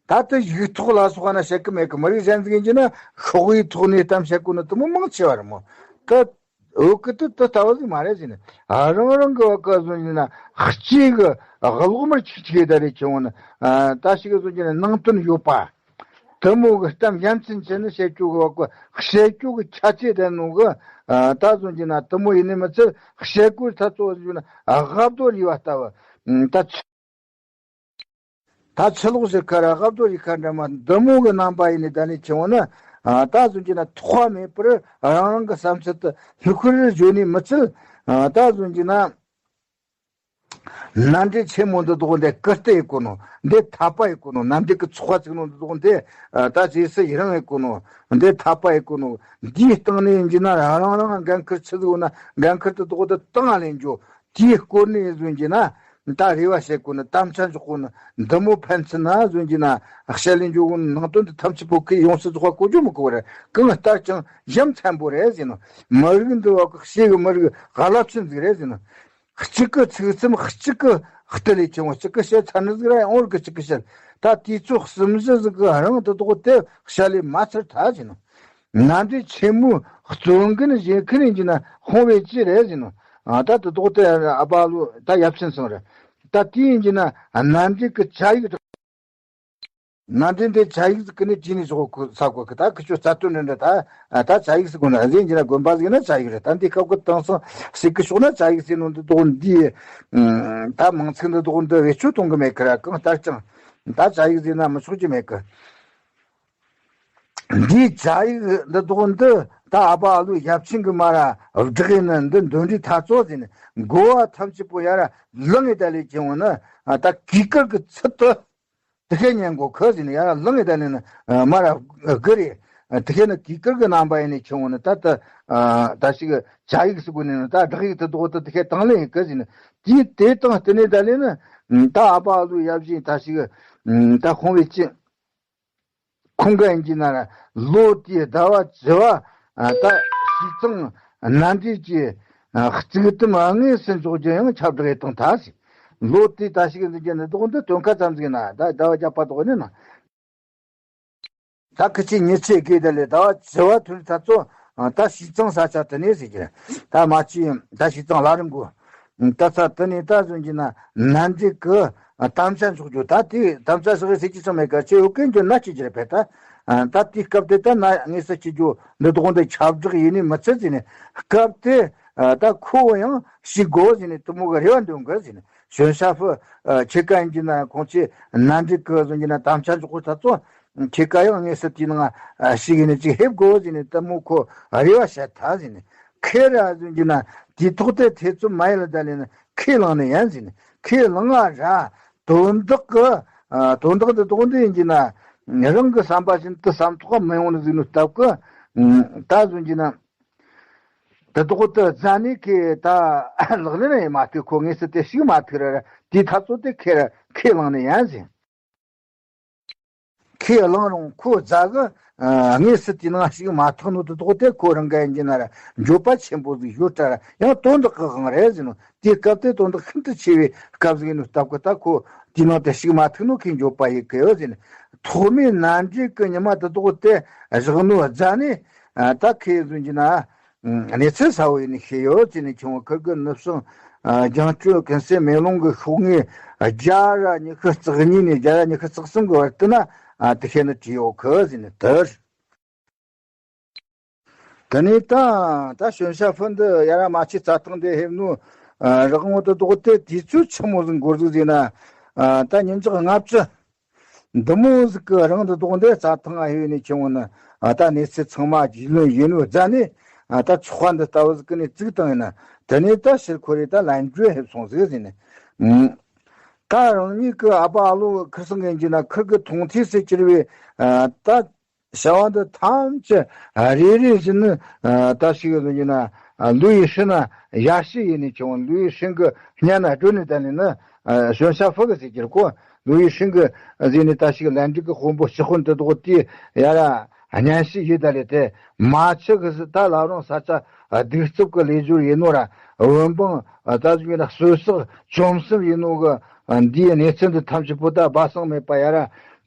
ད་ལྟ་ཡིག་ཐོག་ལ་སོགས་ན་བཤད་གི་མེད་གི། མི་རིགས་གཞན་ཟིག་ཡིན་གྱི་ན་ཤོག་བུའི་ཐོག་ནས་གཏམ་བཤད་གོ་ནི་དུ་མོ་མང་ཆེ་བ་རེད་མོ། ད་འོ་གི་དུ་དུ་ལྟ་བུ་ཟིག་མ་རེད་ཟེར་ནས། ཨ། རང་རང་གི་བ་ག་བཟོ་ཡིན་ན་གཅིག་གི་གློག་དམར་ཆིག་ཆིག་ད་རེད་ཆེ་བོ་ནི། ཨ། ད་ཞིག་གི་བཟོ་གྱི་ན་ནང་དོན་ཡོད་པ། དུ་མོ་གི་གཏམ་ཡ་མཚན་ཆེ་ནི་བཤད་རྒྱུ་གི་བ་ག་བཤད་རྒྱུ་གི་ཁྱད་ཆོས་ལྡན་ནོ་གི། ཨ། ད་བཟོ་གྱི་ན་དུ་མོ་ཡིན་ནི་མི་ཚད་བཤད་གོ་ད་ཚོ་བཟོ་གྱི་ན་ཨ་དབའ་རྡོ་རི་བ་ལྟ་བུ། ཨ། ད་ཆ། ད་ཕྱི་ལོགས་སུ་ཁ་ར་དབའ་རྡོ་རི་ཁ་འདྲ་མ་འདི་མོ་གི་རྣམ་པ་ཡིན་ནི་ད་ནི་ཆེ་བོ་ནི། ཨ། ད་བཟོ་གྱི་ན་ཐོགས་པ་མེད་པར་རང་རང་གི་བསམ་ཚུལ་དུ་ལྷུག་ཁུར་བརྗོད་ནི་མི་ཚད། ཨ། ད་བཟོ་གྱི་ན་མནའ་འབྲེལ་ཆེན་མོ་འདི་དག་འདི་ཀིར་ཏི་ཡེ་གོ་ནོ། འདི་འཐད་པ་ཡེ་གོ་ནོ། མནའ་འབྲེལ་གི་ཚོགས་པ་བཙུགས་ནོ་འདི་དག་འདི། ཨ། ད་རྗེས་སུ་ཡི་རང་ཡེ་གོ་ནོ། འདི་འཐད་པ་ཡེ་གོ་ནོ། འདིའི་སྟེང་ནས་ཡིན་གྱི་ན་རང་རང་རང་འགན་ཁུར་ཆི་ཟིག་ཡོད་ན་འགན་ཁུར་དེ་དག་འདི་བཏང་ལེན་རྒྱུ། དེའི་སྐོར་ནས་བཟོ་གྱི་ན་ད་རེ་བ་བྱེད་དགོས་ནི། དམ་བཅའ་འཇོག་དགོས་ནི། འདི་མོ་ཕན་ཚུན་ན་བཟོ་གྱི་ན་བཤད་ལས་འཇོག་དགོས་ནི། ནང་དོན་འདི་ཐམས་ཅད་པོ་ཁོས་ཡོངས་སུ་རྫོགས་པ་གོ་རྒྱུ་མི་གོ་བ་རེད། གང་ལྟར་ཀྱང་ཡ་མཚན་པོ་རེད་ཟེར་ནོ། མི་རིགས་འདི་བ་གི་ཤེས་གི་མི་རིགས་རླབས་ཆེན་ཟིག་རེད་ཟེར་ནོ། གཅིག་གི་ཚིག་ཙམ་གཅིག་གི་གཏི་ལས་ཆེ་བོ། གཅིག་གི་བཤད་ཚར་ནི་ཟིག་ར་ཡང་འོར་གི་གཅིག་གི་བཤད། ད་དུས་ཚོད་གསུམ་བཞི་ཟིག་གི་རིང་དེ་དག་དེ་བཤད་ལས་མ་ཚར་ཐལ་ཟེར་ནོ། མནའ་འབྲེལ་ཆེན་མོའི་གཙོ་འགན་བཞེས་མཁན་ཡིན་གྱི་ན་ཧོང་བའི་ཅི་རེད་ཟེར་ནོ། ཨ། ད་དེ་དག་དེ་ཨ་ཕ་ལོ་ད་ཡབ་ཆེན་ཚང་རེད། ད་དེ་ཡིན་གྱི་ན་མནའ་འབྲེལ་གྱི་བཅའ་ཡིག་མནའ་འབྲེལ་འདི་བཅའ་ཡིག་ཟིག་གི་ནི་བྲིས་ནས་བཞག་གོ་ས་གོ་གི། ད་ཁི་ཆོ་རྩ་དོན་འདྲ་འདྲ་ད་ད་བཅའ་ཡིག་ཟིག་གོ་ན་ཟིན་གྱི་ན་དགོན་པ་ཟིག་ན་བཅའ་ཡིག་རེད། ད་འདི་སྐབས་ཀྱི་དེང་སང་ཟིག་གི་ཕྱོགས་ན་བཅའ་ཡིག་ཟིན་ནོ་འདི་དག་འདི། ད་མིང་ཚིག་འདི་དག་འདི་བེད་སྤྱོད་གཏོང་གི་མེད་གི་ར། གང་ལྟར་ཀྱང་ད་བཅའ་ཡིག་ཟིན་ན་མི་ཆོག་གི་མེད་གི། འདིའི་བཅའ་ཡིག་འདི་དག་འདི་ད་ཨ་ཕ་ཨ་ལུ་ཡབ་ཆེན་གི་མ་ར་བསྒྲགས་ཡིན་ན་འདི་འདོན་འདྲའི་ཐ་ཚོ་ཟིན་གོ་བ་ཐམས་ཅད་པོ་ཡ་ར་ལངས་ཡི་ད་ལས་ཀྱི་འོ་ན་ད་གུས་བཀུར་གི་ཚུལ་དུ། དེ་ཁས་ཉན་གོ་ཁ་ཟིན་ཡ་ར་ལངས་ཡི་ད་ལས་ན་མ་ར་གི་རེད། དེ་ཁེ་ནི་གུས་བཀུར་གི་རྣམ་པ་ཡིན་ནི་ཁྱེད་འོ་ནི་ད་ད་ད་ཞིག་བཅའ་ཡིག་སུ་དགོས་ནི་ད་བསྒྲགས་ཡིག་དེ་དོག་ད་དེ་ཁེ་དང་ལེན་ཡིན་གི་ཟིན་དེ་དེ་དང་བསྟུན་ནས་ད་ལེན་ནི་ད་ཨ་ཕ་ཨ་ལུ་ཡབ་གཞིས་ད་ཞིག་ད་ཁོང་བའི་ཅི། ཁོང་གི་ཨིན་ཇི་ན་ར་ལོ་དེའི་ཟླ་བ་བཅུ་བ་ད་ཞིས་ཙང་མནའ་འབྲེལ་གྱི་གཙུག་དམ་དངོས་སུ་འཇོག་རྒྱུ་ཡང་ཁྱབ་བསྒྲགས་བཏང་ཐལ་ཟེར། ལོ་དེ་ད་ཞིག་འཛིན་རྒྱུ་ནི་དོག་འདི་སྟོན་ཁ་ཙམ་ཟིག་ན་ད་ཟླ་བ་བརྒྱད་པ་དོག་ནི་ན། ད་ཁི་ཆེ་ཉི་ཆེ་དགོས་ད་ལས་ཟླ་བ་བཅུ་བ་ཐོན་ཚ་ཚོ་ད་ཞིས་ཙང་ས་ཆ་དུ་ནས་ཟེར་གྱི་ད་མ་ཅི་ད་ཞིས་ཙང་ལ་རིམ་གོ་ད་ཚ་དུ་ནས་ད་ཟོན་གྱི་ན་མནའ་འབྲེལ་གི་དམ་བཅའ་འཇོག་རྒྱུ་ད་དེ་དམ་བཅའ་ཞིག་ཟེར་གྱི་ཙམ་མེད་ག་ཆེ་ཡོད་མཁན་རྒྱུ་ན་ཅི་རྒྱུ་རེད་པས་ད། ད་དེའི་སྐབས་དེ་ད་ན་དངོས་སུ་ཅི་རྒྱུ་འདི་དོག་འདི་ཁྱབ་བསྒྲགས་ཡིན་ནི་མི་ཚད་ཟིན་ནས་སྐབས་དེ་ད་ཁོ་ཡང་ཞིག་དགོ་ཟིན་ནས་དུ་མོ་གི་རེ་བ་འདོན་གི་ཟིན་ནས་ཞོན་ཤ་ཕུ་ཁྱེད་ཀ་ཡིན་གྱི་ན་ཁོང་ཆེ་མནའ་འབྲེལ་གི་ཟིན་གྱི་ན་དམ་བཅའ་འཇོག་གོ་ད་ཚོ་ཁྱེད་ཀ་ཡང་དངོས་སུ་དེའི་ནང་ཞིག་ཡིན་ནས་ཅིག་ཧེབ་དགོ་ཟིན་ནས་དུ་མོ་ཁོ་རེ་བ་བཤད་ཐལ་ཟིན་ནས་ཁེ་ར་ཟིན་གྱི་ན་དེའི་ཐོག་དེ་ཐེ་ཚོམ་མ་ཡིན་ལ་ད་ལས་ན་ཁས་བླངས་ནས་ཡིན་ཟིན་ནས་ཁས་བླངས་ང་ར། དོན་དག་གི་ཨ་དོན་དག་འདི་དོག་འདི་ཡིན་གྱི་ན་རང་གི་བསམ་པ་བཞིན་དུ་བསམ་ཐོག་མི་ཡོང་ནི་ཟིག་ནི་སྟབས་ཀྱི་ད་བཟོ་གྱི་ན་དེ་དོག་དུ་རྫ་ནས་ཁེ་ད་ལག་ལེན་ཡིན་མ་ཐུག་ཁོ་དངོས་སུ་དེ་ཞིག་མ་ཐུག་ར་དེའི་ཐབས་ཚོ་དེ་ཁེ་ར་ཁས་བླངས་ནས་ཡིན་ཟིན། ཁས་བླངས་རུང་ཁོ་རྫ་གི་ཨ་དངོས་སུ་དེའི་ནང་ཞིག་མ་ཐག་ནོ་དེ་དོག་དེ་ཁོ་རང་ག་ཡིན་གྱི་ན་ར་འགྱོད་པ་ཆེན་པོ་ཟིག་ཡོད་དྲ་ར་ཡང་དོན་དག་གི་དབང་རེད་ཟིན་ནོ། དེའི་སྐབས་དེ་དོན་དག་ཤིན་ཏུ་ཆེ་བའི་སྐབས་ཟིག་ཡིན་ནོ་སྟབས་ཀྱི་ད་ཁོ་དེའི་ནང་དེ་ཞིག་མ་ཐུག་ནོ་ཁོས་འགྱོད་པ་ཡེད་གི་ཡོད་ཟེར་ནས་ཐོག་མའི་མནའ་འབྲེལ་གི་ཉི་མ་དེ་དོག་དེ་བཞག་ནོ་རྫ་ནས་ད་ཁོས་ཟིན་གྱི་ན་གནས་ཚུལ་གསལ་བོ་ཡིན་ནས་ཤེས་ཡོད་ཟེར་ནས་ཁྱོད་ཁུར་གི་ནུབ་བྱང་རྒྱང་སྐྱོད་ཀུན་གསལ་མེ་ལོང་གི་ཤོག་ངོས་བརྒྱ་ར་ཉི་ཤུ་རྩ་གཉིས་ནས་བརྒྱ་ར་ཉི་ཤུ་རྩ་གསུམ་གི་བར་དུ་ན་དེ་ཤེས་ནི་བྲིས་ཡོད་གི་ཟེར་ནས་དེར། དེ་ནས་ད་ད་ཞོན་ཤ་ཕུ་འདི་ཡ་ར་མ་ཆེ་རྩྭ་ཐང་འདི་ཧེབ་ནུ་རག་ངོ་དུ་དོག་དེ་དུས་ཚོད་ཆི་མོ་ཟིག་འགོར་ཟིག་ཟིན་ན་ད་ཉིན་ཞག་ལྔ་བཅུ་འདི་མོ་ཟིག་གི་རང་དུ་དོག་འདི་རྩྭ་ཐང་ང་ཧེ་ནས་ཁྱེད་འོང་ན་ད་གནས་ཚུལ་ཚང་མ་རྒྱུས་ལོན་ཡིན་ནུ་རྫ་ནས་ད་ཚོགས་པ་འདི་ལྟ་བུ་ཟིག་གི་ནས་བཙུགས་བཏང་ཡིན་ན་དེ་ནས་ད་ཕྱིར་ཁོ་རེ་ད་ལན་གྲོས་ཧེབ་སོང་ཟིག་ཟིན་ནས། ད་རང་ཉིད་ཀྱི་ཨ་ཕ་ཨ་ལོ་ཁིར་སང་གི་ཡིན་གྱི་ན་ཁིར་གི་མཐོང་ཐོས་སུ་གྱུར་བའི་ད་བྱ་བ་འདི་ཐམས་ཅད་རེ་རེ་བཞིན་ནི་ད་ཞིག་ཡོད་ཀྱི་ན་ལུའུ་ཡི་ཧྲིན་ན་ཡར་ཞུ་ཡིན་ནི་ཆུང་ལུའུ་ཡི་ཧྲིན་གི་སྙན་ན་སྒྲོན་ནི་ད་ནི་ནི་ཞོན་ཤ་ཕུ་གི་ཟེར་གྱི་གོ་ལུའུ་ཡི་ཧྲིན་གི་ཟེར་ནི་ད་ཞིག་ལན་ཀྲིག་གི་དཔོན་པོ་སྤྱི་དཔོན་དུ་དོག་དེ་ཡ་ར། སྙན་ཞུ་ཡིན་ད་ལས་དེ་མ་ཆི་གི་སི་ད་ལ་རུང་ས་ཆ་གདུག་རྩུབ་ཀྱི་ལས་སྦྱོར་ཡིན་ནོ་ར་བོན་འབངས་ད་གཟུགས་ཡིན་ན་གསོད་སྲེག་བཅོམ་གསུམ་ཡིན་ནོ་གི་འདིའི་གནས་ཚུལ་འདི་ཐམས་ཅད་པོ་ད་སྦ་གསང་མེད་པ་ཡ་ར་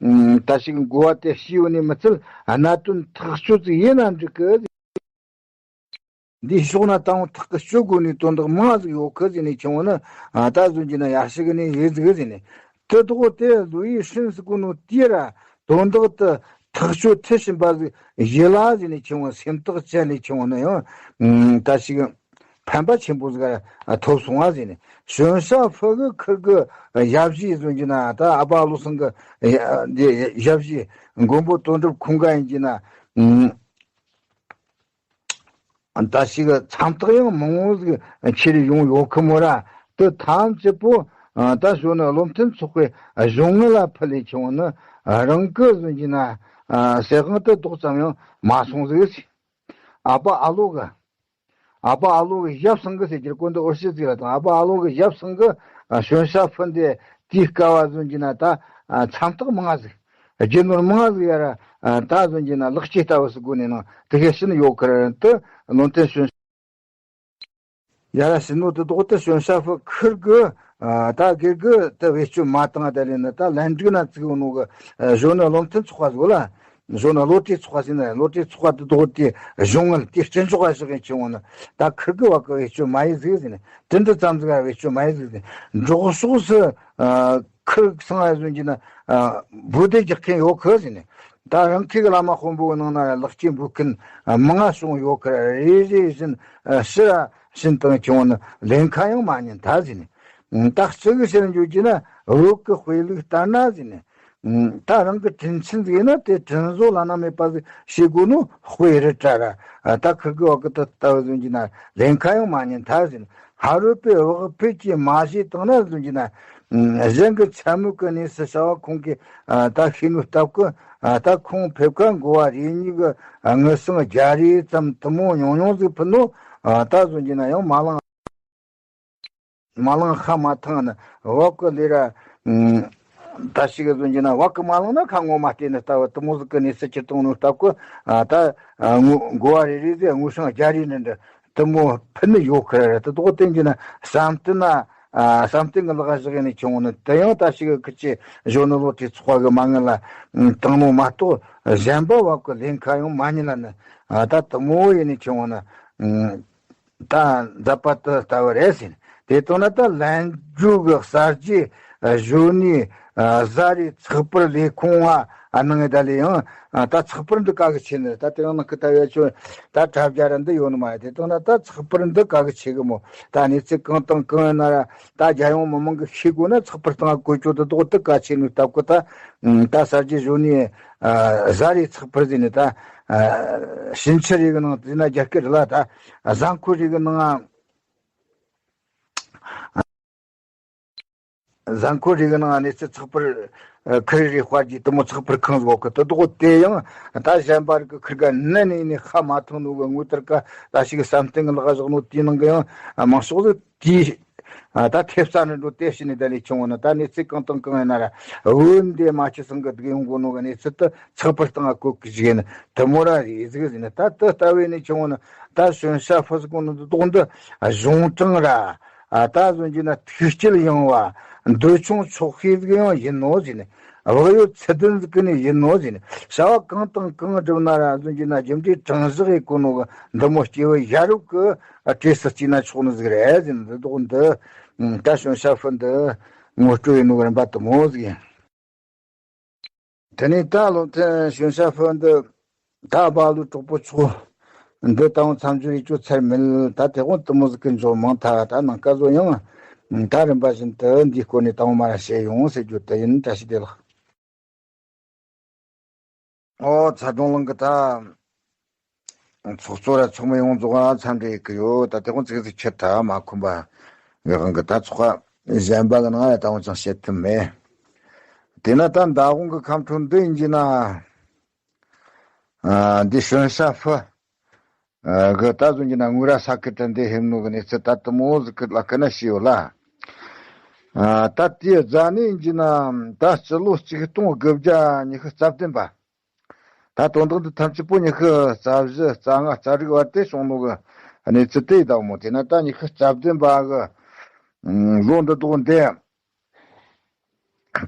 ད་ཞིག་འགོ་བ་དེ་ཤི་ཡོད་ནི་མི་ཚད་གནད་དོན་ཐག་གཅོད་ཅིག་ཡིན་ན་འགྲིག་གི་འདི་ཕྱོགས་ན་དང་ཐག་གི་གཅོད་དགོས་ནི་དོན་དག་མང་ཟིག་ཡོད་གི་ཟེར་ནས་ཁྱེད་འོང་ན་ད་གཟུགས་ཡིན་ན་ཡར་ཞུ་གི་ནི་ཡིན་ཟིག་ཟེར་ནས། དེ་དོག་དེ་ལུའུ་ཡི་ཧྲིན་ཟེར་གོ་ནོ་དེ་ར་དོན་དག་དེ་ཐག་གཅོད་ཐུབ་བཞིན་པ་ཟིག་ཡིད་ལ་ཟིན་ནས་ཁྱེད་འོང་སེམས་ཐག་བཅད་ནས་ཁྱེད་འོང་ན་ཡང་ད་ཞིག་ཕན་པ་ཆེན་པོ་ཟིག་ཐོབ་སོང་བ་ཟིན་ནས་ཞོན་ཤ་ཕུ་གི་ཁིར་གི་ཞབས་ཕྱི་ཟིན་གྱི་ན་ད་ཨ་ཕ་ཨ་ལོ་སང་གི་ཞབས་ཕྱི་མགོན་པོ་དོན་གྲུབ་ཁོང་ག་ཡིན་གྱི་ན། ད་ཞིག་མཚམས་ཐག་ཡང་མང་བོ་ཟིག་ཁྱེར་ཡོང་ཡོད་ཁི་མོ་ར། དེ་ཐམས་ཅད་པོ་ད་གཞོན་ནུ་བློ་མཐུན་ཚོགས་པའི་གཞུང་ངོ་ལ་ཕུལ་ལས་ཁྱེད་འོང་ན་རང་གི་ཟིན་གྱི་ན་ཟས་དབང་དུ་ཏོག་ཙམ་ཡང་མ་སོང་ཟིག་ཨ་ཕ་ཨ་ལོ་གི་ཨ་ཕ་ཨ་ལོ་གི་ཞབས་སང་གི་ཟེར་གྱི་གོ་འདི་འོ་ཤི་ཟིག་ལ་དང་ཨ་ཕ་ཨ་ལོ་གི་ཞབས་སང་གི་ཞོན་ཤ་ཕུ་འདི་དེའི་སྐལ་བ་ཟིན་གྱི་ན་ད་མཚམས་ཐག་མང་ཟིག་རྒྱུ་ནོར་མང་ཟིག་ཡ་ར་ད་ཟིན་གྱི་ན་ལག་སྐྱེས་ལྟ་བུ་སུ་དགོས་ནས་ནང་དེ་གས་ཕྱིན་ཡོད་ཁར་དུ་བློ་མཐུན་ཞོན་ཡ་ར་ཕྱིན་ནོ་དེ་དོག་དེ་ཞོན་ཤ་ཕུ་ཁིར་གི་ད་དགེ་གི་དེ་བེད་སྤྱོད་མ་བཏང་དེ་ལས་ནི་ད་ལན་འགྲིག་ན་བཙུགས་ནོ་གི་གཞོན་ནུ་བློ་མཐུན་ཚོགས་པ་ཟིག་ལ་གཞོན་ནུ་བློ་གྲོས་ཚོགས་པ་ཟིན་ན་བློ་གྲོས་ཚོགས་པ་དེ་དོག་དེ་གཞུང་ངལ་དེ་སྤྱི་ཚོགས་པ་ཞིག་ཡིན་ཆེ་འོང་ན་ད་ཁིར་གི་བ་གི་བེད་སྤྱོད་མ་ཡིན་ཟིག་ཟིན་ནི་དེ་འདི་ཙམ་ཟིག་བེད་སྤྱོད་མ་ཡིན་ཟིག་ཟིན་འབྲོག་ཕྱོགས་སུ། ཁིར་སང་ང་ཟིན་གྱི་ན་བུ་དེ་རྒྱག་མཁན་ཡོད་ཁི་ཟིན་ནས། ད་རང་ཁི་གི་བླ་མ་དཔོན་པོ་གི་ནང་ན་ལག་སྐྱེས་འབུལ་མཁན་མང་ང་བྱུང་ཡོད་ཁི་རེ་རེ་བཞིན་ཕྱི་ར་ཕྱིན་དང་ཁྱོད་ནི་ལེན་ཁ་ཡང་མ་ཉན་ད་ཟིན་ནས། ད་གཅིག་གི་ཕྱིར་འཇུག་གྱི་ན་བོད་ཀྱི་དཔེ་ལུགས་ལྟར་ན་ཟིན་ནས། ད་རང་གི་དྲིན་ཆེན་ཟིག་ཡིན་ན་དེ་དྲིན་གཟོ་བླ་ན་མེད་པ་ཟིག་བྱེད་དགོས་ནོ་དཔེ་རེད་དྲ་ར། ད་ཁི་གི་བ་གི་ད་ལྟ་བུ་ཟིན་གྱི་ན་ལེན་ཁ་ཡང་མ་ཉན་ད་ཟིན་ནས། ཕ་རོལ་པོས་བག་ཕེབས་ཀྱིས་མ་བྱས་བཏང་ན་ཟིན་གྱི་ན། གཞན་གྱི་འཕྱ་སྨོད་ཀྱི་གནས་སུ་བྱ་བ་ཁོང་གིས་ད་ཤེས་ནོ་སྟབས་ཀྱིས། ད་ཁོང་ཕེབས་ཁ་འགོ་བ་རེ་གཉིས་ཀྱི་དངུལ་སྲང་བརྒྱ་རེ་ཙམ་དུ་མོ་ཉུང་ཉུང་ཟིག་ཕུལ་ནོ། ད་བཟོ་རྒྱུ་ན་ཡང་མ་ལང་མ་ལང་ཤ་མ་ཐང་ན་བབ་ཀྱི་ལས་ར། ད་ཞིག་བཟོ་རྒྱུ་ན་བབ་ཀྱི་མ་ལང་ན་ཁ་ངོ་མ་བལྟས་ནས་ལྟ་བུ་དུ་མོ་ཟིག་གི་གནས་སུ་ཁྱེར་བཏང་ནོ་སྟབས་ཀྱིས། ད་འགོ་བ་རེ་རེ་ཟིག་དངུལ་སྲང་བརྒྱ་རེ་ནི་འདྲ་དུ་མོ་ཕུལ་ནི་ཡོད་ཁར་དུ་དོག་བསྟན་རྒྱུ་ན་བསམ་གཏན་ན། བསམ་གཏན་གྱི་ལག་བཞག་ནས་ཁྱེར་འོང་ནི་དེ་ཡང་ད་ཞིག་ཁི་ཆེ་གཞོན་ནུ་ལོ་དེ་ཚོགས་གི་མ་དངུལ་ལ་བཏང་ནོ་མ་གཏོགས་གཞན་པ་བབ་ཀྱི་ལེན་ཁ་ཡང་མ་ཉིད་ལ་ནི། ད་དུ་མོ་ཡིན་ནས་ཁྱེར་འོང་ནི། ད་མཛད་པ་དུ་ལྟ་བུ་རེད་ཟེར། དེ་དང་ན་ད་ལན་ཇུ་གི་གསར་བརྗེ་གཞོན་ནུའི་བཟའ་རིགས་ཚགས་པར་ལས་ཁུངས་ང་གནང་ངེ་ད་ལས་ཡང་ད་ཚགས་པར་འདི་ག་གི་ཆེད་ནི་ད་དེ་རིང་ནང་གི་ད་ཡོད་ཆོད་ད་དྲ་རྒྱ་ར་འདི་ཡོད་ནི་མ་རེད། དེ་དང་ན་ད་ཚགས་པར་འདི་ག་གི་ཆེད་གི་མོ། ད་གནས་ཚུལ་གང་དང་གང་ཡིན་ན་ར་ད་རྒྱལ་ཡོངས་མི་མང་གི་ཤེས་དགོས་ན་ཚགས་པར་སྟེང་བཀོད་ཆོག་ཏུ་དོག་ཏུ་ག་ཆེད་ནི་སྟབས་གི་ད་ད་གསར་བརྗེ་གཞོན་ནུའི་བཟའ་རིགས་ཚགས་པར་ཟེར་ནི་ད། ཕྱིན་ཆད་རིག་གི་ནང་དེ་ན་རྒྱ་སྐད་རེད་ལ་ད། གཟའ་འཁོར་རིག་གི་ནང་། གཟའ་འཁོར་རིག་གི་ནང་གནས་ཚུལ་ཚགས་པར་ཁུར་རེ་དཔར་གྱི་དུ་མོ་ཚགས་པར་ཁང་བཟོ་གི་དུ་དོག་དེ་ཡང་ད་གཞན་པ་རིག་གི་ཁུར་ག་ནན་ནས་ནས་ཧ་མ་ཐོན་ནོ་གི་དངོས་དར་ག་ད་ཞིག་བསམ་གཏན་གི་ལག་བཞག་ནོ་དེའི་ནང་གི་ཡང་མང་ཤོག་ཟིག་དེའི། ད་ཐེབས་རྩ་ནས་འགྲོ་དེ་ཕྱི་ནས་ད་ལས་ཆུང་བ་ནི་ད་གནས་ཚུལ་གང་དང་གང་ཡིན་ན་ར་འོན་ཏེ་མ་ཆུ་སང་གི་སྡུག་ཡོང་གོ་ནོ་གི་གནས་ཚུལ་དུ་ཚགས་པར་སྟེང་ང་བཀོད་གི་ཞིག་ཡིན་དུ་མོ་ར་རེད་ཟིག་ཟིན་ད་དུ་ལྟ་བས་ནས་ཆུང་བ་ནི་ད་གཞོན་ཤ་ཕུ་སི་གོ་ནི་དོག་འདི་གཞུང་དྲང་ར་ད་བཟོ་རྒྱུ་ན་ཐུགས་སྐྱེད་ཡོང་བ་འདོད་ཆུང་ཆོག་ཤེས་ཟིག་ཡང་ཡིན་ནོ་ཟིན། བག་ཡོད་ཚུལ་ལྡན་ཟིག་གི་ནས་ཡིན་ནོ་ཟེར་ནས་བྱ་བ་གང་དང་གང་བསྒྲུབ་ན་ར་བཟོ་རྒྱུ་ན་རྒྱུ་འབྲས་དྲང་གཞག་ཡེད་གོ་ནོ་གི་འདི་མོ་སྐྱེ་བོ་ཡ་རབས་གི་གྲས་སུ་བརྩིས་ན་ཆོག་ནི་ཟིག་རེད་ཟེར་ནས་འདི་དོག་འདི་ད་གཞོན་ཤ་ཕུ་འདི་ངོ་སྤྲོད་ཡིན་ནོ་གི་རིམ་པ་དུ་མོ་ཟིག་ཡིན། དེ་ནས་ད་བློ་མཐུན་གཞོན་ཤ་ཕུ་འདི། ད་བ་ལུ་གྲོགས་པོ་ཚོ། འདི་ད་འོང་མཚམས་སྦྱོར་ཡེ་ཅོ་ཚར་མེད་ད་དེ་དགོང་དུ་མོ་ཟིག་གི་འཇོག་མང་ཐག་ད་ནང་སྐལ་བཟོ་ཡང་། ད་རིམ་པ་བཞིན་དུ་འདིའི་སྐོར་ནས་ད་འོང་མ་ར་བཤད་ཡོང་ཟེར་རྒྱུ་དེ་ཡིན། བཀྲ་ཤིས་བདེ་ལེགས། ཨོ་ཚ་སྒྲོང་ལང་གི་ད། ཚོགས་གཙོ་ར་ཚོགས་མི་ཡོངས་རྫོགས་ལ་འཚམས་འདྲི་ཡེ་གི་ཡོད། ད་དེ་དགོང་ཚིག་ཚིག་ཁྱེར་ཐག་མ་ཁོམ་པ། གི་དབང་གི་ད་ཚོགས་པ་གཞན་པ་གི་ནང་ལ་ད་འོང་ཅང་བཤད་ཐུབ་མེད། དེ་ན་ད་མདང་དགོང་གི་ཁམས་ཕྲུག་འདི་ཡིན་གྱི་ན། ཨ། འདི་གཞོན་ཤ་ཕུ། ཨ། གི་ད་གཟོད་ཀྱི་ན་དངུལ་ར་ས་ཁུལ་དུ་འདི་ཧེམ་ནོ་གི་གནས་ཚུལ་ད་དུ་མོ་ཟིག་གི་ལ་ཁ་ན་ཤི་ཡོད་ལ། ཨ། ད་དེའི་རྫ་ནས་ཡིན་གྱི་ན་ད་སྤྱི་ལོ་གཅིག་སྟོང་དགུ་བརྒྱ་ཉི་ཤུ་རྩ་བདུན་པ། ད་དོན་དག་འདི་ཐམས་ཅད་པོ་ཉི་ཤུ་རྩ་བཞི་རྩ་ལྔ་རྩ་དྲུག་བར་དེ་བྱུང་ནོ་གི་གནས་ཚུལ་དེ་ཡི་ད་མོ། དེ་ན་ད་ཉི་ཤུ་རྩ་བདུན་པ་གི་ལོ་འདི་དག་འདི།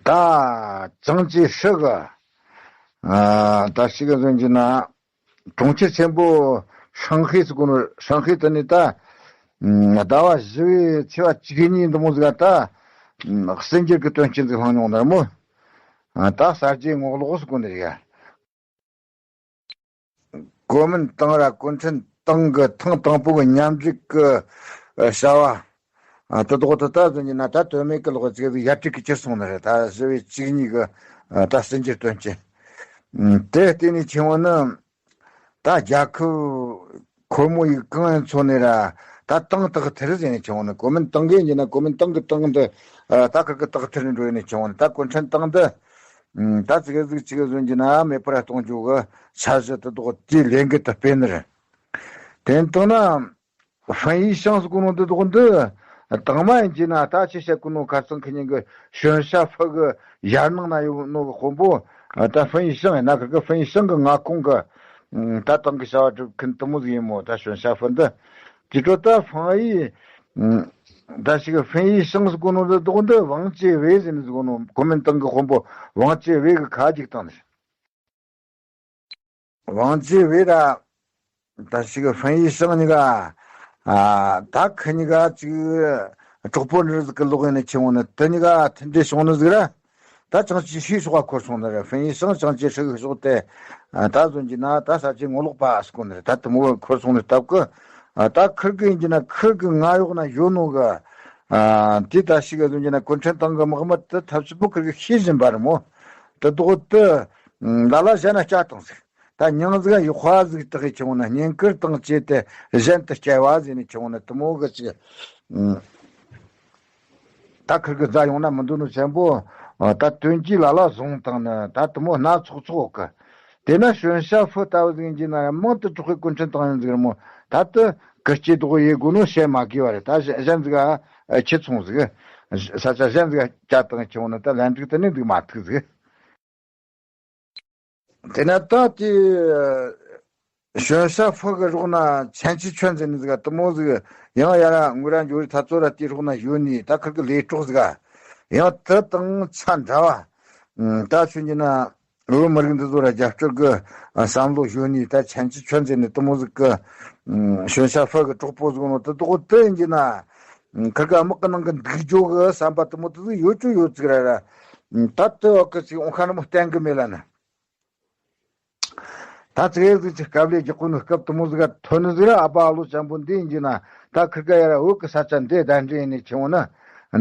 ད་ཅང་ཅེ་ཧྲི་གི། ཨ། ད་ཞིག་གི་ཟོན་གྱི་ན། གྲོང་ཁྱེར་ཆེན་པོ་ཧྲང་ཧའེ་ཟེར་གོ་ནོ། ཧྲང་ཧའེ་དེ་ནི་ད། ཟླ་བ་བཞི་བའི་ཚེས་པ་བཅུ་གཉིས་འདི་མོ་ཟིག་ག་ད། གསར་འགྱུར་གྱི་དོན་རྐྱེན་ཟིག་ལྷང་མྱོང་ནར་མོ། ད་གསར་བརྗེའི་ངོ་ལོག་ཟེར་གོ་ནི་རེད། གོ་མིན་ཏང་ར་གུང་ཁྲན་ཏང་གི་ཐེངས་དང་པོ་གི་མཉམ་འབྲེལ་གི་བྱ་བ། ཨ། དེ་དག་ཏུ་ད་གཟོད་ཡིན་ན་ད་དོན་མེད་གི་ལོག་ཅིག་ཡར་ཁྲིད་གི་ཁྱེར་སོང་ནི་རེད། ད་ཞི་བའི་བཅུ་གཉིས་གི་ད་ཟིན་གྱི་སྟོན་གྱི། དེ་བརྟེན་ནས་ཆེན་བོ་ནི་ད་རྒྱལ་ཁབ་ཁོ་མོ་ཡི་གང་ཡིན་ཚོ་ནི་ར་ད་ཏང་དག་ཐེར་ཟེར་ནས་ཆེན་བོ་ནི་གོ་མིན་ཏང་གི་ཡིན་ན་གོ་མིན་ཏང་གི་ཏང་འདི་ད་ཁ་གི་དག་ཐེར་ནས་འགྲོ་ཡིན་ནས་ཆེན་བོ་ནི་ད་གུང་ཁྲན་ཏང་འདི་ད་ཙི་གེ་ཟིག་ཅིག་གི་གཟོད་ཀྱི་ན་མེད་པར་གཏོང་རྒྱུ་གི་འཆར་གཞི་དེ་དག་དེའི་ལས་འགུལ་དུ་སྤེལ་ནི་རེད། དེ་ལྟར་ན། ཧྥན་ཡི་ཤང་ཟེར་གོ་ནོ་འདི་དག་འདི། དང་མ་ཡིན་གྱི་ན་ད་ཆི་བཤད་གོ་ནོ་ཁ་སང་ཁི་ཉིན་གི་ཞོན་ཤ་ཧྥུ་གི་ཡར་ནང་ན་ཡོད་ནོ་གི་དཔོན་པོ། ད་ཧྥན་ཡི་ཤང་ཡིན་ན་ཁི་གི་ཧྥན་ཡི་ཤང་གི་མངའ་ཁོངས་གི། ད་ཏང་གི་བྱ་བ་སྒྲུབ་མཁན་དུ་མོ་ཟིག་ཡིན་མོ། ད་ཞོན་ཤ་ཧྥུ་འདི། དེ་འཕྲོ་ད་ཧྥན་ཡི། ད་ཞིག་ཧྥན་ཡི་ཤང་ཟེར་གོ་ནོ་འདི་དག་འདི་ཝང་ཅེ་ཝེ་ཟེར་ནི་ཟེར་གོ་ནོ་གོ་མིན་ཏང་གི་དཔོན་པོ་ཝང་ཅེ་ཝེ་གི་ཁ་ཅིག་བཏང་ནི། ཝང་ཅེ་ཝེ་ར། ད་ཞིག་ཧྥན་ཡི་ཤང་གཉིས་ཀ། ཨ། ད་ཁི་གཉིས་ཀ་ཅིག་གྲོགས་པོ་འདྲ་ཟིག་གི་ལོག་ཡིན་ནི་ཆེན་བོ་ནི་དེ་གཉིས་ཀ་མཐུན་འབྲེལ་བྱུང་ནི་ཟིག་ར། ད་ཅང་ཅེ་ཧྲི་ཤོག་ག་འཁོར་སོང་ནི་རེད། ཧྥན་ཡི་ཤང་ཅང་ཅེ་ཧྲི་གི་ཤོག་དེ། ད་གཟོད་ཀྱི་ན་ད་ས་ཆའི་ངོ་ལོག་པ་ཟེར་གོ་ནི་རེད། ད་དུ་མོ་འཁོར་སོང་ནི་སྟབས་ཀི། ད་ཁིར་གི་ཡིན་གྱི་ན་ཁིར་གི་ང་ཡོག་ན་ཡོད་ནོ་གི། དེ་ད་ཞིག་ག་གཟོད་ཀྱི་ན་གུང་ཁྲན་ཏང་གི་དམག་མི་དེ་ཐབས་ཚུལ་པོ་ཁིར་གི་ཤེས་བཞིན་པ་རེད་མོ། དེ་དོག་དེ། ལ་ལ་གཞན་ན་སྐྱ་བཏང་ཟིག་ད་མྱང་ཟིག་ཡུ་ཧྭ་ཟིག་དག་གི་ཆུང་ན་བསྙེན་བཀུར་དང་བཅས་ཏེ་གཞན་དུ་སྐྱེ་བ་ཟེར་ནས་ཆུང་ན་དུ་མོ་གི་ཅིག་ད་ཁིར་གི་རྫ་ཡོང་ན་མི་འདུག་ནོ་ཆེན་པོ། ད་དོན་གྱིས་ལ་ལ་བཟུང་བཏང་ནི་ད་དུ་མོ་སྣ་ཚོགས་ཚོགས་གི། དེ་ན་ཞོན་ཤ་ཧྥུ་ལྟ་བུ་ཟིག་ཡིན་གྱི་ན་མང་དུ་གྲོགས་པའི་གུང་ཁྲན་ཏང་ཡོན་ཟིག་ར་མོ་ད་དུ་གི་སྐྱེ་དོག་ཡེ་དགོས་ནོ་བཤད་མ་དགོས་བ་རེད། ད་གཞན་ཟིག་ཨ་ཁྱི་ཚོང་ཟིག་ས་ཆ་གཞན་ཟིག་ཨ་བཅའ་བཏང་ཁྱེར་འོང་ནི་ད་ལན་འགྲིག་དུ་ནི་འདུག་མ་ཐུག་ཟིག་དེ་ན་ད་དེ་ཞོན་ཤ་ཧྥུ་གི་རོགས་ན་ཆན་ཅི་ཆོན་ཟེར་ནི་ཟིག་དུ་མོ་ཟིག་ཡང་ཡ་ར་ངུ་ར་འཇོ་རི་ཐ་ཚོ་ར་དེ་རོགས་ན་ཡོད་ནི་ད་ཁིར་གི་ལས་གྲོགས་ཟིག་ཡང་དུ་དང་ཚ་འདྲ་བ་ད་ཆོན་གྱི་ན་བོད་མི་རིགས་འདི་ཚོ་ར་རྒྱབ་སྐྱོར་གི་བསམ་བློ་ཡོད་ནི་ད་ཆན་ཅི་ཆོན་ཟེར་ནི་དུ་མོ་ཟིག་གི་ཞོན་ཤ་ཧྥུ་གི་གྲོགས་པོ་ཟིག་ནོ་དུ་དོག་དུ་ཡིན་གྱི་ན། ཁིར་ག་དམག་གི་ནང་གི་འདུག་རྒྱུ་གི་བསམ་པ་དུ་མོ་དུ་ཡོད་ཅུ་ཡོད་ཅིག་ར་ར། ད་དུ་བ་གི་ཅིག་འོང་ཁ་ནི་མོ་བསྟན་གི་མེད་ལ་ན། ད་ཙིག་ཡེ་ཟིག་ཅིག་སྐབས་ལས་རྒྱག་གོ་ནི་སྐབས་དུ་མོ་ཟིག་ག་ཐོན་ནི་ཟིག་ར་ཨ་ཕ་ཨ་ལོ་ཅན་པོ་འདི་ཡིན་གྱི་ན་ད་ཁིར་ག་ཡ་ར་བོད་གི་ས་ཆ་འདི་གདན་འདྲེན་ཡིན་ནི་ཆེ་བོ་ན།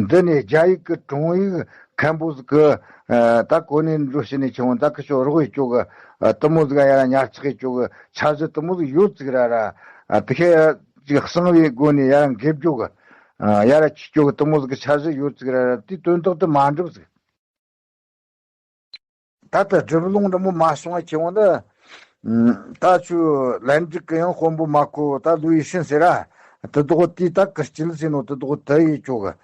འདི་ནས་རྒྱ་ཡིག་གི་ཀྲུང་ཡིག་མཁན་པོ་ཟིག་གི་ད་གོ་ནས་འགྲོ་ཤི་ནི་ཆེ་བོ་ད་ཁི་ཆོ་རོགས་ཡི་ཅོ་གི་དུ་མོ་ཟིག་ག་ཡ་ར་ཉར་ཚགས་ཡི་ཅོ་གི་འཆར་གཞི་དུ་མོ་ཟིག་ཡོད་ཅིག་ར་ར། དེ་ཁའི་ཅིག་གསང་བའི་སྒོ་ནས་ཡར་འགེབས་རྒྱུ་གི། ཡར་ཆི་རྒྱུ་གི་དུ་མོ་ཟིག་གི་འཆར་གཞི་ཡོད་ཅིག་ར་ར་དེ་དོན་དག་དུ་མ་འགྲུབ་ཟིག་ད་ལྟ་སྒྲུབ་ལུང་འདྲ་མོ་མ་སོང་བ་ཁྱེད་འོང་ད། ད་ཆུ་ལན་ཅིག་གི་ཡང་དཔོན་པོ་མ་ཁོ་ད་ལུས་ཡི་ཤིན་ཟེར་ར། དུ་དོག་དེ་ད་ཀི་སྐྱིལ་ཟེར་ནོ་དུ་དོག་དུ་ཡི་ཅོ་གི།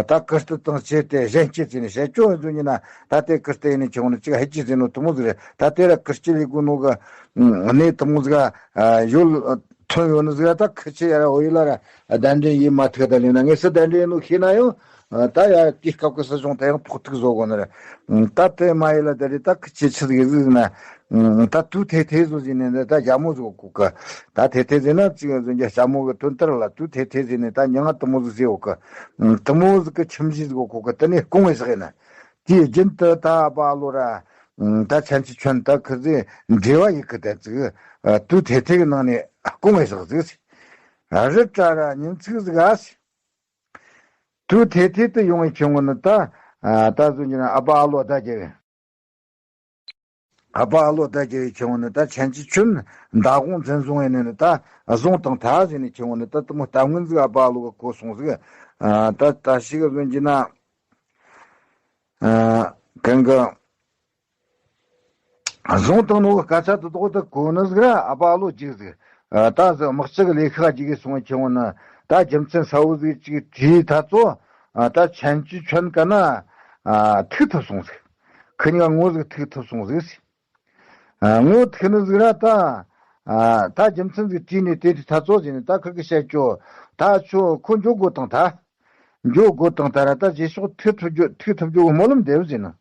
ད་ཀི་སྟི་དང་བཅས་ཏེ་གཞན་སྐྱེ་ཟེར་ནས་བཤད་ཅོ་ཡིན་ཚོ་ཉིན་ན་ད་ལྟའི་ཀི་སྟི་ཡིན་ནས་ཁྱེད་འོང་ན་ཅིག་ཧེ་ཅི་ཟེར་ནོ་དུ་མོ་ཟིག་རེད། ད་ལྟའི་ར་ཀི་སྐྱིལ་ཡི་དགོས་ནོ་གི་གནས་དུ་མོ་ཟིག་ཡོད། ཐོན་ཡོད་ནི་ཟིག་ད་ཁི་ཆེ་ཡ་ར་འོ་ཡི་ལ་ར་གདན་འདྲེན་ཡིན་མ་ཐུག་ད་ལེ་ན་ངས་སུ་གདན་འདྲེན་ཡིན་ནོ་ཤེས་ན་ཡང་ད་ཡ་དེའི་སྐབས་ཀྱི་སྲིད་གཞུང་ད་ཡང་ཕོག་ཐུག་བཟོ་དགོས་ནི་རེད། ད་དེ་མ་ཡི་ལ་དེ་རེད། ད་ཁི་ཆེ་ཆི་ཟིག་ཟིག་ན་ད་དུ་ཐེ་ཐེ་བཟོ་ཟིན་ནས་ད་རྒྱ་མོ་བཟོ་གོ་གི། ད་ཐེ་ཐེ་ཟིན་ན་ཅིག་ཟིན་རྒྱ་ལྕམ་མོ་གི་དོན་དར་ལ་དུ་ཐེ་ཐེ་ཟིན་ནས་ད་མྱིང་ང་དུ་མོ་ཟིག་ཟེར་གོ་གི། དུ་མོ་ཟིག་གི་ཁྱིམ་གཞིས་ཟིག་གོ་གི་དེ་ནས་སྐུང་བའི་ཟིག་ཡིན་ན། དེའི་རྒྱུན་དུ་ད་ཨ་ཕ་ཨ་ལོ་ར། ད་ཆན་ཅི་ཆོན་ད་ཁི་ཟི་འབྲེལ་བ་ཡི་གི་ད་ཙིག་དུ་ཐེ་ཐེ་གི་ནང་ནས་སྐུང་བའི་ཟག་ཟིག་ཟེར། རི་བཀྲ་ར་ཉིན་ཚིག་ཟིག་ཨ་ཟེར། དུ་ཐེ་ཐེ་དུ་ཡོང་བའི་ཁྱོད་ངོ་ནི་ད། ད་གཟོད་ཀྱི་ན་ཨ་ཕ་ཨ་ལོ་ད་རྒྱལ་བའི། ཨ་ཕ་ཨ་ལོ་ད་རྒྱལ་བའི་ཁྱོད་ངོ་ནི་ད་ཆན་ཅི་ཆོན་མདའ་དགོང་འཛིན་བཟུང་ཡིན་ནི་ད་བཟུང་དང་ད་ཟེར་ནས་ཁྱོད་ངོ་ནི་ད་དུ་མོ་གཏམ་ངན་ཟིག་ཨ་ཕ་ཨ་ལོ་གི་གོ་སོང་ཟིག་ད་ད་ཞིག་གཟོད་ཀྱི་ན། ཨ། གང་གི། བཟུང་བཏང་ནོ་གི་སྐད་ཆ་དེ་དག་དེ་གོ་ནི་ཟིག་ར་ཨ་ཕ་ཨ་ལོ་ཅིག་ཟིག་ད་ཟིག་དམག་སྤྱི་གི་ལས་ཤག་ཅིག་གིས་སོང་ཁྱེར་འོང་ན་ད་རྒྱུ་མཚན་གསལ་བོ་ཟིག་ཅིག་དྲིས་ཐ་ཚོ། ད་ཆན་ཅི་ཆོན་ག་ན་ཐུག་ཐུབ་སོང་ཟིག་ཁི་གཉིས་ཀ་ངོ་ཟིག་ཐུག་ཐུབ་སོང་ཟིག་ངོ་ཐུག་ནི་ཟིག་ར་ད། ད་རྒྱུ་མཚན་ཟིག་དྲིས་ནས་དེ་དྲིས་ཐ་ཚོ་ཟིག་ནས་ད་ཁི་གི་བཤད་ཅོ། ད་ཆོ་ཁོ་འཇོག་དགོས་དང་ད། འཇོག་དགོས་དང་ད་ར་ད་རྗེས་ཕྱོགས་ཐུག་ཐུབ་རྒྱུ་ཐུག་ཐུབ་རྒྱུ་གི་སྨོན་ལམ་འདེབས་ཟིན་ནོ།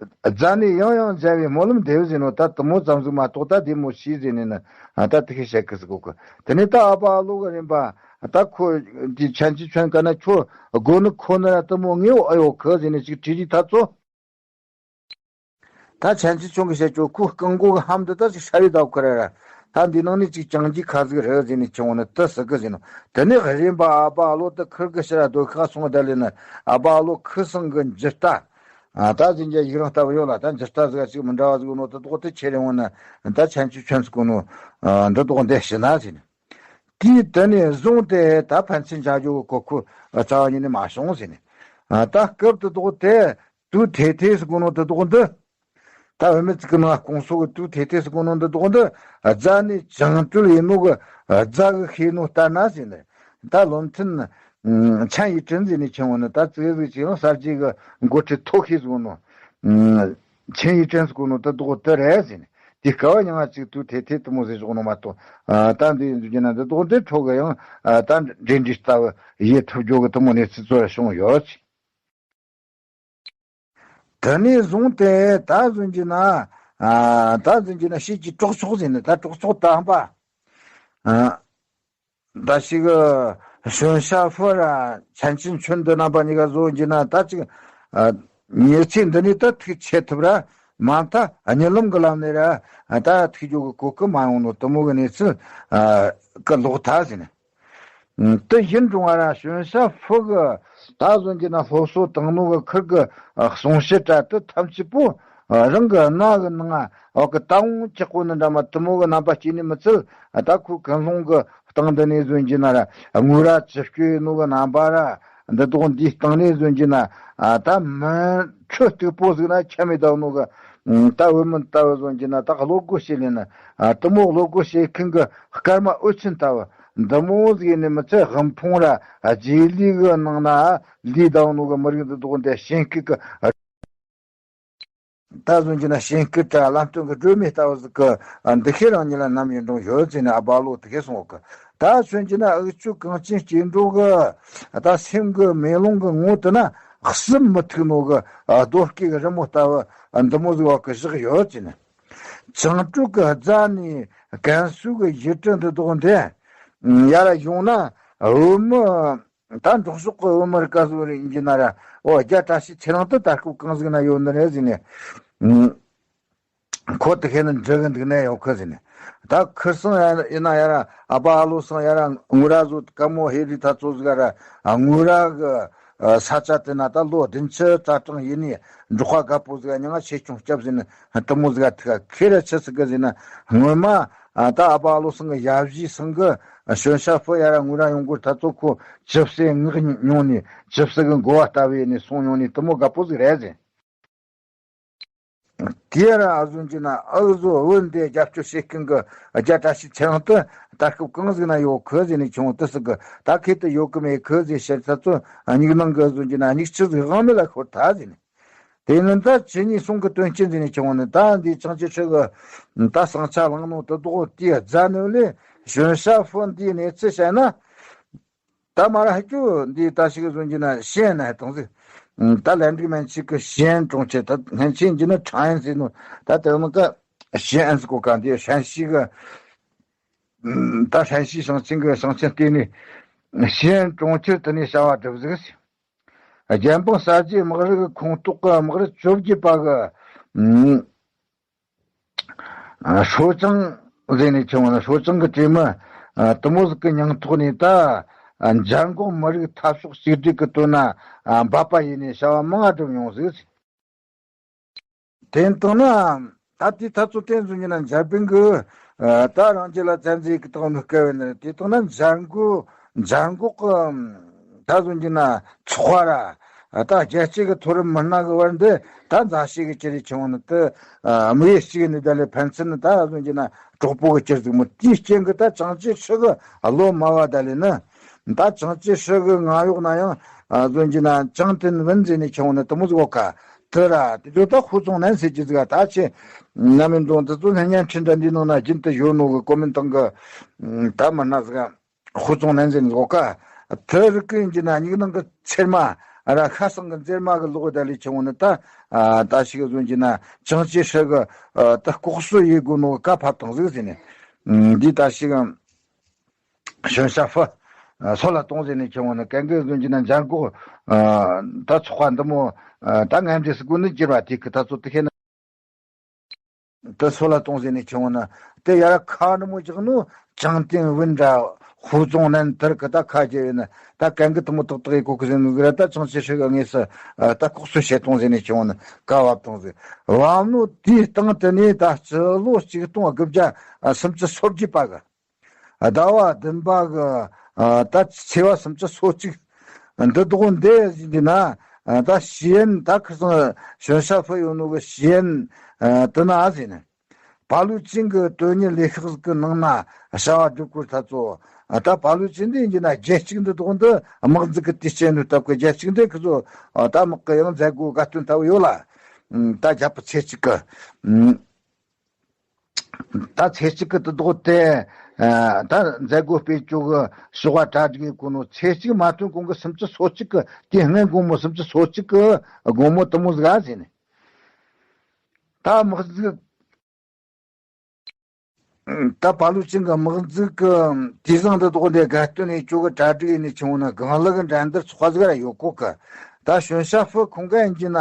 རྫ་ནས་ཡང་ཡང་མཇལ་བའི་སྨོན་ལམ་འདེབས་ཟིན་ནོ་ད་དུ་མོ་ཙམ་ཟིག་མ་གཏོགས་ད་དེ་མོ་ཤེས་ཟིན་ནས་ན་ད་དེ་ཤེས་བྱ་གི་ཟིག་གོ་གི། དེ་ནས་ད་ཨ་ཕ་ཨ་ལོ་གི་རིམ་པ་ད་ཁོ་དེ་ཆན་ཅི་ཆོན་ག་ན་ཁྱོ་དགོས་ནི་ཁོ་ན་ར་དུ་མོ་ངེའོ་ཨ་ཡོ་ཁི་ཟིན་ནས་ཅིག་དྲིས་དྲིས་ཐ་ཚོ། ད་ཆན་ཅི་ཆོན་གི་བཤད་ཅོ་ཁོ་རྐང་མགོ་གི་ལྷམ་འདི་ད་ཅིག་ཤ་བའི་ཟླ་ཁོ་ར་ར། ད་འདི་ནང་ནས་ཅིག་ཅང་གི་ཁ་ཟིག་རེད་ཟིན་ནས་ཁྱེར་འོང་ནི་དུ་ཟིག་གི་ཟིན་ནོ། དེ་ནས་རིམ་པ་ཨ་ཕ་ཨ་ལོ་དུ་ཁིར་གི་ཕྱིར་ར་སྡོད་ཁ་སོང་བ་ད་ལས་ན་ཨ་ཕ་ཨ་ལོ་ཁི་སང་གི་འཇིར་རྟ། ད་ཟིན་རྒྱ་ཡིག་རང་ལྟ་བུ་ཡོད་ལ་ད་འཇིར་རྟ་ཟིག་ཅིག་མི་འདྲ་བ་ཟིག་ནོ་དུ་དོག་དུ་ཁྱེར་འོང་ན་ད་ཆན་ཅི་ཆོན་ཟིག་གོ་ནོ། འདི་དོག་འདི་ཤི་ན་ཟིན། དེའི་དེ་ནས་བཟུང་སྟེ་ད་ཕན་ཚུན་བྱ་རྒྱུ་གི་གོ་ཁུ་རྩ་བ་ཉིད་ནས་མ་བྱུང་ཟེར་ནས། ད་སྐབས་དེ་དག་དེ་དུ་ཐེ་ཐེ་ཟེར་གོ་ནོ་དེ་དག་འདི། ད་བུད་མེད་ཅིག་གི་ནང་སྐོང་སོ་གི་དུ་ཐེ་ཐེ་ཟེར་གོ་ནོ་འདི་དག་འདི་རྫ་ནས་བྱང་གྲོལ་ཡིན་ནོ་གི་རྫ་གི་ཤེས་ནོ་ལྟར་ན་ཟེར་ནས། ད་བློ་མཐུན་ཆན་ཡི་ཀྲིན་ཟེར་ནས་ཁྱེར་འོང་ནི་ད་ཙི་ཟིག་ཅིག་ཡང་གསར་བརྗེ་གི་འགོ་ཁྲིད་ཐོ་ཤེས་ཟེར་གོ་ནོ། ཆིན་ཡི་ཀྲེན་ཟེར་གོ་ནོ་དེ་དོག་དེ་རེད་ཟེར་ནས། དེ་སྐབས་ཉང་ང་གཅིག་ཏུ་ཐེ་ཐེ་དུ་མོ་ཟེར་བཞག་ནོ་མ་གཏོགས། ད་འདི་འཛུགས་རྒྱུ་ན་འདི་དོག་འདི་ཁྲོ་གི་ཡང་ད་འབྲེལ་འདྲིས་ལྟ་བུ་ཡེ་ཐུབ་རྒྱུ་གི་དུ་མོ་གནས་ཚུལ་ཚོ་བྱུང་ཡོད། དེ་ནས་བཟུང་སྟེ་ད་འཛུགས་རྒྱུ་ན་ད་འཛུགས་རྒྱུ་ན་ཤེས་ཀྱི་གྲོགས་ཚོགས་ཟེར་ནས་ད་གྲོགས་ཚོགས་དམ་པ། ད་ཞིག་ཞོན་ཤ་ཧྥུ་ར་ཆན་ཅིན་ཆོན་འདི་རྣམ་པ་གཉིས་ཀ་བཟོ་རྒྱུ་ན་ད་ཅིག་ཉེ་ཚེ་འདི་ནས་ད་ཐུག་ཆེ་ཐུབ་ར་མ་མཐའ་གཉིད་ལམ་གི་ལམ་ནས་ར་ད་ཐུག་རྒྱུ་གི་གོ་སྐབས་མ་ཡོང་ནོ་དུ་མོ་གི་གནས་ཚུལ་གི་ལོག་ཐལ་ཟེར་ནས། དེ་བཞིན་འགྲོ་བ་ར་ཞོན་ཤ་ཧྥུ་གི་ད་བཟོ་རྒྱུ་ན་སློབ་གསོ་བཏང་ནོ་གི་ཁུར་གི་གསུང་བཤད་གྲ་དུ་ཐམས་ཅད་པོ། རང་གི་རྣ་གི་ནང་འོག་གི་ད་འོང་ཅག་པོ་ནི་འདྲ་མ་དུ་མོ་གི་རྣམ་པ་སྐྱེས་ནི་མི་ཚད། ད་ཁོའི་ཀུན་སློང་གི་སྟེང་འདི་ནས་བཟོ་རྒྱུ་ན་ར་ངུ་ར་ཅི་སྐྱོ་ནོ་གི་རྣམ་པ་ར། འདི་དག་འདིའི་སྟེང་ནས་བཟོ་རྒྱུ་ན། ཨ། ད་མི་ཁྲི་སྟུག་པོ་ཟིག་ན་ཁྱབ་མེད་དང་ནོ་གི། ཨ། ད་བོད་མི་ལྟ་བུ་བཟོ་རྒྱུ་ན་ད་བློ་སྒོ་ཕྱེ་ལེ་ན། ཨ། དུ་མོ་བློ་སྒོ་ཕྱེ་མཁན་གི་སྐར་མ་འོད་ཆེན་ལྟ་བུ། འདི་མོ་ཟིག་ནི་མི་ཚེ་དབུལ་ཕོངས་ར་རྗེས་ལུས་གི་ནང་ན་ལུས་དང་ནོ་གི་མི་རིགས་འདི་དག་འདི་ཞེན་སྐད་གི། ད་གཟོད་ཀྱི་ན་ཞེན་སྐད་དང་ལམ་སྟོན་གྱི་སྒྲོན་མེ་ལྟ་བུ་ཟིག་གི་འདུ་ཤེས་རང་ཉིད་ལ་ནམ་ཡིན་རུང་ཡོད་ཟེར་ནས་ཨ་བ་ལོ་དེ་གས་གསུངས་གི། ད་གཟོད་ཀྱི་ན་འུ་ཆོ་གངས་ཅན་སྐྱེ་འགྲོ་གི་ད་སེམས་གི་མེ་ལོང་གི་ངོ་དེ་ན་གསུབ་མི་ཐུབ་ནོ་གི་རྡོ་སྐས་གི་རི་མོ་ལྟ་བུ་འདི་མོ་ཟིག་བ་གི་བཞག་ཡོད་ཟེར་ནས། བྱང་དྲུག་གི་རྫ་ནས་ཀན་སུའུ་གི་ཡུལ་གྲུ་འདི་དག་འདི་ཡར་ཡོང་ན་བོད་མི། ད་འབྲོག་ཕྱོགས་ཀྱི་བོད་མི་རིགས་ཀ་ཟུག་རེད་ཡིན་གྱི་ན་ར། འོ་རྒྱ་བཀྲ་ཤིས་ཚེ་རིང་དུ་ད་སྐབས་གང་ཟིག་ན་ཡོད་ནི་རེད་ཟེར་ནས། ཨུམ། ཁོ་དེ་ཁས་ནི་འདྲི་གི་འདུག་ནས་ཡོང་ཁི་ཟེར་ནས། ད་ཁིར་སང་ཡ་ཡིན་ན་ཡ་ར་ཨ་ཕ་ཨ་ལོ་སང་ཡ་ར་དངུལ་ར་ཟོ་དཀའ་མོ་ཧེ་རི་ད་ཚོ་ཟིག་ར། ཨ། དངུལ་ར་གི་ས་ཆ་དེ་ན་ད་ལོ་བདུན་ཅུ་རྩ་གྲངས་ཡིན་ནས་འབྲོག་པ་དགའ་པོ་ཟིག་མྱིང་ང་ཆེ་ཆུང་སྐྱབས་ཟེར་ནས་དེ་མོ་ཟིག་ཐུག་ཁེ་ར་ཆི་ཟིག་གི་ཟེར་ན། སྔོན་མ་ད་ཨ་ཕ་ཨ་ལོ་སང་གི་ཡབ་གཞིས་སང་གི་ཞོན་ཤ་ཧྥུ་ཡ་ར་དངུལ་ར་ཡོང་སྐོར་ད་ཚོ་ཁོ་ཇི་སྲིད་མངགས་མྱོང་ནས་ཇི་སྲིད་གི་འགོ་བ་ལྟ་བུ་ཡིན་ནས་སོང་མྱོང་ནས་དེ་མོ་དགའ་པོ་ཟིག་རེད་ཟེར། དེ་ར་ཨ་ཟོན་གྱི་ན་ཨ་ཟོ་བོད་འདི་རྒྱབ་སྐྱོར་བྱེད་མཁན་གི་རྒྱ་བཀྲ་ཤིས་ཚེ་རིང་དུ་ད་སྐབས་གང་ཟིག་ན་ཡོད་ཁི་ཟེར་ནས་ཁྱོད་དུ་ཟིག་གི་ད་ཁེ་དུ་ཡོད་གི་མེད་ཁི་ཟེར་ཤེས་ཚ་ཚོ་སྙིགས་ནང་གི་ཨ་ཟོན་གྱི་ན་སྙིགས་ཆུ་ཟིག་དབང་མེད་ལ་ཤོར་ཐལ་ཟེར་ནས། དེ་ནི་ད་ཆི་ཉིད་གསུང་གི་དོན་རྐྱེན་ཟེར་ནས་ཁྱོད་ནི་ད་འདི་ཅང་ཅི་ཧྲི་གི་ད་ཟིང་ཆ་ལངས་ནོ་དུ་དོག་དེ་རྫ་ནུ་ལས་ཞོན་ཤ་ཧྥུ་འདིའི་གནས་ཚུལ་བཤད་ན། ད་མ་ར་ཧ་ཅུ་འདི་ད་ཞིག་བཟོ་གྱི་ན་ཞེན་ན་དང་ཟིག་ད་ལན་འགྲིག་མན་ཆིག་གི་ཞེན་གྲོང་ཁྱེར་ད་སྔན་ཆད་གྱི་ན་ཁྲང་ཟེར་ནོ་ད་དེ་མི་ཀ་ཞེན་ཨན་སི་གོ་ག་འདི་ཧྲན་ཤི་གི་ད་ཧྲན་ཤི་ཞིང་ཆེན་གི་ཞིང་ཆེན་ལྟེ་གནས་ཞེན་གྲོང་ཁྱེར་དུ་ནས་བྱ་བ་སྒྲུབ་ཟིག་རྒྱལ་འབངས་གསར་བརྗེའི་དམག་རིགས་ཁོངས་གཏོགས་ཀྱི་དམག་རིགས་བཅོ་བརྒྱད་པ་གི་ཧྲོ་ཅང་ཟེར་ནས་ཆུང་བ་ན་ཧྲོ་ཅང་གི་གྲོས་མི་དུ་མོ་ཟིག་གི་མྱིང་ཐོག་ནས་ད་འཇར་འགོག་མི་རིགས་འཐབ་ཕྱོགས་གཅིག་སྒྲིལ་གྱི་དོན་ན་འབད་པ་ཡིན་ནས་བྱ་བ་མང་བ་བསྒྲུབས་མྱོང་ཟིག་དེ་ལྟར་ན་ད་དེ་ད་ཚོ་བསྟན་བཟོ་ཉིན་ན་འཇར་པན་གི་ད་རང་རྒྱལ་ལ་བཙན་འཛུལ་གི་སྟེང་དུ་བསྐལ་བའི་ནི་དེ་ལྟར་ན་འཇར་འགོག་འཇར་འགོག་གི་ད་བཟོ་རྒྱུ་ན་ཚོགས་པ་ར་ད་རྒྱལ་སྤྱི་གི་མཐོ་རིམ་མི་སྣ་གི་བར་འདི་ད་མཛའ་བཤེས་གི་ཅི་རིགས་ཆུང་ནི་དེ་དམིགས་ཡུལ་གཅིག་ནི་ད་ལས་ཕན་ཚུན་ནི་ད་བཟོ་རྒྱུ་ན་གྲོགས་པོ་གི་ཅི་ཟིག་མོ་དེའི་རྐྱེན་གི་ད་ཅང་ཅི་ཧྲི་གི་ལོ་མ་བ་ད་ལས་ནི་ད་ཅང་ཅི་ཧྲི་གི་ང་ཡོག་ན་ཡང་བཟོ་རྒྱུ་ན་ཅང་ཏིན་ཝུན་ཟེར་ནི་ཆུང་ནི་དུ་མོ་ཟིག་གོ་ཁ། དེ་ར་དེ་ཚོ་ད་ཧུ་ཙོང་ནན་ཟེར་གྱི་ཟིག་ད་ཆེ་ན་མིན་འདུག་འདི་ཚོ་ནི་བརྙན་འཕྲིན་འདྲ་འདི་ནང་ན་རྒྱུན་དུ་ཡོད་ནོ་གི་ཀོ་མེན་ཏང་གི་ད་མི་སྣ་ཟིག་ཧུ་ཙོང་ནན་ཟེར་ནི་ཟོ་ཀ་དེ་རིགས་ཀྱི་ཡིན་གྱི་ན་མྱིག་ནང་གི་ཚེར་མ་ར་ཤ་སང་གི་འཛེར་མ་གི་ལོག་ད་ལས་ཆེ་བོ་ནི་ད་ད་ཞིག་བཟོ་གྱི་ན་ཅང་ཅི་ཧྲི་གི་ད་ལྐོག་གསོད་ཡེ་དགོས་ནོ་གི་བཀའ་ཕབ་བཏང་ཟིག་ཟེར་ནི་འདི་ད་ཞིག་ཞོན་ཤ་ཧྥུ། སོ་ལ་གཏོང་ཟེར་ནས་ཁྱེར་འོང་ནི་གན་གི་ཟོན་གྱི་ན་འཇར་འགོག་ད་ཚོགས་པ་འདི་མོ་ད་ངན་འབྲས་སུ་དགོས་ནི་གྱུར་བ་དེ་གི་ད་ཚོ་དེ་ཁེ་ན་དེ་སོ་ལ་གཏོང་ཟེར་ནས་ཁྱེར་འོང་ན་དེ་ཡར་ཁ་ནི་མོ་རྒྱག་ནོ་ཅང་ཏིང་ཝུན་འདྲ་ཧུ་ཙོང་ནན་དར་གི་ད་ཁ་རྒྱབ་ཡོད་ན་ད་གན་གི་དེ་མོ་ཏག་ཏག་ཡི་གོ་གི་ཟེར་ནི་ཟིག་ར་ད་ཅང་ཅི་ཧྲི་གི་དངོས་སུ་ད་ལྐོག་གསོད་བྱེད་གཏོང་ཟེར་ནས་ཁྱེར་འོང་ན་ཀ་བབ་གཏོང་ཟེར་བབ་ནོ་དེའི་སྟེང་དེ་ནས་ད་སྤྱི་ལོ་གཅིག་སྟོང་དགུ་བརྒྱ་སུམ་ཅུ་སོ་བརྒྱད་པ་གི་ཟླ་བ་བདུན་པ་གི་ཨ་ད་ཚེས་པ་སུམ་ཅུ་སོ་གཅིག་འདི་དག་འདི་ཡིན་གྱི་ན་ཨ་ད་ཞི་ཨན་ད་ཁི་སང་ཞོན་ཤ་ཧྥུ་ཡོད་ནོ་གི་ཞི་ཨན་ཨ་དེ་ན་ཟེར་ནས་པ་ལུ་ཅིན་གི་དོན་གཉེར་ལས་ཤག་གི་ནང་ན་བྱ་བ་སྒྲུབ་སྐོར་ད་ཚོ་ཨ་ད་པ་ལུ་ཅིན་འདི་ཡིན་གྱི་ན་རྒྱལ་གཅིག་འདི་དག་འདི་དམག་འཛུགས་གི་དུས་ཆེན་ནོ་སྟབས་གི་རྒྱལ་གཅིག་འདི་ཁི་ཚོ་ཨ་ད་དམག་གི་ཡང་མཛད་སྒོ་དགའ་སྟོན་ལྟ་བུ་ཡོད་ལ་ཨ་ད་རྒྱལ་པོ་ཚེ་གཅིག་གི་ད་ཚེ་གཅིག་གི་དུ་དོག་དེ། ད་མཛད་སྒོ་སྤེལ་བཅུག་གི་ཞོགས་པ་གྲ་སྒྲིག་གི་གོ་ནོ་ཚེ་གཅིག་མ་ཐོན་གོང་གི་སུམ་ཅུ་སོ་གཅིག་གི་དེ་སྔོན་དགོང་མོ་སུམ་ཅུ་སོ་གཅིག་གི་དགོང་མོ་དུ་མོ་ཟིག་ཨ་ཟེར་ནས། ད་དམག་འཛུགས། ད་པ་ལུ་ཅིན་གི་དམག་འཛུགས་གི་དུས་བཟང་དུ་དོག་དེ་དགའ་སྟོན་ནས་བཅུག་གི་གྲ་སྒྲིག་ནས་བྱུང་ན་གང་ལག་གི་འགྲན་བསྡུར་ཚོགས་ཟིག་ར་ཡོད་གོ་གི་ད་ཞོན་ཤ་ཧྥུ་ཁོང་ག་ཡིན་གྱི་ན།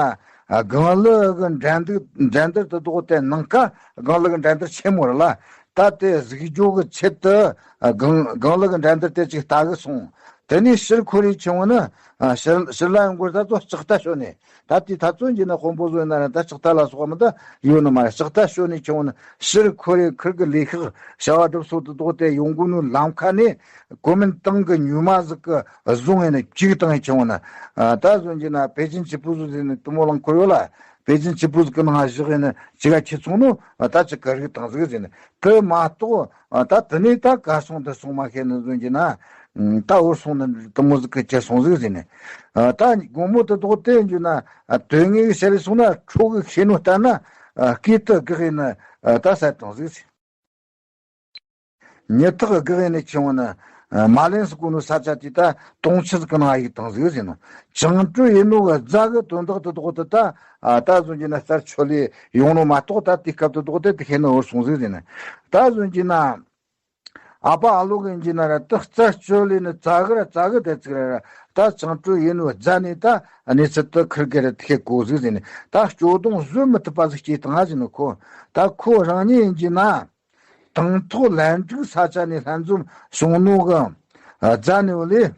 ཨ། གང་ལ་གི་འགྲན་བསྡུར་འགྲན་བསྡུར་དུ་དོག་དེ་ནང་ཀ་གང་ལ་གི་འགྲན་བསྡུར་ཆེན་མོ་རེད་ལ། ད་དེ་གཟིགས་རྒྱོ་གི་ཆེད་དུ་ཨ་གང་གང་ལ་གི་འགྲན་བསྡུར་དེ་ཅིག་ལྟ་གི་སོང་། དེ་ནས་ཕྱིར་འཁོར་རེ་ཆེ་བོ་ནི། ཨ། ཕྱིར་ཕྱིར་ལ་ཡོང་དགོས་ད་ཚོ་ལྕགས་རྟ་ཞོན་ནས། ད་དེ་ད་ཚོ་འགྱིས་ན་དཔོན་པོ་བཟོ་ན་ར་ད་ལྕགས་རྟ་ལ་སོགས་མི་ད་ཡོད་ནི་མ་རེད། ལྕགས་རྟ་ཞོན་ནས་ཆེ་བོ་ནི་ཕྱིར་འཁོར་རེ་ཁུར་གི་ལས་ཤག་བྱ་བ་སྒྲུབ་སོགས་དུ་དོགས་ཏེ་ཡོང་དགོས་ནོ་ལམ་ཁ་ནས་གོ་མིན་ཏང་གི་ཉུལ་མ་ཟིག་གི་བཟུང་ཡིན་ནི་གཅིག་བཏང་ཡིན་ཆེ་བོ་ནི། ཨ། ད་བཟོ་འགྱིས་ན་པེ་ཅིན་ཆི་པུ་ཟུ་ཟེར་ནི་དུ་མོ་ལང་འཁོར་ཡོད་ལ། པེ་ཅིན་ཆི་པུ་ཟུ་གི་ནང་བཞག་ཡིན་ནི་ཅི་ག་ཁྱི་ཚོང་ནོ། ད་ཅི་ག་རིགས་བཏང་ཟིག་ཟེར་ནི་དུ་མ་གཏོགས། ཨ། ད་དེ་ནས་ད་ག་སོང་དེ་སོང་མ་ཤེས་ནི་བཟོ་འགྱིས་ན། ཨ། ད་འོར་སོང་ནི་དུ་མོ་ཟིག་གི་ཁྱེར་སོང་ཟིག་ཟེར་ནས། ཨ། ད་དགོང་མོ་དེ་དོགས་དེ་འགྱིས་ན། ཨ། དོན་དངོས་ཀྱི་བཤད་རེ་སོང་ན་ཁྲོ་གི་ཤེས་ནོ་ལྟར་ན། ཨ། སྐད་དུ་དགག་ཡིན་ནི། ཨ། ད་ཟ་བཏང་ཟིག་ཟེར། ཉི་ཐག་དགག་ཡིན་ནི་ཆེ་བོ་ནི། ཨ། མ་ལན་སི་གོ་ནོ་ས་ཆ་དེ་ད་དུང་ཆུ་ཟིག་གི་ནང་ཡིག་བཏང་ཟིག་ཟེར་ནོ། བཅིངས་འགྲོལ་ཡིན་ནོ་གི་རྫ་གི་དོན་དག་དེ་དོགས་དེ་ད། ཨ། ད་བཟོ་འགྱིས་ན་རྩར་ཆོད་ལས་ཡོང་ནོ་མ་གཏོགས་ད་དེ་སྐབས་དེ་དོགས་དེ་དེ་ཤེས་ནི་འོར་སོང་ཟིག་ཟེར་ནི། ད་བཟོ་འགྱིས་ན། ཨ་ཕ་ཨ་ལོ་གི་འགྱིས་ན་ར་དེ་རྩར་ཆོད་ལས་ནི་རྩ་གི་ར་རྩ་གི་དེ་ཚིག་ར་ར། ད་བཅིངས་འགྲོལ་ཡིན་ནོ་རྫ་ནས་ད་གནས་ཚུལ་དེ་ཁུར་གི་ར་དེ་ཤེས་གོ་ཟིག་ཟེར་ནི། ད་སྐྱོ་གདུང་བཟོད་མི་ཐུབ་པ་ཟིག་སྐྱེས་བཏང་ཟེར་ནི་ཁོ། ད་ཁོ་རང་ཉིད་འགྱིས་ན། དང་ཐོག་ལན་ཀྲིག་ས་ཆ་ནས་ལྷན་འཛོམས་བྱུང་ནོ་གི། ཨ། རྫ་ནས་བ་ལས།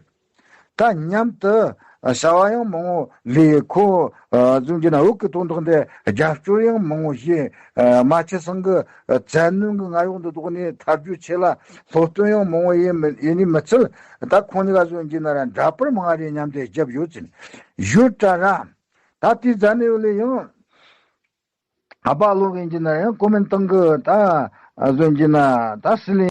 ད་མཉམ་དུ། ཨ། བྱ་བ་ཡང་མང་བོ་ལས་ཁོ། ཨ། བཟོ་འགྱིས་ན་བོད་ཀྱི་དོན་དག་འདི་རྒྱབ་སྐྱོར་ཡང་མང་བོ་བྱས། ཨ། རྨ་ཆུ་སང་གི། ཨ། བཙན་གནོན་གྱི་མངའ་འོག་འདི་དོགས་ནས་ཐར་རྒྱུ་ཆེད་ལ་སློབ་སྟོན་ཡང་མང་བོ་ཡིན་མི་ཡིན་ནི་མི་ཚད། ད་ཁོང་གཉིས་ཀ་བཟོ་འགྱིས་ན་ར་འདྲ་པར་མང་རེ་མཉམ་དུ་བརྒྱབ་ཡོད་ཟེར་ནི་ཡོད་ད་ར། ད་དེ་རྫ་ནས་བ་ལས་ཡང་། ཨ་ཕ་ལོ་གིན་གྱི་ན་ཡང་གོ་མིན་ཏང་གི་ད་བཟོ་འགྱི་ན་ད་སྲིད་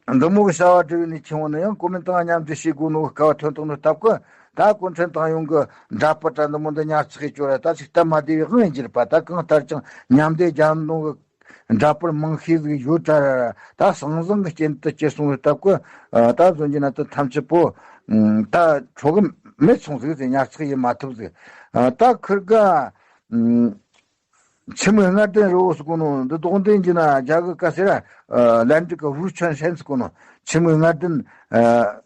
བློན་འདི་མོ་གི་བྱ་བ་སྒྲུབ་ནས་ཁྱེར་འོང་ན་ཡང་གོ་མིན་ཏང་མཉམ་འབྲེལ་བྱེད་དགོས་ནོ་གི་སྐབས་ཐོན་ཐོག་ནོ་སྟབས་ཀྱིས། ད་གུང་ཁྲན་ཏང་ཡོན་གི་འདྲ་པར་དྲ་འདི་མོ་འདི་ཉར་ཚགས་བྱེད་ཆོག་ར། ད་ཅིག་སྟབས་མ་བདེ་བའི་དབང་ཡིན་གྱི་རེད་པ། ད་གང་ལྟར་ཀྱང་མཉམ་འབྲེལ་རྒྱབ་ནོ་གི་འདྲ་པར་མང་ཤོས་ཟིག་ཡོད་དྲ་ར། ད་ཟང་ཟིང་གི་རྐྱེན་དུ་གྱུར་སོང་བའི་སྟབས་ཀྱིས། ད་བཟོ་འགྱི་ན་ད་ཐམས་ཅད་པོ་ད་འཕྲོ་གི་མེད་སོང་ཟིག་ཟེར། ཉར་ཚགས་ཡེད་མ་ཐུབ་ཟིག་ད་ཁིར་ག་ཆི་མོ་ལྔ་ལྡན་རི་བོ་ཟེར་གོ་ནོ་འདི་དོགས་འདི་འགྱི་ན་རྒྱ་གི་ཀ་ཟེར་ར། ལན་ཀྲི་གི་ཝུ་ཆོན་ཧྲན་ཟེར་གོ་ནོ། ཆི་མོ་ལྔ་ལྡན་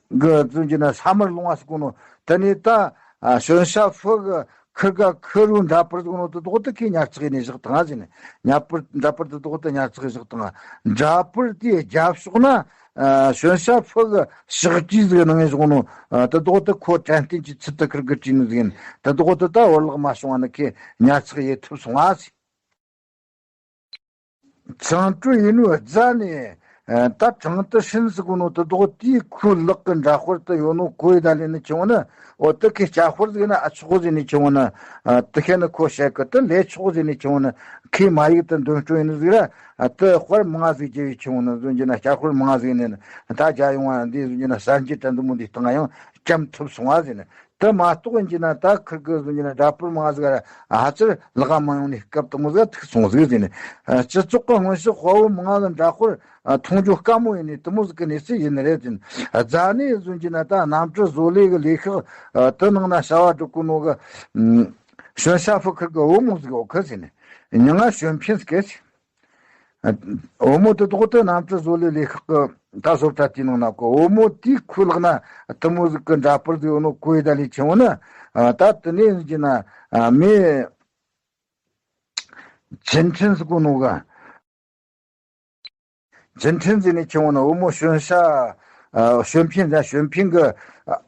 གི་བཟོ་འགྱི་ན་ས་དམར་ལུང་བ་ཟེར་གོ་ནོ། དེ་ནས་ད་ཞོན་ཤ་ཧྥུ་གི་ཁིར་ག་ཁི་རུ་འདྲ་པར་ཟེར་གོ་ནོ་འདི་དོགས་འདི་ཁི་ཉར་ཚགས་ཡེད་ནས་བཞག་བཏང་ཟེར་ནས། ཉར་པར་འདྲ་པར་འདི་དོགས་འདི་ཉར་ཚགས་ཡེད་བཞག་བཏང་། འདྲ་པར་དེའི་རྒྱབ་ཕྱོགས་ན། ཨ། ཞོན་ཤ་ཧྥུ་གི་ཕྱག་བྲིས་ཟིག་གནང་ཡས་བྱུང་ནོ། ཨ། དེ་དོགས་དེ་ཁོ་དྲན་རྟེན་གྱི་ཚུལ་དུ་ཁིར་གིས་བྲིས་ནི་ཟིག་ཡིན། དེ་དོགས་དེ་ད་བར་ལག་མ་བྱུང་བ་ནི་ཁོས་ཉར་ཚགས་ཡེད་ཐུབ་སོང་ཨ་ཟིག་བཅིངས་འགྲོལ་ཡིན་ནོ་རྫ་ནས། ཨ། ད་ཀྲང་ཏི་ཧྲིན་ཟེར་གོ་ནོ་དེ་དོགས་དེའི་ཁོའི་ལག་གི་འདྲ་དཔར་དེ་ཡོད་ནོ་གོ་ཡི་ད་ལས་ནི་ཁྱེར་འོང་ན། འོ་དེ་ཁོས་སྐྱ་དཔར་ཟིག་ཡིན་ན་ཨ་ཆོག་ཟེར་ནས་ཁྱེར་འོང་ན། ཨ། དེ་ཁོས་ནི་ཁོ་བཤད་གི་དེ་ལས་ཆོག་ཟེར་ནས་ཁྱེར་འོང་ན། ཁོས་མ་ཡིག་དེ་འདོན་སྤྲོད་ཡེད་ནི་ཟིག་ར། ཨ། དེ་དཔར་མང་ང་ཟིག་བརྒྱབ་ཡས་ཁྱེར་འོང་ན་བཟོ་འགྱི་ན་སྐྱ་དཔར་མང་ང་ཟིག་ཡིན་ནི་ད་རྒྱ་ཡོང་བ་འདི་བཟོ་འགྱི་ན་གསར་འགྱུར་དྲ་འདི་མོ་འདི་སྟེང་ཡང་བཅོམ་ཐུབ་སོང་བ་ཟེར་ནས། དེ་མ་གཏོགས་ཡིན་གྱི་ན་ད་ཁིར་གི་བཟོ་འགྱི་ན་འདྲ་པར་མང་ང་ཟིག་ར་ཧ་ཅང་ལག་མ་ཡོང་ནས་སྐབས་དེ་མོ་ཟིག་ཐུག་སོང་ཟིག་ཟེར་ནས། ཨ། སྤྱི་ཚོགས་ཀྱི་སྔོན་གཤེགས་དཔའ་བོ་མང་ང་གི་འདྲ་དཔར། ཨ། མཐོང་རྒྱུ་དཀའ་མོ་ཡིན་ནི་དེ་མོ་ཟིག་གི་གནས་ཚུལ་ཡིན་ནི་རེད་ཟེར། རྫ་ནས་བཟོ་འགྱི་ན་ད་གནམ་གྲུ་བཟོ་ལས་གི་ལས་ཤག་ཨ། དེ་ནང་ན་བྱ་བ་སྒྲུབ་གོ་ནོ་གི། ཨ། ཞོན་ཤ་ཧྥུ་ཁིར་གི་བུ་མོ་ཟིག་ཡོད་གི་ཟེར་ནས། མྱིང་ང་ཞོན་ཕིན་ཟེར་གི་ཟེར། ཨ། བུ་མོ་དེ་དོགས་དེ་གནམ་གྲུ་བཟོ་ལས་ལས་ཤག་གི་ད་བཟོ་གྲྭ་དེའི་ནང་ན་གོ། བུ་མོ་དེའི་ཁོའི་ལག་ན་དེ་མོ་ཟིག་གི་འདྲ་པར་ཟིག་ཡོད་ནོ་གོ་ཡི་ད་ལས་ཁྱེར་འོང་ན། ཨ། ད་དེ་ནས་ཡིན་གྱི་ན། ཨ། མི་ཆིན་ཁྲིན་ཟེར་གོ་ནོ་གི། ཆིན་ཁྲིན་ཟེར་ནས་ཁྱེར་འོང་ན་བུ་མོ་ཞོན་ཤ། ཨ། ཞོན་ཕིན་ཟེར། ཞོན་ཕིན་གི་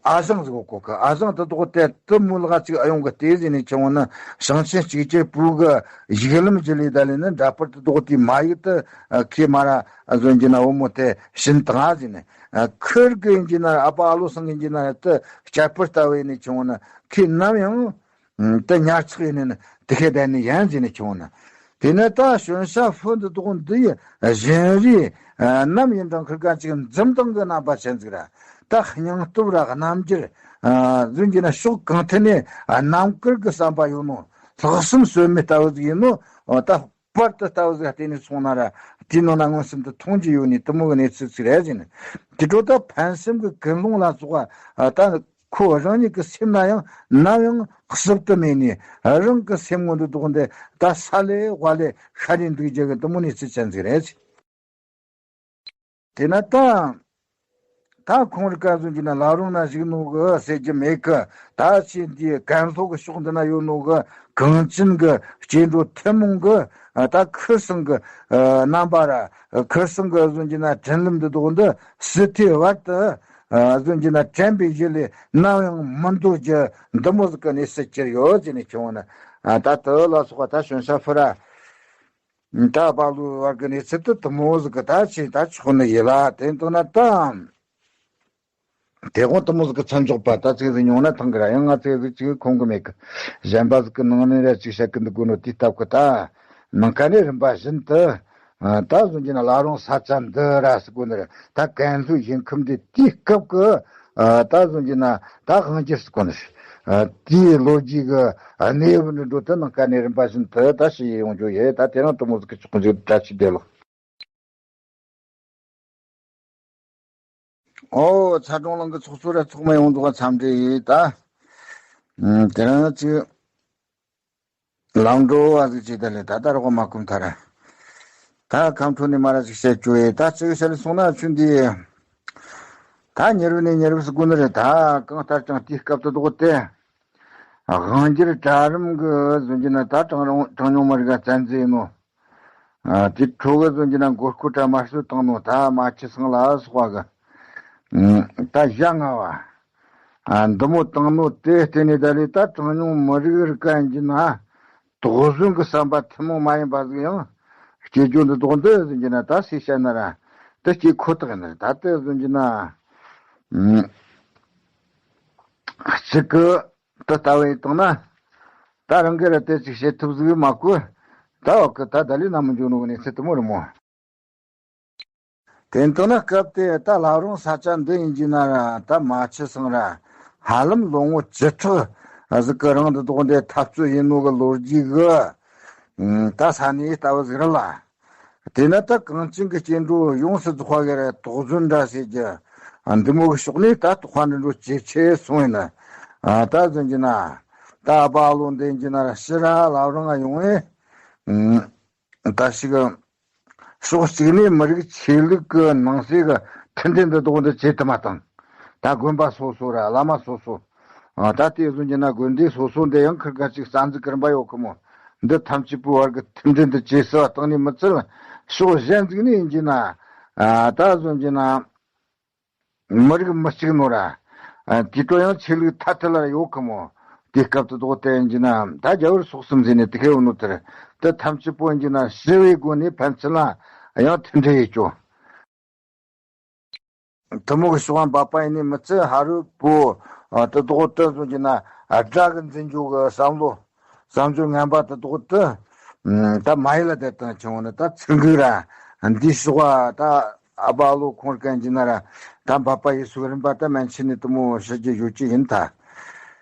ཨ་ཞང་ཟིག་གོ་གི། ཨ་ཞང་དེ་དོགས་དེ་དེ་མོའི་ལག་ཅིག་ཨ་ཡོང་གི་དེ་ཟེར་ནས་ཁྱེར་འོང་ན་ཞིང་ཆེན་གཅིག་གྱུར་པུའུ་གི་ཡིག་ལམ་བརྒྱུད་ལས་ད་ལས་ནི་འདྲ་པར་དེ་དོགས་དེའི་མ་ཡིག་དེ་ཁོས་མ་ར་བཟོ་འགྱི་ན་བུ་མོ་དེ་བྱིན་བཏང་ཟེར་ནས། ཨ། ཁིར་གི་ཡིན་གྱི་ན་ཨ་ཕ་ཨ་ལོ་སང་གི་ཡིན་གྱི་ན་དེ་སྐྱ་དཔར་ལྟ་བུ་ཡིན་ནས་ཁྱེར་འོང་ན་ཁོས་ནམ་ཡང་། ཨ། དེ་ཉར་ཚགས་ཡེད་ནས་ནི་དེ་ཁོས་བསྡད་ནི་ཡིན་ཟེར་ནས་ཁྱེར་འོང་ན། དེ་ནས་ད་ཞོན་ཤ་ཧྥུ་འདི་དོགས་འདི་ཡི་བཞིན་རས། ཨ། ནམ་ཡིན་ཀྱང་ཁིར་ག་ཅིག་འཛུམ་མདངས་གི་རྣམ་པ་ཅན་ཟིག་ར། ད་སྙིང་སྟོབས་ར་རྣམ་འགྱུར། ཨ། བཟོ་འགྱི་ན་ཕྱོགས་གང་ཐད་ནས། ཨ། རྣམ་དཀར་གི་བསམ་པ་ཡོད་ནོ། ལྷག་བསམ་ཟོལ་མེད་ལྟ་བུ་ཟིག་ཡིན་ནོ། ཨ། ད་པར་དེ་ལྟ་བུ་ཟིག་བལྟས་ནས་སོང་ན་ར་དེའི་ནང་ན་མངོན་སུམ་དུ་མཐོང་རྒྱུ་ཡོད་ནི་དེ་མོ་གི་གནས་ཚུལ་ཟིག་རེད་ཟེར་ནས། དེ་འཕྲོ་ད་ཕན་སེམས་ཀྱི་ཀུན་སློང་ལ་སོགས་པ། ཨ། ད་ཁོ་རང་ཉིད་ཀྱི་སེམས་ན་ཡང་ནམ་ཡང་གསོབ་ཏུ་མེད་ནས། རང་གི་སེམས་ངོ་འདི་དོགས་འདི་ད་ས་ལེ་བ་ལེ་ཤར་རེ་འདུག་རྒྱུ་གི་དེ་མོ་གནས་ཚུལ་ཅན་ཟིག་རེད། དེས་ན་ད་ད་ཁོང་རི་ཀ་བཟོ་འགྱི་ན་བླ་རུང་ན་བཞུགས་ནོ་གི་ཟེར་རྒྱུ་མེད་གི། ད་ཕྱི་འདི་ཀན་ལྷོ་གི་ཕྱོགས་འདི་ན་ཡོད་ནོ་གི་གངས་ཅན་གི་སྐྱེ་འགྲོ་ཐུན་མོང་གི། ཨ། ད་ཁིར་སང་གི། ཨ། རྣམ་པ་ར་ཁིར་སང་གི་བཟོ་འགྱི་ན་དྲན་ལམ་འདི་དོགས་འདི་སྲིད་མཐའི་བར་དུ། ཨ་བཟོ་རྒྱུ་ན་དྲན་པའི་གཞི་ལས་ནམ་ཡང་མི་འདོར་རྒྱུ་འདི་མོ་ཟིག་གི་གནས་སུ་གྱུར་ཡོད་ཟེར་ནས་ཁྱེར་འོང་ན། ཨ་ད་དུ་ལ་སོགས་པ་ད་ཞོན་ཤ་ཕུ་ར། ད་བ་ལུ་བར་གི་གནས་ཚུལ་དུ་དུ་མོ་ཟིག་གི་ད་ཆེ་ད་ཆོག་ནི་ཡིན་ལ། དེ་འདུག་ན་ད། དེ་དགོང་དུ་མོ་ཟིག་གི་མཚམས་འཇོག་པ་ད་ཚིག་ཟིག་ཉུང་ན་ཐང་གི་ར་ཡང་ང་ཚིག་ཟིག་ཅིག་ཁོང་གི་མེད་གི། གཞན་པ་ཟིག་གི་ནང་ནས་ར་ཅིག་བཤད་གི་འདུག་གོ་ནོ་དེའི་སྟབས་གི་ད། ནང་ཁ་ནས་རིམ་པ་བཞིན་དུ། ཨ་ད་བཟོ་རྒྱུ་ན་བླ་རུང་ས་ཆ་འདི་ར་ཟེར་གོ་ནི་ར་ད་ཀན་ལྷོའི་ཞིང་ཁམས་འདི་དེའི་སྐབས་གི། ཨ་ད་བཟོ་རྒྱུ་ན་ད་དབང་སྒྱུར་ཟེར་གོ་ནི་ར། ཨ་དེའི་ལོ་རྒྱུས་གི་གནས་བབ་འདི་འགྲོ་དུ་ནང་ཁ་ནས་རིམ་པ་བཞིན་དུ་ད་ཞུ་ཡི་ཡོང་རྒྱུ་ཡོད། ད་དེ་རིང་དུ་མོ་ཟིག་གི་ཆོག་གི་འཇུག་བཀྲ་ཤིས་བདེ་ལེགས། ཨོ་ཚ་གྲོང་ལང་གི་ཚོགས་གཙོ་ར་ཚོགས་མི་ཡོངས་རྫོགས་འཚམས་འདྲི་ཡིན་ད། ཨུམ་དེ་རིང་ཅིག་ལམ་འགྲོ་བ་ཟིག་ཅིག་ད་ལས་ད་ད་རོགས་མ་ཀུམ་ཐ་ར། ད་ཁམས་ཁྲོ་ནས་མ་ར་ཅིག་བཤད་བཅུག་ཡིན་ད། ཅིག་བཤད་ལས་སོང་ན་ཆུ་འདི་ད་ཉེ་རབས་ནས་ཉེ་རབས་སུ་དགོས་ནི་རེད། ད་གང་ལྟར་ཀྱང་དེའི་སྐབས་དུ་དོགས་ཏེ་དབང་སྒྱུར་གྲལ་རིམ་གི་བཟོ་རྒྱུ་ན་ད་གྲངས་རུང་གྲངས་ཉུང་མི་རིགས་ལ་བཙན་འཛུལ་ཡིན་ནོ། ཨ་དེ་ཁྲོ་གི་བཟོ་རྒྱུ་ན་མགོ་སྐོར་གྲ་མ་སུ་བཏང་ནོ་ད་མ་ཆི་སང་ལ་སོགས་པ་གི། ཨ་ད་བཞག་ང་བ། ཨ་འདི་མོ་བཏང་ནོ་དེ་བརྟེན་ནས་ད་ལས་ད་གྲངས་ཉུང་མི་རིགས་རིགས་ཀ་ཡིན་རྒྱུ་ན། དོགས་ཟོན་གི་བསམ་པ་ཐུན་མོང་མ་ཡིན་པ་ཟིག་ཡང་སྐྱེ་རྒྱུ་འདི་དོགས་འདི་བཟོ་རྒྱུ་ན་ད་སུས་བཤད་ན་ར་དེ་སྐྱེ་ཁོ་ཐག་ཡིན་ན་ར། ད་དེ་བཟོ་རྒྱུ་ན། ཨ་གཅིག་གི་དེ་ལྟ་བུ་ཡིན་བཏང་ན། ད་རང་གི་ར་དེ་ཅིག་བྱེད་ཐུབ་ཟིག་མ་གོ། ད་འོག་གི་ད་ད་ལི་ན་མི་འཇུག་ནོ་གི་གནས་ཚུལ་དུ་མོ་རེད་མོ། དེ་འདུག་ན་སྐབས་དེ་ད་བླ་རུང་ས་ཆ་འདི་ཡིན་གྱི་ན་ར་ད་མ་ཆི་སང་ར་ཧ་ལམ་ལོ་ངོ་བཅུ་ཕྲག་ཟིག་གི་རིང་དུ་དོགས་འདི་འཐབ་རྩོད་ཡིན་ནོ་གི་ལོ་རྒྱུས་གི། ད་ས་གནས་ལྟ་བུ་ཟིག་རེད་ལ། དེས་ན་ད་གངས་ཅན་གྱི་སྐྱེ་འགྲོ་ཡོངས་སུ་རྫོགས་པ་གི་ར་དོགས་ཟོན་འདྲ་ཟེར་གྱི་འདི་མོ་གི་ཕྱོགས་ནས་ད་དོགས་པ་འདི་འགྲོ་ཇེ་ཆེ་སོང་ཡིན་ན། ད་ཟིན་གྱི་ན་ད་ཨ་པ་ཨ་ལོ་འདི་ཡིན་གྱི་ན་ར་ཕྱི་ར་ལ་རང་ང་ཡོང་ངེ་ད་ཞིག་ཕྱོགས་གཅིག་ནས་མི་རིགས་ཆོས་ལུགས་ཀྱི་ནང་གསེས་ཀྱི་མཐུན་སྒྲིལ་འདི་དོགས་འདི་ཇེ་དུ་མ་བཏང་། ད་དགོན་པ་སོ་སོ་ར་བླ་མ་སོ་སོ། ཨ་ད་དེ་བཟུང་གྱི་ན་དགོན་སྡེ་སོ་སོ་འདི་ཡང་ཁིར་ག་ཅིག་རྩ་འཛུགས་ཀྱི་རིམ་པ་ཡོད་ཁི་མོ། འདི་ཐམས་ཅད་པོའི་བར་གྱི་མཐུན་སྒྲིལ་འདི་ཇེ་ཟབ་བཏང་ནས་མི་ཚད་ཕྱོགས་གཞན་ཟིག་ནས་ཡིན་གྱི་ན། ཨ་ད་བཟུང་གྱི་ན་མི་རིགས་མི་གཅིག་ནོ་ར། ཨ་དེ་ཚོ་ཡང་ཆོས་ལུགས་ཐ་དད་ལ་ཡོད་ཁི་མོ། དེ་སྐབས་དུ་དོགས་དེ་ཡིན་གྱི་ན་ད་རྒྱ་བོད་སོག་གསུམ་ཟེར་ནས་དེ་ཁའི་ཡོད་ནོ་དེར་དེ་ཐམས་ཅད་པོ་ཡིན་གྱི་ན་ཞི་བའི་སྒོ་ནས་ཕན་ཚུན་ལ་ཡང་མཐུན་སྒྲིལ་ཡེད་རྒྱུ། དེ་མོ་གི་ཕྱོགས་འབབ་པ་ཡིན་ནི་མི་ཚད་ཧ་རུ་པོ། ཨ་དེ་དོག་དེ་བཟུང་གྱི་ན་ཨ་དགྲ་གི་འཛིན་རྒྱུ་གི་བསམ་བློ། བསམ་ཚུལ་ངན་པ་དེ་དོག་དེ། ཨ་ད་མ་ཡི་ལ་དེ་དང་ཆུང་བ་ནི་ད་ཚིག་འགུག་ར། འདི་ཕྱོགས་ཨ་ད་ཨ་པ་ཨ་ལོ་ཁོང་གན་གྱི་ན་ར་ད་འབབ་པ་ཡི་སུ་རིམ་པ་ད་མན་ཆད་ནི་དེ་མོ་ཤི་རྒྱུ་ཡོད་ཀྱི་ཡིན་ད།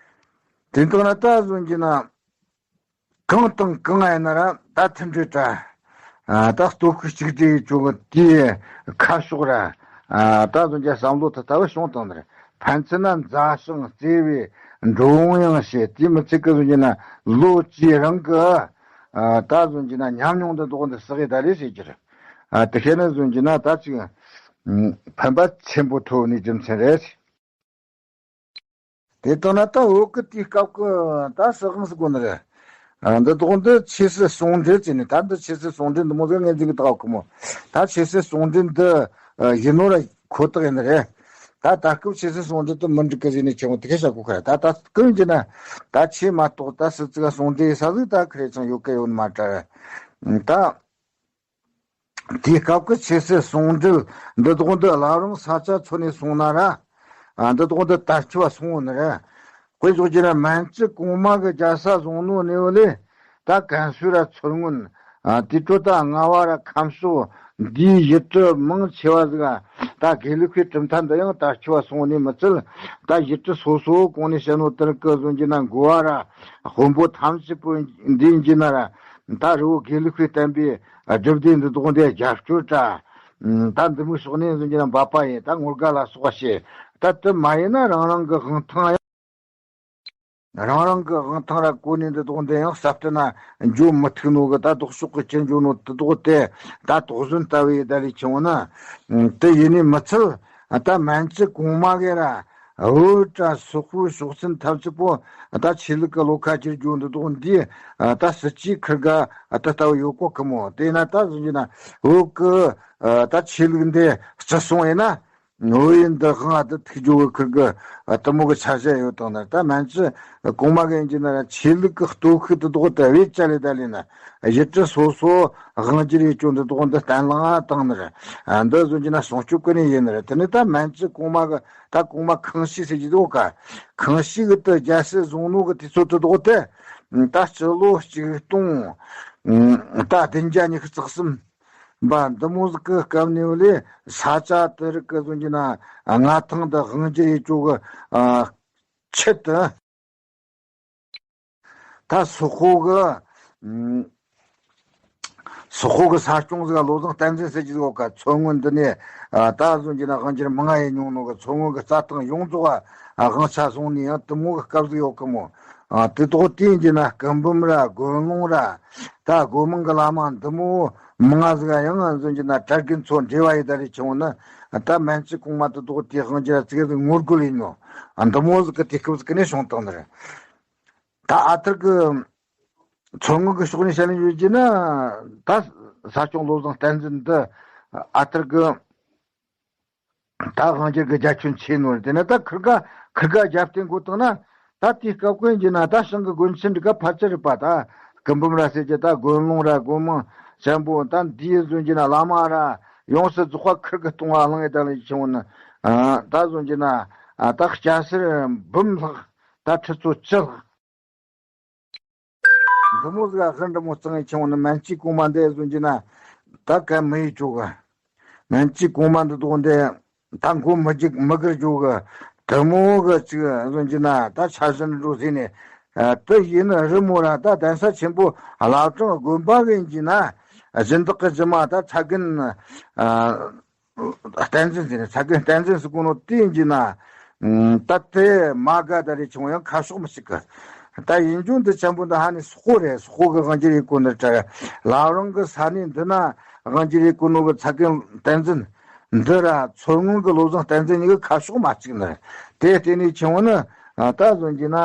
དེ་དོག་ན་ད་བཟུང་གྱི་ན། གང་དང་གང་ཡིན་ན་ར་ད་མཐུན་སྒྲིལ་དྲ། ཨ་ད་སྟོབས་ཤུགས་གཅིག་སྒྲིལ་ཡོད་ཅོག་གི་དེའི་ཁ་ཕྱོགས་ར། ཨ་ད་བཟོ་རྒྱ་བསམ་བློ་དེ་ལྟ་བུ་བྱུང་བཏང་ནི་རེད། ཕན་ཚུན་ན་མཛའ་ཞིང་བརྩེ་བའི་འགྲོ་འོང་ཡང་བྱེད་དེ་མི་ཚིག་གི་བཟོ་རྒྱུ་ན་ལོ་བཅུའི་རིང་གི་ཨ་ད་བཟོ་རྒྱུ་ན་ཉམས་མྱོང་འདི་དོག་འདི་བསགས་ཡི་ད་རེད་ཟེར་རྒྱུ་རེད། ཨ་དེ་བྱས་ན་བཟོ་རྒྱུ་ན་ད་ཅིག་ཕན་པ་ཆེན་པོ་ཐོབ་ནི་རྒྱུ་མཚན་རེད། དེ་ལྟར་ན་ད་བོད་ཀྱི་དུས་སྐབས་ཀྱི་ད་སྲིད་དབང་ཟེར་གོ་ནི་རེད། ཨ་འདི་དོག་འདི་ཆོས་སྲིད་ཟུང་འབྲེལ་བྱས་ནས་ད་འདི་ཆོས་སྲིད་ཟུང་འབྲེལ་འདི་མོ་ཟིག་ངོས་འཛིན་གྱི་ད་ཁོ་མོ། ད་ཆོས་སྲིད་ཟུང་འབྲེལ་འདི་ཨ་ཡིན་ནོ་ར་ཁོ་ཐག་ཡིན་ནི་རེད། ད་ད་སྐབས་ཆོས་སྲིད་ཟུང་འབྲེལ་དུ་མི་འགྲིག་གི་ཟེར་ནས་ཆེ་མོ་དེ་གས་བྱ་དགོས་ཁ་ར། ད་ད་སྐབས་ཡིན་གྱི་ན་ད་ཆོས་མ་གཏོགས་ད་སྲིད་ཙིག་ཟུང་འབྲེལ་ས་ཟིག་ད་ཁ་རེ་ཚང་ཡོད་གི་ཡོད་ནི་མ་དྲ། ད། དེའི་སྐབས་ཀྱི་ཆོས་སྲིད་ཟུང་འབྲེལ་འདི་དོག་འདི་བླ་རུང་ས་ཆ་ཚོ་ནས་སོང་ན་ར། ཨ་འདི་དོག་འདི་དར་ཁྱབ་སོང་ནི་རེད། དཔེ་འཇོག་རྒྱུ་ན་མན་ཇུ་གོང་མ་གི་རྒྱལ་ས་བཟུང་ནོ་ནས་བ་ལས་ད་ཀན་སུའུ་ར་མཚོ་སྔོན། ཨ་དེ་ཚོ་ད་རྔ་བ་ར་ཁམས་ཕྱོགས་འདིའི་ཡུལ་གྲུ་མང་ཆེ་བ་ཟིག་ད་དགེ་ལུགས་པའི་གྲུབ་མཐའ་འདི་ཡང་དར་ཁྱབ་སོང་ནི་མི་ཚད། ད་ཡུལ་གྲུ་སོ་སོ་གོང་ནས་བཤད་ནོ་དེར་གི་བཟུང་རྒྱུ་ན་འགོ་བ་ར་དཔོན་པོ་ཐམས་ཅད་པོ་འདི་ཡིན་གྱི་ན་ར། ད་རི་བོ་དགེ་ལུགས་པའི་བསྟན་པའི་སྒྲུབ་སྡེ་འདི་དག་འདི་རྒྱབ་སྐྱོར་དྲ། ད་འདི་མོའི་ཕྱོགས་ནས་འཛིན་གྱི་ན་འབབ་པ་ཡིན། ད་ངོ་དགའ་ལ་སོགས་པ་བྱེད། ད་དེ་མ་ཡིན་ན་རང་རང་གི་དབང་ཐང་ཡང་། རང་རང་གི་དབང་ཐང་ར་གོ་ནས་འདི་དག་འདི་ཡང་ཟབ་ཏུ་ན་འཇོག་མི་ཐུབ་ནོ་གི། ད་ལྡོག་ཕྱོགས་གི་ཅི་འཇོག་ནོ་དེ་དག་དེ་ད་དོགས་ཟོན་ལྟ་བུའི་ད་ལས་ཆེ་བ་ན། དེ་ཡིན་ནི་མི་ཚད། ད་མན་ཇུ་གོང་མ་གི་ར། བོད་དྲ་སོག་པོའི་ཕྱོགས་འཛིན་ཐམས་ཅད་པོ་ད་ཆོས་ལུགས་ཀྱི་བློ་ཁ་བསྒྱུར་རྒྱུ་འདི་དག་འདི་ད་སྲིད་ཇུས་ཁིར་ག་ད་ལྟ་བུ་ཡོད་གོ་ཁི་མོ། དེས་ན་ད་གཟིགས་རྒྱུ་ན་བོད་ཀྱི་ད་ཆོས་ལུགས་འདི་བརྩི་སྲུང་ཡིན་ན་ བོད་ཡུལ་འདི་དབང་དུ་ཐུག་རྒྱུ་གི་ཁུར་གི་དེ་མོ་གི་འཆར་གཞི་ཡོད་དང་ནི། ད་སྨན་བཅོས་གོང་མ་གི་ཡིན་གྱི་ན་ར་ཆོས་ལུགས་ཀྱི་སྟོབས་ཤུགས་དེ་དག་དེ་བེད་སྤྱད་ལས་ད་ལས་ན་གཞི་གྲི་སོ་སོ་དབང་སྒྱུར་ཡེད་རྒྱུ་འདི་དག་འདི་བརྟན་ལྷིང་བཏང་ནི་རེད། འདི་བཟོ་གྱི་ན་སྲུང་སྐྱོབ་ཀྱི་ནི་ཡིན་ནི་རེད། དེ་ནི་ད་སྨན་བཅོས་གོང་མ་གི་ད་གོང་མ་ཁང་ཤིས་ཟེར་གྱི་འདུག་ག། ཁང་ཤིས་གི་དེ་རྒྱལ་སྲིད་བཟུང་ནོ་གི་དུས་ཚོད་དེ་དག་དེ་ད་སྤྱི་ལོ་ཆིག་སྟོང་ད་བདུན་བརྒྱ་ཉི་ཤུ་རྩ་གསུམ་པ་འདི་མོ་ཟིག་གི་སྐབས་ནས་ལས་ས་ཆ་དེ་རིགས་ཀྱི་བཟོ་གྱི་ན་མངའ་ཐང་དེ་དབང་སྒྱུར་ཡེད་རྒྱུ་གི་ཆེད་དུ། ད་སོག་པོ་གི་སོག་པོ་གི་ས་སྐྱོང་ཟིག་བློ་བཟང་བསྟན་འཛིན་ཟེར་གྱི་ཡོད་ཀ། མཚོ་སྔོན་འདི་ནས་ད་བཟོ་གྱི་ན་དབང་སྒྱུར་མང་ང་ཡེད་མྱོང་ནོ་གི། མཚོ་སྔོན་གི་རྩྭ་ཐང་ཡོངས་རྫོགས་དབང་ཆ་བཟུང་ནས་ཡང་དེ་མོ་གི་སྐབས་ཟིག་ཡོད་གི་མོ། དེ་དག་དེ་ཡིན་གྱི་ན་སྐུ་འབུམ་ར་དགོན་ལུང་ར་ད་སྒོ་མང་གི་བླ་མ་འདི་མོ་མང་ང་ཟིག་ཡང་བཟོ་གྱི་ན་གྲྭ་རྒན་ཚོ་འབྲེལ་བ་ཡེད་ད་རེ་ཆེ་བོ་ནི། ད་སྨན་བཅོས་གོང་མ་དེ་དག་དེ་དབང་སྒྱུར་ཙིག་ཟིག་ངོ་རྒོལ་ཡིན་ནོ། འདི་མོ་ཟིག་གི་དུས་སྐབས་ཟིག་གི་ནས་བྱུང་བཏང་ནི་རེད། ད་ཨ་ཐུར་གི་མཚོ་སྔོན་གི་ཕྱོགས་ནས་བཤད་ལེ་ཡོད་ཀྱི་ན། ད་ས་སྐྱོང་བློ་བཟང་བསྟན་འཛིན་འདི་ཨ་ཐུར་གི་ད་དབང་སྒྱུར་གི་རྒྱ་ཁྱོན་ཆེ་ནོ་རེད། དེ་ནས་ད་ཁུར་ག་ཁུར་ག་རྒྱབ་རྟེན་དགོས་བཏང་ན། ད་དེའི་སྐབས་ཀུན་གྱི་ན་ད་ཞང་གི་དགོན་ཆེན་འདི་ག་ཕལ་ཆེར་རེད་པ། ད་སྐུ་འབུམ་ར་ཟེར་གྱི་ད་དགོན་ལུང་ར་དགོན་མང་ཆེན་པོ་ད་འདིའི་བཟོ་གྱི་ན་བླ་མ་ར་ཡོངས་སུ་རྫོགས་པ་ཁུར་གི་གཏོང་བ་བླངས་ཡོད་ད་ལེ་ཆེ་བོ་ནི། ད་བཟོ་གྱི་ན་ད་སྐྱ་སེར་འབུམ་ལྷག་ད་ཁྲི་ཚོ་བཅུ་ལྷག་འདི་མོ་ཟིག་ཨ་ཧི་འདྲ་མོ་གཙང་ཡེ་ཆེ་བོ་ནི། སྨན་བཅོས་གོང་མ་འདི་བཟོ་གྱི་ན་ད་ག་མི་ཡེ་ཆོག་གི། སྨན་བཅོས་གོང་མ་འདི་དག་འདི་ད་མགོ་མི་རྒྱུག་མི་སྒུར་རྒྱུ་གི་དེ་མོ་གི་ཅིག་བཟོ་གྱི་ན་ད་འཆར་གཞི་འགྲོ་ཟིན་ནས། དེ་ཡིན་ན་རི་མོ་ར་ད་གདན་ས་ཆེན་པོ་བླ་བྲང་དགོན་པ་གི་ཡིན་གྱི་ན་སྦྱིན་བདག་གི་རྗེས་མ་ད་ཚ་རྒན་བསྟན་འཛིན་ཟེར་ནས། ཚ་རྒན་བསྟན་འཛིན་ཟེར་གོ་ནོ་དེ་ཡིན་གྱི་ན། ད་དེ་མ་དགའ་ད་རེ་ཆུང་ཡང་ཁ་ཕྱོགས་མི་གཅིག་གི། ད་ཡིན་རྒྱུ་འདི་ཆེན་པོ་འདི་ཧ་ནི་སོག་པོ་རེད། སོག་པོ་གི་དབང་སྒྱུར་ཡེ་གོ་ནི་དྲ། བླ་བྲང་གི་ས་གནས་འདི་ན་དབང་སྒྱུར་ཡེ་གོ་ནོ་གི་ཚ་རྒན་བསྟན་འཛིན་འདི་ར་མཚོ་སྔོན་གི་བློ་བཟང་བསྟན་འཛིན་གཉིས་ཀྱི་ཁ་ཕྱོགས་མ་གཅིག་ནི་རེད། དེ་བརྟེན་ནས་ཆུང་ནི་ད་བཟོ་གྱི་ན།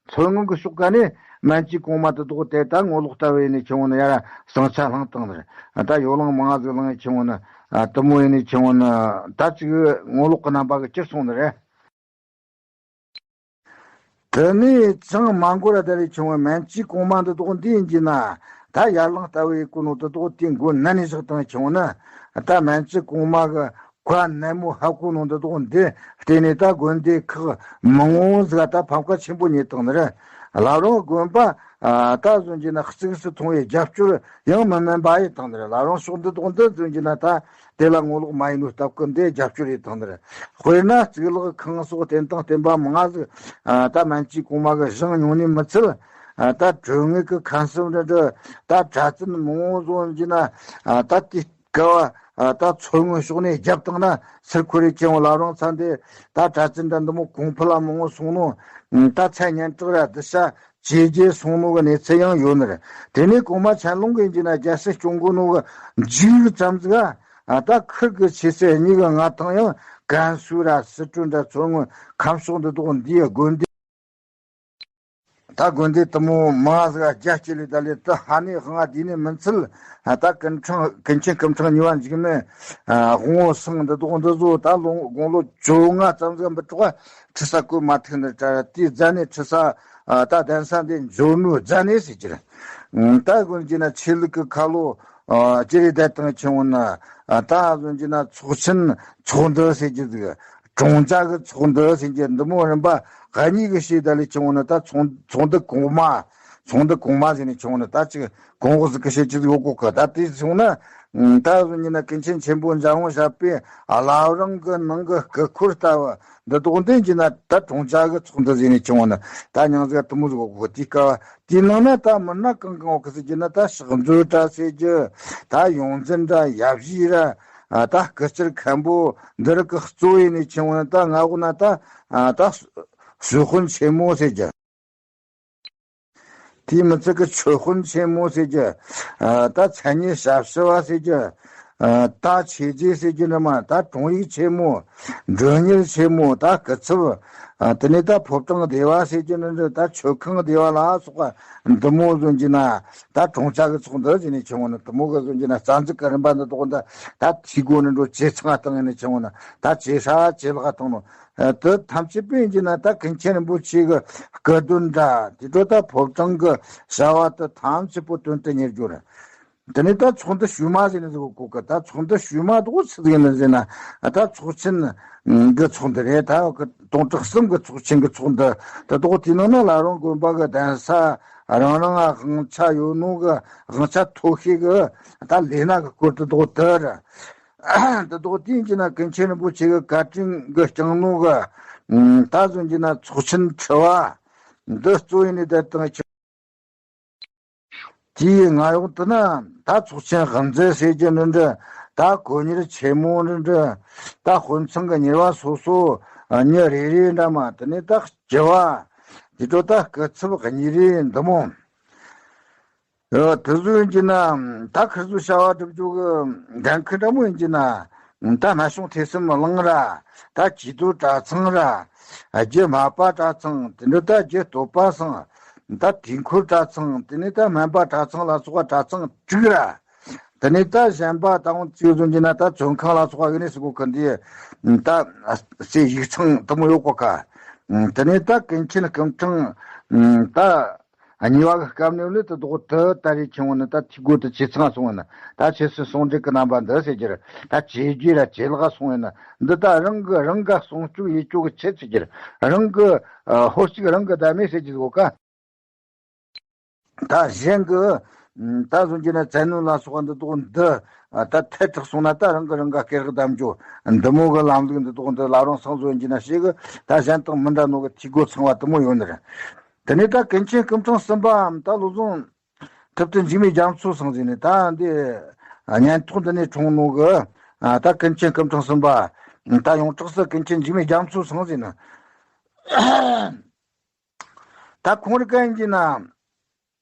མཚོ་སྔོན་གྱི་ཕྱོགས་ཀ་ནས་སྨན་བཅོས་གོང་མ་དེ་དག་དེ་ད་ངོ་ལོག་ལྟ་བུ་ཡིན་ནས་ཆུང་ནི་ཡར་ཟིང་ཆ་བསླངས་བཏང་ནི་རེད། ད་ཡོ་ལང་མང་ང་ཟིག་བླངས་ཡེ་ཆུང་ནི་དེ་མོ་ཡིན་ནས་ཆུང་ནི་ད་ཅིག་ངོ་ལོག་གི་རྣམ་པ་གི་གྱུར་སོང་ནི་རེད། དེ་ནས་ཅང་མ་འགོར་ར་ད་རེ་ཆུང་བའི་སྨན་བཅོས་གོང་མ་འདི་དག་འདི་ཡིན་གྱི་ན། ད་ཡར་ལངས་ལྟ་བུ་ཡེ་གོ་ནོ་འདི་དག་དེ་མགོ་ན་ནས་བཞག་བཏང་ཆུང་ན། ད་སྨན་བཅོས་གོང་མ་གི་བཀའ་ནན་མོ་ཧ་གོ་ནོ་འདི་དག་འདི་བརྟེན་ནས་ད་དགོན་སྡེ་ཁག་མང་བོ་ཟིག་ད་ཕམ་ཁ་ཆེན་པོ་རྙེད་བཏང་ནི་རེད། བླ་བྲང་དགོན་པ་ད་བཟོ་གྱི་ན་གཙིགས་སུ་མཐོང་བའི་རྒྱབ་སྐྱོར་ཡང་མི་དམན་པ་ཡེ་བཏང་ནི་རེད། བླ་བྲང་ཕྱོགས་འདི་དག་འདི་བཟོ་གྱི་ན་ད། དེ་ལ་ངོ་ལོག་མ་ཡིན་ནོ་སྟབས་ཀྱིས་འདི་རྒྱབ་སྐྱོར་ཡེ་བཏང་ནི་རེད། དཔེར་ན་གཙུག་ལག་ཁང་སོགས་རྟེན་དང་བརྟེན་པ་མང་ང་ཟིག་ད་སྨན་བཅོས་གོང་མ་གི་བཞེངས་མྱོང་ནི་མི་ཚད། ད་གྲོན་དངུལ་གི་ཁ་གསབ་འདྲ་འདྲ་ད་གྲྭ་བཙུན་མང་བོ་བཟོ་གྱི་ན་ད་དེ་སྐབས་ད་མཚོ་སྔོན་ཕྱོགས་ནས་རྒྱབ་བཏང་ན་སིལ་ཁོ་རེ་ཆེན་བོ་བླ་བྲང་ཚ་འདི་ད་གྲྭ་བཙུན་འདྲ་འདི་མོ་གོང་འཕེལ་ལ་མང་བོ་སོང་ནོ། ད་ཚད་སྙན་གྲགས་ར་གདུལ་བྱ་ཇེ་རྒྱས་སོང་ནོ་གི་གནས་ཚུལ་ཡང་ཡོད་ནི་རེད། དེ་ནས་གོང་མ་ཆན་ལུང་གིས་ཡིན་གྱི་ན་རྒྱལ་སྲིད་སྐྱོང་གོ་ནོ་གི་མཇུག་ཙམ་ཟིག་ག་ད་ཁུར་གི་ཆོས་སྲིད་གཉིས་ཀྱི་མངའ་ཐང་ཡང་ཀན་སུའུ་ར་སི་ཁྲོན་འདྲ་མཚོ་སྔོན་ཁམས་ཕྱོགས་འདི་དག་འདིའི་དགོན་སྡེ། ད་དགོན་སྡེ་དེ་མོ་མང་ཟིག་རྒྱ་སྐྱེད་ལས་ད་ལས་དེ་ཧ་ནས་དབང་ང་དེ་ནས་མིན་ཚུལ། ད་ཀུན་ཁྲང་ཀུན་མཁྱེན་སྐུ་ཕྲེང་གཉིས་པ་འཇིགས་མེད་དབང་བོ་སེང་འདི་དག་འདི་ཚོ་ད་ལོ་དགུང་ལོ་བཅོ་ལྔ་ཙམ་ཟིག་མི་གྲོགས་ཁྲི་ས་བཀོད་མ་ཐུབ་ནི་དྲ། དེའི་རྗེས་ནས་ཁྲི་ས་ད་གདན་ས་འདི་འབྱོར་ནོ་རྗེས་ནས་ཟེར་གྱི་རེད། ད་དགོན་གྱི་ན་ཆོས་ལུགས་ཀྱི་ཁ་ལོ་ཅི་རེད་བསྡད་བཏང་ཆེན་བོ་ན། ད་གོན་གྱི་ན་ཚོགས་ཆེན་ཚོགས་འདུ་ཟེར་གྱི་ཟིག་གྲོང་ཆ་གི་ཚོགས་འདུ་ཟེར་གྱི་འདི་མོ་རིམ་པ་གཉིས་ཀྱི་ཞེས་ད་ལས་ཆེན་བོ་ན། ད་ཚོགས་ཚོགས་འདུ་གོང་མ་ཚོགས་འདུ་གོང་མ་ཟེར་ནས་ཆེན་བོ་ན་ད་ཅིག་གོང་འོག་ཟིག་གི་ཞེས་ཅི་ཟིག་ཡོད་གོ་གི། ད་དེ་སོང་ན་ད་གོན་གྱི་ན་ཀུན་མཁྱེན་ཆེན་པོ་འཇམ་དབྱངས་བཞད་པའི་བླ་བྲང་གི་ནང་གི་སྐུ་འཁོར་ལྟ་བུ་འདི་དག་འདི་གྱི་ན་ད་གྲོང་ཆ་གི་ཚོགས་འདུ་ཟེར་ནས་ཆེན་བོ་ན་ད་མྱང་ཟིག་དེ་མོ་ཟིག་ཡོད་གོ་གི། དེའི་སྐབས། དེའི་ནང་ན་ད་མི་སྣ་གང་གང་ཡོད་གི་ཟེར་གྱི་ན། ད་ཕྱག་མཛོད་དྲ་ཟེར་གྱི། ད་ཡོངས་འཛིན་དྲ་ཡབ་གཞིས་ར། ད་སྐུ་བཅར་མཁན་པོ་འདི་རིགས་ཀྱི་གཙོ་བོ་ཡིན་ནི་ཆེན་བོ་ན། ད་ང་འོ་ན་ད་ད་སུ་དཔོན་ཆེན་མོ་ཟེར་གྱི། དེའི་མི་ཚད་ཀྱི་ཆོས་དཔོན་ཆེན་མོ་ཟེར་གྱི། ད་མཚན་ཉིད་ཞབས་ཕྱི་བ་ཟེར་གྱི། ད་ཆོས་རྗེ་ཟེར་རྒྱུ་འདྲ་མ། ད་དྲུང་ཡིག་ཆེན་མོ། མགྲོན་གཉེར་ཆེན་མོ། ད་སྐུ་ཚབ། དེ་ནས་ད་ཕོ་བྲང་སྡེ་བ་ཟེར་རྒྱུ་འདྲ་འདྲ། ད་མཆོད་ཁང་སྡེ་བ་ལ་སོགས་པ་འདི་མོ་བཟོ་རྒྱུ་ན། ད་གྲོང་ཆ་གི་ཚོགས་འདུ་ཟེར་ནས་ཆེན་མོ་ན། དེ་མོ་གི་བཟོ་རྒྱུ་ན་རྩ་འཛུགས་ཀྱི་རིམ་པ་འདི་དག་འདི་ད་འཐུས་སྒོ་ནས་འགྲོ། ཇེ་ཚང་བཏང་ནས་ཆེན་མོ་ན། ད་ཇེ་ཧྲ་ཇེ་ལེགས་བཏང་ནོ། དེ་ཐམས་ཅད་པོ་ཡིན་རྒྱུ་ན་ད་ཀུན་མཁྱེན་རིན་པོ་ཆེ་གི་སྐུ་མདུན་འདྲ། དེ་འཕྲོ་ད་ཕོ་བྲང་གི་བྱ་བ་དེ་ཐམས་ཅད་པོ་དོན་དུ་གཉེར་རྒྱུ་རེད། དེ་ནས་ད་ཚོགས་འདུ་ཞུས་མ་ཟེར་ནས་ཟེར་གོ་གི། ད་ཚོགས་འདུ་ཞུས་མ་དགོས་ཚུལ་ཡིན་ན་ཟེར་ན། ད་ཚོགས་ཆེན་གྱི་ཚོགས་འདུ་རེད། ད་གི་སྟོང་ཕྲག་གསུམ་གྱི་ཚོགས་ཆེན་གྱི་ཚོགས་འདུ་དེ་དག་དེའི་ནང་ན་ལ་རང་དགོན་པ་གི་གདན་ས་རང་རང་ང་དབང་ཆ་ཡོད་ནོ་གི། དབང་ཆ་ཐོབ་ཤེས་གི་ད་ལས་སྣ་གི་སྐོར་དེ་དག་དེ་རེད། དེ་དག་དེ་ཡིན་གྱི་ན་ཀུན་མཁྱེན་རིན་པོ་ཆེ་གི་བཀའ་དྲིན་གི་བསྐྱངས་ནོ་གི། ད་བཟོ་རྒྱུ་ན་ཚོགས་ཆེན་ཁྲི་པ་འདི་གཙོ་ཡིན་ནས་བསྡད་དང་། དེའི་ང་ཡོང་དུ་ན་ད་ཚོགས་ཆེན་དབུ་འཛིན་ཟེར་རྒྱུ་འདྲ་འདྲ། ད་དགོན་གཉེར་ཆེན་མོ་འདྲ་འདྲ། ད་དཔོན་ཚང་གི་གཉེར་བ་སོ་སོ་མྱི་རེ་རེ་འདྲ་མ། དེ་ནས་ད་སྤྱི་བ། དེ་འཕྲོ་ད་སྐུ་ཚབ་གཉིས་རེ་འདི་མོ། ཨ། དེ་ཚོ་ཡིན་གྱི་ན་ད་ཁིར་ཚོ་བྱ་བ་སྒྲུབ་རྒྱུ་གི་འགན་ཁུར་འདྲ་མོ་ཡིན་གྱི་ན། ད་སྨན་གཞུང་ཐོས་བསམ་གླིང་ར། ད་ཆོས་རྡོར་གྲྭ་ཚང་ར། རྒྱུད་སྨད་པ་གྲྭ་ཚང་། དེ་འདྲ་ད་རྒྱུད་སྟོད་པ་ཚང་། ད་དུས་འཁོར་གྲྭ་ཚང་། དེ་ནས་ད་སྨན་པ་གྲྭ་ཚང་ལ་སོགས་པ་གྲྭ་ཚང་དྲུག་ར། དེ་ནས་ད་གཞན་པ་ད་འོང་ཚིག་བཟོ་རྒྱུ་ན་ད་བཙོན་ཁང་ལ་སོགས་པ་གི་ནས་སུ་གོ་གི་འདི། ད་སའི་ཡིག་ཚང་དུ་མོ་ཡོད་གོ་ག། དེ་ནས་ད་ཀུན་མཁྱེན་སྐུ་ཕྲེང་ད་གཉིས་པ་གི་སྐབས་ནས་ལས་དུ་ལྡོག་དུ་ད་རེས་ཁྱེད་འོང་ན་ད་འཐུས་སྒོ་དུ་ཇེ་ཚང་སོང་བ་ན། ད་ཆོས་སྲིད་ཟུང་འབྲེལ་གི་རྣམ་པ་འདི་ཟེར་རྒྱུ་རེད། ད་ཇེ་རྒྱས་ར་ཇེ་ལེགས་སོང་བ་ན། འདི་ད་རང་གི་རང་ག་སྲུང་སྐྱོབ་ཡེ་སྐྱོབ་གི་ཆེད་ཟེར་རྒྱུ་རེད། རང་གི་ཨ་ཧོར་གཅིག་རང་གི་བདག་མེད་ཟེར་རྒྱུ་གོ་ག། ད་གཞན་གི་ད་བཟོ་རྒྱུ་ན་བཙན་གནོན་ལ་སོགས་པ་འདི་དག་འདི་ད་ཐལ་དྲགས་སོང་ན། ད་རང་གི་རང་ག་སྐེ་རགས་བསྡམ་རྒྱུ་འདི་མོ་གི་ལམ་ལུགས་འདི་དག་འདི་ལ་རང་སང་བཟོ་རྒྱུ་ན་ཞིག་གི། ད་གཞན་དང་མི་འདྲ་ནོ་གི་འཐུས་སྒོ་ཚང་བ་དུ་མོ་ཡོད་ནི་རེད། དེ་ནས་ད་ཀུན་མཁྱེན་སྐུ་ཕྲེང་གསུམ་པའམ་ད་བློ་བཟང་ཐུབ་བསྟན་འཇིགས་མེད་རྒྱ་མཚོ་སང་ཟེར་ནས། ད་འདི་སྙན་ཐོ་འདི་ནས་འཁྲུངས་ནོ་གི། ད་ཀུན་མཁྱེན་སྐུ་ཕྲེང་གསུམ་པ། ད་ཡོངས་གྲགས་སུ་ཀུན་མཁྱེན་འཇིགས་མེད་རྒྱ་མཚོ་སང་ཟེར་ནས། ད་ཁོང་རི་གན་གྱི་ན།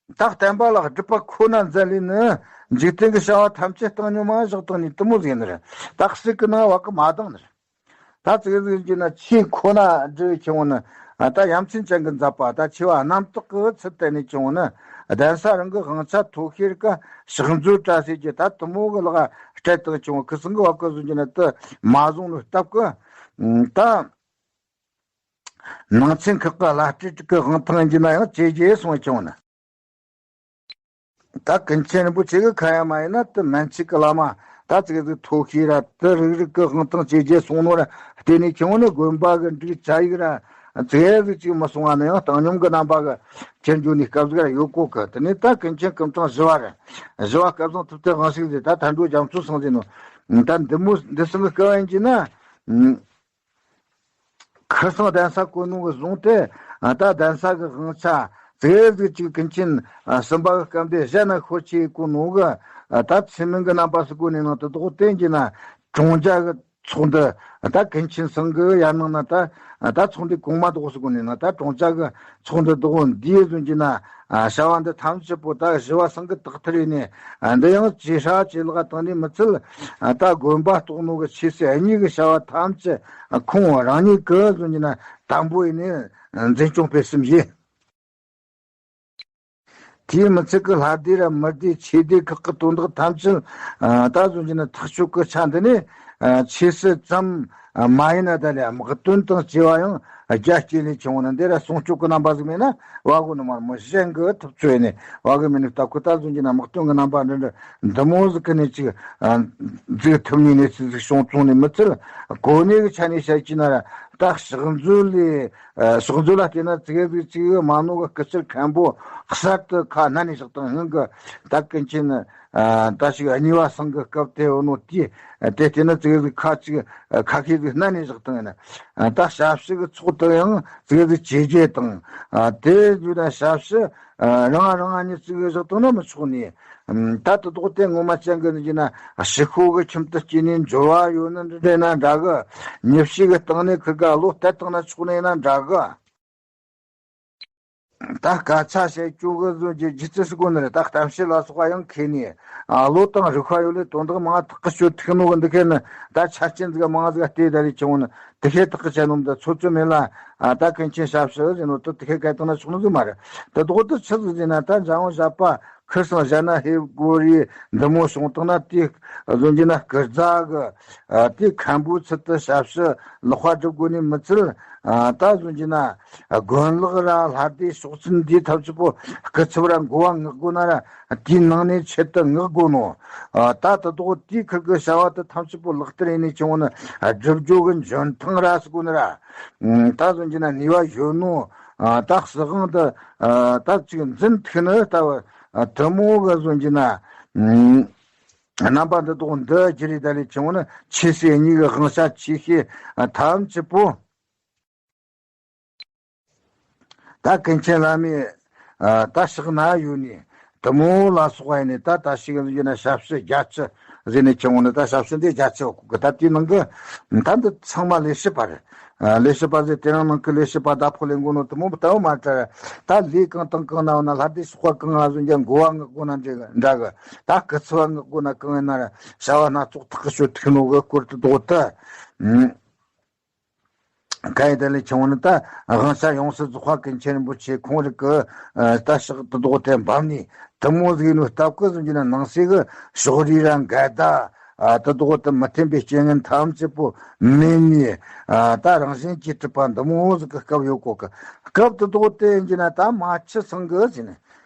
ད་བསྟན་པ་ལ་སྒྲུབ་པ་ཁོ་ན་མཛད་ལས་ནི། འཇིག་རྟེན་གྱི་བྱ་བ་ཐམས་ཅད་བཏང་སྙོམས་མ་བཞག་བཏང་ནས་དུ་མོ་ཟིག་ནི་རེད། ད་གསེར་གྱི་ནང་བ་གི་མ་བཏང་ནི་རེད། ད་ཙིག་ཟིག་གྱི་ན་ཆོས་ཁོ་ན་འབྲི་བའི་ཁྱེད་འོང་ན། ད་ཡ་མཚན་ཅན་གྱི་མཛད་པ། ད་ཆེ་བ་རྣམ་དག་གི་ཚུལ་བསྟན་ནས་ཁྱེད་འོང་ན། གདན་ས་རང་གི་དབང་ཆ་ཐོབ་ཤེས་ཀ་ཕྱག་མཛོད་གྲྭ་ཟེར་གྱི་ད་དུ་མོ་གི་ལག་སྤྲད་དང་ཁྱེད་འོང་། ཁུ་སང་གི་བ་གི་ཟིག་གྱི་ན་དུ་མ་བཟུང་ནི་སྟབས་ཀི། ད། ནང་ཆེན་ཁག་གི་བླ་སྤྲུལ་གྱི་དབང་ཐང་ཡིན་གྱི་ན་ཡང་ཇེ་རྒྱས་སོང་བ་བྱུང་ན། ད་ཀུན་མཁྱེན་རིན་པོ་ཆེ་གི་ཁ་ཡ་མ་ཡིན་ན་དུ་མན་ཆད་ཀྱི་བླ་མ། ད་ཙིག་ཟིག་ཐོབ་ཤེས་ར་དུ་རིགས་རིགས་ཀྱི་དབང་ཐང་ཇེ་རྒྱས་སོང་ནོ་ར་བརྟེན་ནས་ཁྱེད་འོང་ནི་དགོན་པ་གི་འབྲུག་བཅའ་ཡིག་ར་ཙིག་ཟིག་ཅིག་མི་སོང་བ་ན་ཡང་བཏང་སྙོམས་ཀྱི་རྣམ་པ་གི་ཁྱེར་འགྱོ་ནི་སྐབས་ཟིག་ར་ཡོད་གོ་གི། དེ་ནས་ད་ཀུན་མཁྱེན་སྐུ་ཕྲེང་བཞི་བ་ར། བཞི་བ་སྐལ་བཟང་ཐུབ་བསྟན་དབང་ཕྱུག་ཟེར། ད་མཐའ་འགྲོ་རྒྱ་མཚོ་སང་ཟེར་ནོ། ད་འདི་མོ་འདི་སང་གི་སྐབས་ཡིན་གྱི་ན། ཁར་སང་གདན་ས་བསྐོ་ནོ་གི་བཟུང་སྟེ། ད་གདན་ས་གི་དབང་ཆ་ཙིག་ཟིག་ཅིག་ཀུན་མཁྱེན་གསུམ་པ་གི་སྐབས་འདི་གཞན་ན་ཤོར་ཆེ་བསྐོ་ནོ་གི། ད་ཚེ་སྨད་གི་རྣམ་པ་སུ་བསྐོ་ནས་ནང་དུ་རྡོག་བསྟན་གྱི་ན། གྲོང་རྒྱ་གི་ཚོགས་འདུ། ད་ཀུན་མཁྱེན་སང་གི་ཡར་ནང་ན་ད། ད་ཚོགས་འདུ་གོང་མ་དགོས་སུ་བསྐོ་ནས་ན། ད་གྲོང་རྒྱ་གི་ཚོགས་འདུ་དགོས་འདིའི་བཟུང་གྱི་ན། བྱ་བ་འདི་ཐམས་ཅད་པོ་ད་བཞི་བ་སང་གི་དག་ཐེར་ཡིན་ནས། འདི་ཡང་ཇེ་ཧྲ་ཇེ་ལེགས་བཏང་ནས་མི་ཚད། ད་དགོན་པ་གཏོགས་ནོ་གི་ཆོས་སྲིད་གཉིས་ཀྱི་བྱ་བ་ཐམས་ཅད་ཁོང་རང་ཉིད་ཀྱི་བཟུང་གྱི་ན་དམ་པོ་ཡིན་ནས་འཛིན་སྐྱོང་སྤེལ་གསུམ་ཡིན། དེའི་མི་ཚད་ཀྱི་ལྷ་སྡེ་ར་མི་སྡེ་ཆོས་སྡེ་ཁག་གི་དོན་དག་ཐམས་ཅད། ད་བཟུང་གྱི་ན་ཐག་གཅོད་ཀྱི་ཆ་འདི་ནས། ཆོས་སྲིད་ཙམ་མ་ཡིན་ན་ད་ལས་དམག་དོན་དང་བཅས་པ་ཡང་རྒྱ་སྐྱེད་ལས་བྱུང་བ་ན། འདི་ར་སྲུང་སྐྱོབ་ཀྱི་རྣམ་པ་ཟིག་མེད་ན་བ་གོ་ནི་མར་མོ་གཞན་གྱི་ཐུབ་ཚོད་ནས་བ་གི་མི་ནི་ལྟ་ཁོ། ད་བཟུང་གྱི་ན་དམག་དོན་གྱི་རྣམ་པ་འདི་འདྲ་འདི་མོ་ཟིག་གི་ནས་ཅིག་འཛུགས་ཐུབ་ནི་གནས་ཚུལ་ཟིག་བྱུང་བྱུང་ནས་མི་ཚད། གོ་གནས་ཀྱི་ཆ་ནས་བཤད་ཀྱི་ན་ར་ད་ཕྱག་མཛོད་ལས། ཨ། ཕྱག་མཛོད་ལ་བལྟས་ན་ཙིག་གེ་ཟིག་ཅིག་མ་ནོ་གི་སྐུ་ཚེར་མཁན་པོ་གསར་དུ་ཁ་སྣ་ནས་བཞག་དང་། སྔོན་གི་ད་ཀུན་མཁྱེན་ད་ཞིག་གཉིས་པ་སང་གི་སྐབས་དེ་ཡོད་ནོ་དེ། དེ་བལྟས་ན་ཙིག་གེ་ཟིག་ཁ་ཅིག་ཁ་ཤས་ཟིག་སྣ་ནས་བཞག་དང་ཡིན་ན། ད་ཞབས་ཕྱི་གི་ཚོགས་དུ་ཡང་ཙིག་གེ་ཟིག་ཇེ་རྒྱས་དང་། དེ་བརྒྱུད་ན་ཞབས་ཕྱི་རང་རང་ཉིད་ཙིག་གེ་བཞག་དང་ན་མི་ཆོག་ནི། ད་དུ་དོག་དེ་ངོ་མ་ཅན་གི་ནི་ཡིན་ན་ཕྱི་ཤོག་གི་ཁྱིམ་དུ་སྐྱེས་ནས་འབྱོར་བ་ཡོད་ནི་འདྲ་ན་འདྲ་གི། ཉི་ཕྱེད་གི་སྟེང་ནས་ཁི་ག་བློ་གཏད་བཏང་ན་ཆོག་ནི་ཡིན་ན་འདྲ་གི། ད་སྐད་ཆ་བཤད་རྒྱུ་གི་བཟོ་རྒྱུ་བརྒྱུད་ཚུལ་ཞིག་གོ་ནི་རེད། ད་གཏམ་བཤད་ལ་སོགས་པ་ཡང་མཁས་ནི། ཨ་བློ་དང་རིག་པ་ཡོད་ལེ་དོན་དག་མང་ཐག་གི་ཤོད་ཐུག་ནོ་གི་འདི་ཁེ་ནི། ད་ཆ་རྐྱེན་ཟིག་མང་ཟིག་བལྟས་ད་ལས་ཆུང་ནི། དེ་ཁེ་ཐག་གི་ཆ་ནོམ་ད་ཚོད་ཚོད་མེད་ལ། ཨ་ད་གན་ཆེན་ཞབས་ཞུ་ཟེར་ནོ་ད་དེ་ཁེ་ག་དང་ན་ཆུང་ནི་ཟིག་མ་རེད། ད་དོག་ད་ཆི་ཟིག་ཟེར་ན། ད་འཇམ་དབྱངས་བཞད་པ་ཁིར་སང་བཞད་ན་ཧེ་གོ་རི་འདི་མོ་བྱུང་དང་ན། དེ་བཟོ་རྒྱུ་ན་སྐུ་རྫ་གི། ཨ་དེ་མཁན་པོའི་ཚུལ་དུ་ཞབས་ཞུ་ལག་པ་སྒྲུབ་དགོས་ནི་མི་ཚུལ། ཨ་ད་བཟོ་རྒྱུ་ན། དགོན་ལག་ར་ལྷ་སྡེ་ཕྱོགས་ཚུན་འདི་ཐམས་ཅད་པོ་སྐུ་ཚབ་ར་འགོ་བ་མངགས་དགོས་ན་ར། དེའི་ནང་ནས་ཆེད་དུ་མངགས་དགོས་ནོ། ཨ་ད་ད་དོག་དེའི་ཁུར་གི་བྱ་བ་དེ་ཐམས་ཅད་པོ་ལག་བསྟར་ཡེ་ནས་ཆུང་ནི་སྒྲུབ་རྒྱུ་གི་འཇོན་ཐང་ར་ཟེར་དགོས་ནི་ར། ཨ་ད་བཟོ་རྒྱུ་ན་ནུས་པ་ཡོད་ནོ། ཨ་ད་སྲིད་དབང་དེ་ཨ་ད་ཅིག་འཛིན་ཐུབ་ནི་ལྟ་བུ། ཨ་དེ་མོ་གི་བཟོ་རྒྱུ་ན། ཨ་རྣམ་པ་འདི་དོག་འདི་བརྒྱུད་རེ་ད་ལས་ཆུང་ནི་ཆོས་སྲིད་གཉིས་ཀྱི་དབང་ཆ་ཆེ་ཤོས་ཐམས་ཅད་པོ། ད་ཀུན་མཁྱེན་བླ་མའི་ཨ་ད་ཕྱག་ན་ཡོད་ནི་དེ་མོ་ལ་སོགས་པ་ཡིན་ནི། ད་ད་ཞིག་ཡིན་ན་ཞབས་ཕྱི་བརྒྱད་ཅུ་ཟེར་ནས་ཆུང་ནི། ད་ཞབས་ཕྱི་འདི་བརྒྱད་ཅུ་གི་ད་དེའི་ནང་གི་ད་འདི་ཚང་མ་ལས་བྱེད་པ་རེད། ཨ་ལས་བྱེད་པ་ཟེར་དེ་རང་ནང་གི་ལས་བྱེད་པ་ཟླ་ཕོགས་ལས་འགོ་ནོ་དེ་མོ་ལྟ་བུ་མ་རེད། ད་ལས་གང་དང་གང་ན་བ་ན་ལྷ་སྡེ་ཚོགས་པ་གང་ང་བཟོ་རྒྱུ་འགོ་བ་མངགས་དགོས་ན་འདྲ་གི་འདྲ་གི། ད་སྐུ་ཚབ་པ་མངགས་དགོས་ན་གང་ཡིན་ན་ར། བྱ་བ་སྣ་ཚོགས་ཐག་གི་ཆོད་ཐུག་ནོ་གི་སྐོར་དུ་དོག་ད། ཨ། ག་ཡི་དེ་ལས་ཆུང་ནི་ད་དབང་ཆ་ཡོངས་སུ་རྫོགས་པ་ཀུན་མཁྱེན་རིན་པོ་ཆེ་ཁོང་རིག་གི་ཨ་ད་ཕྱག་ཏུ་དོག་དེ་འབབ་ནི་དེ་མོ་ཟིག་ནོ་སྟབས་ཀྱིས་བཟོ་རྒྱུ་ན་ནང་གསེས་ཀྱི་ཕྱོགས་རིས་ར་འགལ་ཟླ་ཨ་ཏུ་དོག་དེ་མི་མཐུན་པའི་རྐྱེན་ངན་ཐམས་ཅད་པོ་མེད་ནི་ཨ་ད་རང་བཞིན་གྱིས་གྲུབ་པ་འདི་མོ་ཟིག་གི་སྐབས་ཡོད་གོ་གི། སྐབས་ཏུ་དོག་དེ་ཡིན་རྒྱུ་ན་ད་མ་ཆུ་སྲང་གི་ཟེར་ནི།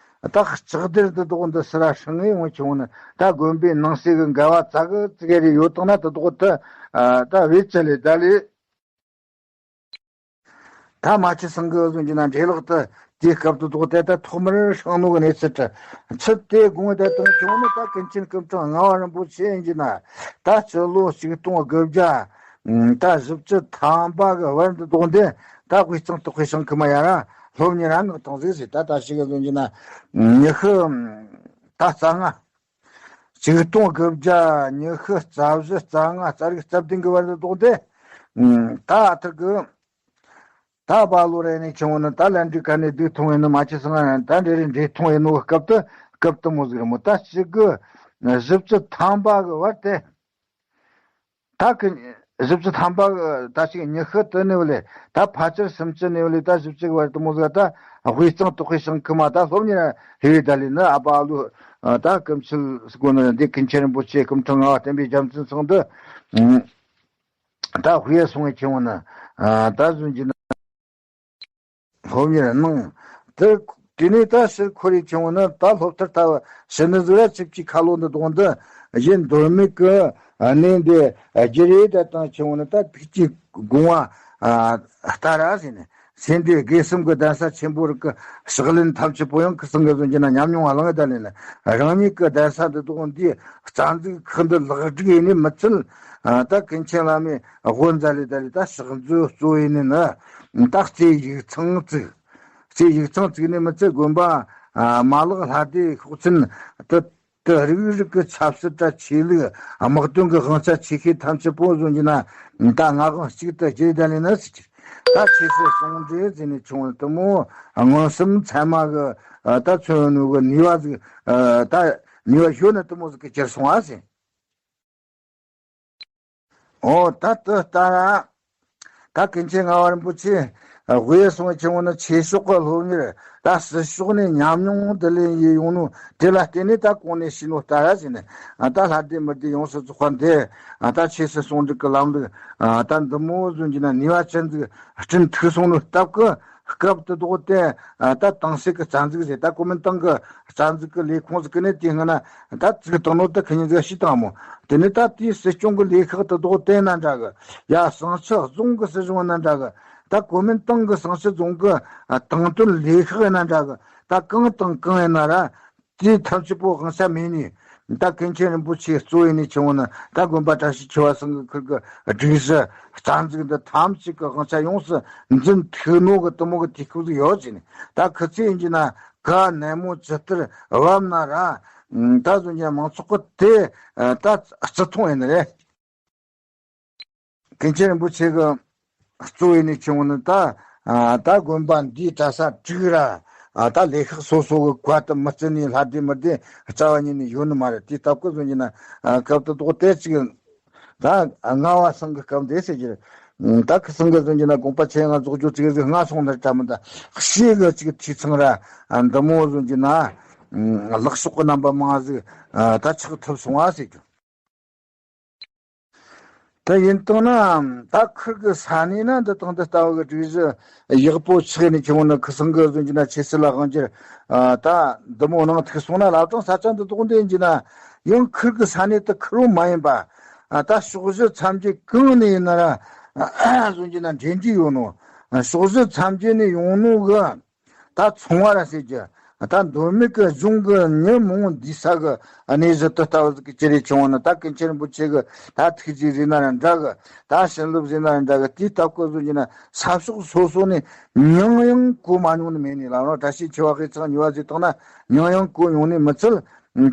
ད་ལྕགས་སྡེར་འདི་དོག་འདི་སི་ར་སྲང་ངེ་ཡོང་ཆུང་ནི། ད་དགོན་པའི་ནང་གསེས་ཀྱི་འགལ་བ་ཙག་གི་ཙིག་གེ་རེ་ཡོད་དང་ན་ཏུ་དོག་དེ་ཨ་ད་བེད་ཅི་ལས་ད་ལས། ད་མ་ཆུ་སྲང་གི་བཟོ་རྒྱུ་ན་འདྲེ་ལག་ཏུ་དེའི་སྐབས་ཏུ་དོག་དེ་ད་ཐོག་མར་སྲང་ནོ་གི་གནས་ཚུལ་དྲི་ཚུལ་དེ་དགོངས་དེ་དང་ཆུང་ནི། ད་ཀུན་མཁྱེན་སྐུ་ཕྲེང་ལྔ་པ་རིན་པོ་ཆེ་ཡིན་རྒྱུ་ན་ད་སྤྱི་ལོ་ཆིག་སྟོང་དགུ་བརྒྱ་ད་བཞི་བཅུ་ཐམ་པ་གི་བར་འདི་དོག་འདི་ད་དབུས་གཙང་སྟག་ཤི་ཞིང་ཁམས་ཡ་ར་སློབ་གཉེར་ར་མངགས་བཏང་ཟིག་ཟེར། ད་ད་ཞིག་གི་བཟོ་རྒྱུ་ན་ཉི་ཤུ་ད་རྩ་ལྔ། ཆིག་སྟོང་དགུ་བརྒྱ་ཉི་ཤུ་རྩ་བཞི་རྩ་ལྔ་རྩ་དྲུག་རྩ་བདུན་གི་བར་དུ་དོག་དེ། ཨ་ད་ཨ་ཐུར་གི་ད་བ་ལོ་རེ་ནས་ཆུང་ནི་ད་ལན་འདྲི་ཁ་ནས་སྡུག་ཐུང་ཡིན་ནི། མ་ཆུ་སྲང་ད་འདྲེ་རེ་འདྲེ་ཐུང་ཡིན་ནོ་སྐབས་དུ་སྐབས་དུ་མོ་ཟིག་རེད་མོ། ད་ཞིག་གི་བཞི་བཅུ་ཐམ་པ་གི་བར་དེ། ད་གི་བཞི་བཅུ་ཐམ་པ་གི་ད་ཞིག་ཉི་ཤུ་དུ་ནས་བ་ལས་ད་ཕལ་ཆེར་སུམ་ཅུ་ནས་བ་ལས་ད་བཞི་བཅུ་གི་བར་དུ་མོ་ཟིག་ད་དབུས་གཙང་སྟག་ཤི་ཞིང་ཁམས་མ་ད་སློབ་གཉེར་ཧེ་བའི་ད་ལས་ནི་ཨ་བ་ལོ་ད་ཀུན་མཁྱེན་སྐུ་ནི་འདི་ཀུན་མཁྱེན་རིན་པོ་ཆེ་སྐུ་ཕྲེང་ལྔ་པ་བསྟན་པའི་རྒྱལ་མཚན་ཚང་འདི། ད་དབུས་སོང་བའི་ཆེན་མོ་ནི། ཨ་ད་གཟོད་ཀྱི་ན། སློབ་གཉེར་གནང་། དེ་དེ་ནས་ད་ཕྱིར་ཁོ་རའི་ཆེན་མོ་ནི་ད་སློབ་མཐར་ལྟ་བུ་ཕྱི་ནི་གཟུགས་ར་ཆིབས་ཀྱི་ཁ་ལོ་འདི་དོང་འདི་གཞན་འདོར་མེད་ཀྱི་གནས་འདི་བསྒྱུར་ཡེ་ད་དང་ཆེན་མོ་ནི་ད་ཐུགས་ཀྱི་དགོངས་པ་ལྟར་ཟེར་ནས། སེམས་འདི་དགེ་གསུམ་གྱི་གདན་ས་ཆེན་པོ་རིགས་ཀྱི་ཕྱག་ལེན་ཐམས་ཅད་པོ་ཡང་ཁུར་སང་གི་གཟོད་ཀྱི་ན་ཉམས་མྱོང་བ་ལང་ད་ལེན་ལ་རང་ཉིད་ཀྱི་གདན་ས་འདི་དོག་འདི་རྩ་འཛུགས་ཁག་འདི་ལེགས་སྒྲིག་ཡེ་ནས་མི་ཚུལ། ད་ཀུན་མཁྱེན་བླ་མའི་དབུ་མཛད་ལས་ད་ལས་ད་ཕྱག་མཛོད་གཙོ་ཡེ་ནས་ནི་ད་རྩེ་ཡིག་ཚང་བཙུགས། རྩེ་ཡིག་ཚང་བཙུགས་ནས་མི་ཚེ་དགོན་པ་མ་ལག་ལྷ་སྡེ་ཤོག་ཚན་དུ་དུ་རིགས་རིགས་ཀྱི་ཆབ་སྲིད་དང་ཆོས་ལུགས་དམག་དོན་གྱི་དབང་ཆ་ཆེ་ཤོས་ཐམས་ཅད་པོ་བཟོ་རྒྱུ་ན་ད་ང་དབང་གཅིག་ཏུ་བསྒྱུར་ད་ལེན་ན་ཟེར་གྱི། ད་ཆོས་སྲིད་ཟུང་འབྲེལ་ཟེར་ནས་བྱུང་བ་དེ་མོ་མངོན་སུམ་ཚད་མ་གི་ད་མཚོན་ནུས་གི་ནུས་པ་ཟིག་ད་ནུས་པ་ཞོན་ནས་དེ་མོ་ཟིག་གི་གྱུར་སོང་བ་ཟེར། འོ་ད་དེ་ལྟར་ད་ཀུན་མཁྱེན་ལྔ་པ་རིན་པོ་ཆེ་དབུས་སོང་བའི་ཆེན་མོ་ནི་ཆོས་ཕྱོགས་ཀྱི་སློབ་གཉེར་ད་སྲིད་ཕྱོགས་ནས་ཉམས་མྱོང་དུ་ལེན་ཡེ་ཡོང་ནོ་དེ་ལ་བརྟེན་ནས་ད་གོང་ནས་ཞུས་ནོ་ལྟར་ཟེར་ནས་ད་ལྷ་སྡེ་མི་སྡེ་ཡོངས་སུ་རྫོགས་པ་འདི་ད་ཆོས་སྲིད་ཟུང་འབྲེལ་གྱི་ལམ་ལུགས་ད་འདི་མོ་བཟོ་རྒྱུ་ན་ནུས་པ་ཅན་ཟིག་བསྐྲུན་ཐུབ་སོང་ནོ་སྟབས་ཀྱིས། སྐབས་དེ་དོག་དེ་ད་ཏང་སྲིད་ཀྱི་རྩ་འཛུགས་ཟེར། ད་གོ་མིན་ཏང་གི་རྩ་འཛུགས་ཀྱི་ལས་ཁུངས་ཟིག་གི་ནས་དེ་སྔ་ན་ད་བཙུགས་བཏང་ནོ་ད་ཁི་ཉིན་ཟིག་ཤི་བཏང་མོ། དེ་ནས་ད་དེའི་སྲིད་སྐྱོང་གི་ལས་ཁག་དེ་དོག་དེ་ན་འདྲ་གི། ཡ་ཟིང་ཆུ་རྫོང་གི་སྲིད་གཞུང་ན་འདྲ་གི། ད་གོ་མིན་ཏང་གི་ཟིང་ཆུ་རྫོང་གི་ཏང་དོན་ལས་ཁག་ཡིན་ན་འདྲ་གི། ད་གང་དང་གང་ཡིན་ན་ར། དེ་ཐམས་ཅད་པོ་དབང་ཆ་མེད་ནས། ད་ཀུན་མཁྱེན་རིན་པོ་ཆེ་གཙོ་ཡིན་ནས་ཆེན་མོ་ནི་ད་དགོན་པ་བཀྲ་ཤིས་ཆོས་པ་སང་གི་ཁུར་གི་སྒྲིག་གཞི་རྩ་འཛུགས་འདི་ཐམས་ཅད་ཀྱི་དབང་ཆ་ཡོངས་སུ་འཛིན་ཐུབ་ནོ་གི་དེ་མོ་གི་དུས་སྐབས་ཟིག་ཡོད་ཅེ་ནས། ད་ཁི་ཚེ་ཡིན་གྱི་ན་ག་ནན་མོ་ཇི་ལྟར་བབ་ན་ར། ད་གཟོད་ཀྱི་མང་ཚོགས་ཀྱི་དེ་ད་བརྩི་མཐོང་ཡིན་ནི་རེད། ཀུན་མཁྱེན་རིན་པོ་ཆེ་གི་གཙོ་བོ་ནས་བྱུང་ནི་ད། ཨ་ད་དགོན་པ་འདིའི་གྲྭ་ས་དྲུག་ར། ཨ་ད་ལས་ཤག་སོ་སོ་གི་བཀའ་དང་མི་བརྩི་ནས་ལྷ་སྡེ་མི་སྡེ་རྩ་བ་ཉིད་ནས་ཡོད་ནི་མ་རེད། དེའི་སྟབས་ཀྱིས་བཟོ་རྒྱུ་ན་ཨ་སྐབས་དེ་དག་དེ་ཅིག་ད་ལྔ་བ་སང་གི་སྐབས་འདས་ཟེར་རྒྱུ་རེད། ད་ཁི་སང་གི་བཟོ་རྒྱུ་ན་དགོངས་པ་ཆེ་ང་རྫོགས་རྒྱུ་ཅིག་ཟིག་ལྔ་སོང་ནི་འདྲ་མི་འདྲ་ཤེས་གི་ཅིག་འཐུས་ཚང་ར་འདི་མོ་བཟོ་རྒྱུ་ན་ལག་ཤོག་གི་རྣམ་པ་མང་ཟིག་ད་ཆགས་ཐུབ་སོང་བ་ཟེར་རྒྱུ། དེ་ཡིན་དང་ན་ད་ཁུར་གི་ས་གནས་ན་འདི་དང་འདི་ལྟ་བུ་གི་སྒྲིག་གཞི་ཡག་པོ་ཆགས་ནས་ཁྱེད་ནི་ཁི་སང་གི་བཟོ་རྒྱུ་ན་ཆེ་སྲིད་ལ་དབང་སྒྱུར་ད་འདི་མོ་ནང་ཐུག་སོང་ན་ལབ་དང་ས་ཆ་འདི་དག་འདི་ཡིན་རྒྱུ་ན་ཡང་ཁུར་གི་ས་གནས་དེ་ཁུར་བོ་མ་ཡིན་པ་ད་ཕྱོགས་བཞི་མཚམས་བརྒྱད་གང་ནས་ཡིན་ན་ར་བཟོ་རྒྱུ་ན་འབྲེལ་འདྲིས་ཡོད་ནོ། ཕྱོགས་བཞི་མཚམས་བརྒྱད་ནས་ཡོང་ནོ་གི་ད་ཚོང་བ་ར་ཟེར་རྒྱུ། ད་མདོ་སྨད་ཀྱི་གཞུང་གི་མྱི་མང་བོ་འདུས་ས་གི་གནས་གཞི་དེ་ལྟ་བུ་ཟིག་གི་ཅི་རེད་བྱུང་བ་ན། ད་ཀུན་མཁྱེན་རིན་པོ་ཆེ་གི་ད་ཐུགས་རྗེ་ཟེར་ན་ར་འདྲ་གི། ད་བྱིན་རླབས་ཟེར་ན་ར་འདྲ་གི། དེའི་སྟབས་ཀྱིས་བཟོ་རྒྱུ་ན་ས་ཕྱོགས་སོ་སོ་ནས་མྱིང་ཡང་གོ་མ་མྱོང་ནི་མེད་ནི་ལ་ནོ། བཀྲ་ཤིས་འཁྱིལ་བ་དབུས་གཙང་གཉིས་པ་ཟེར་བཏང་ན་མྱིང་ཡང་གོ་མྱོང་ནི་མི་ཚད།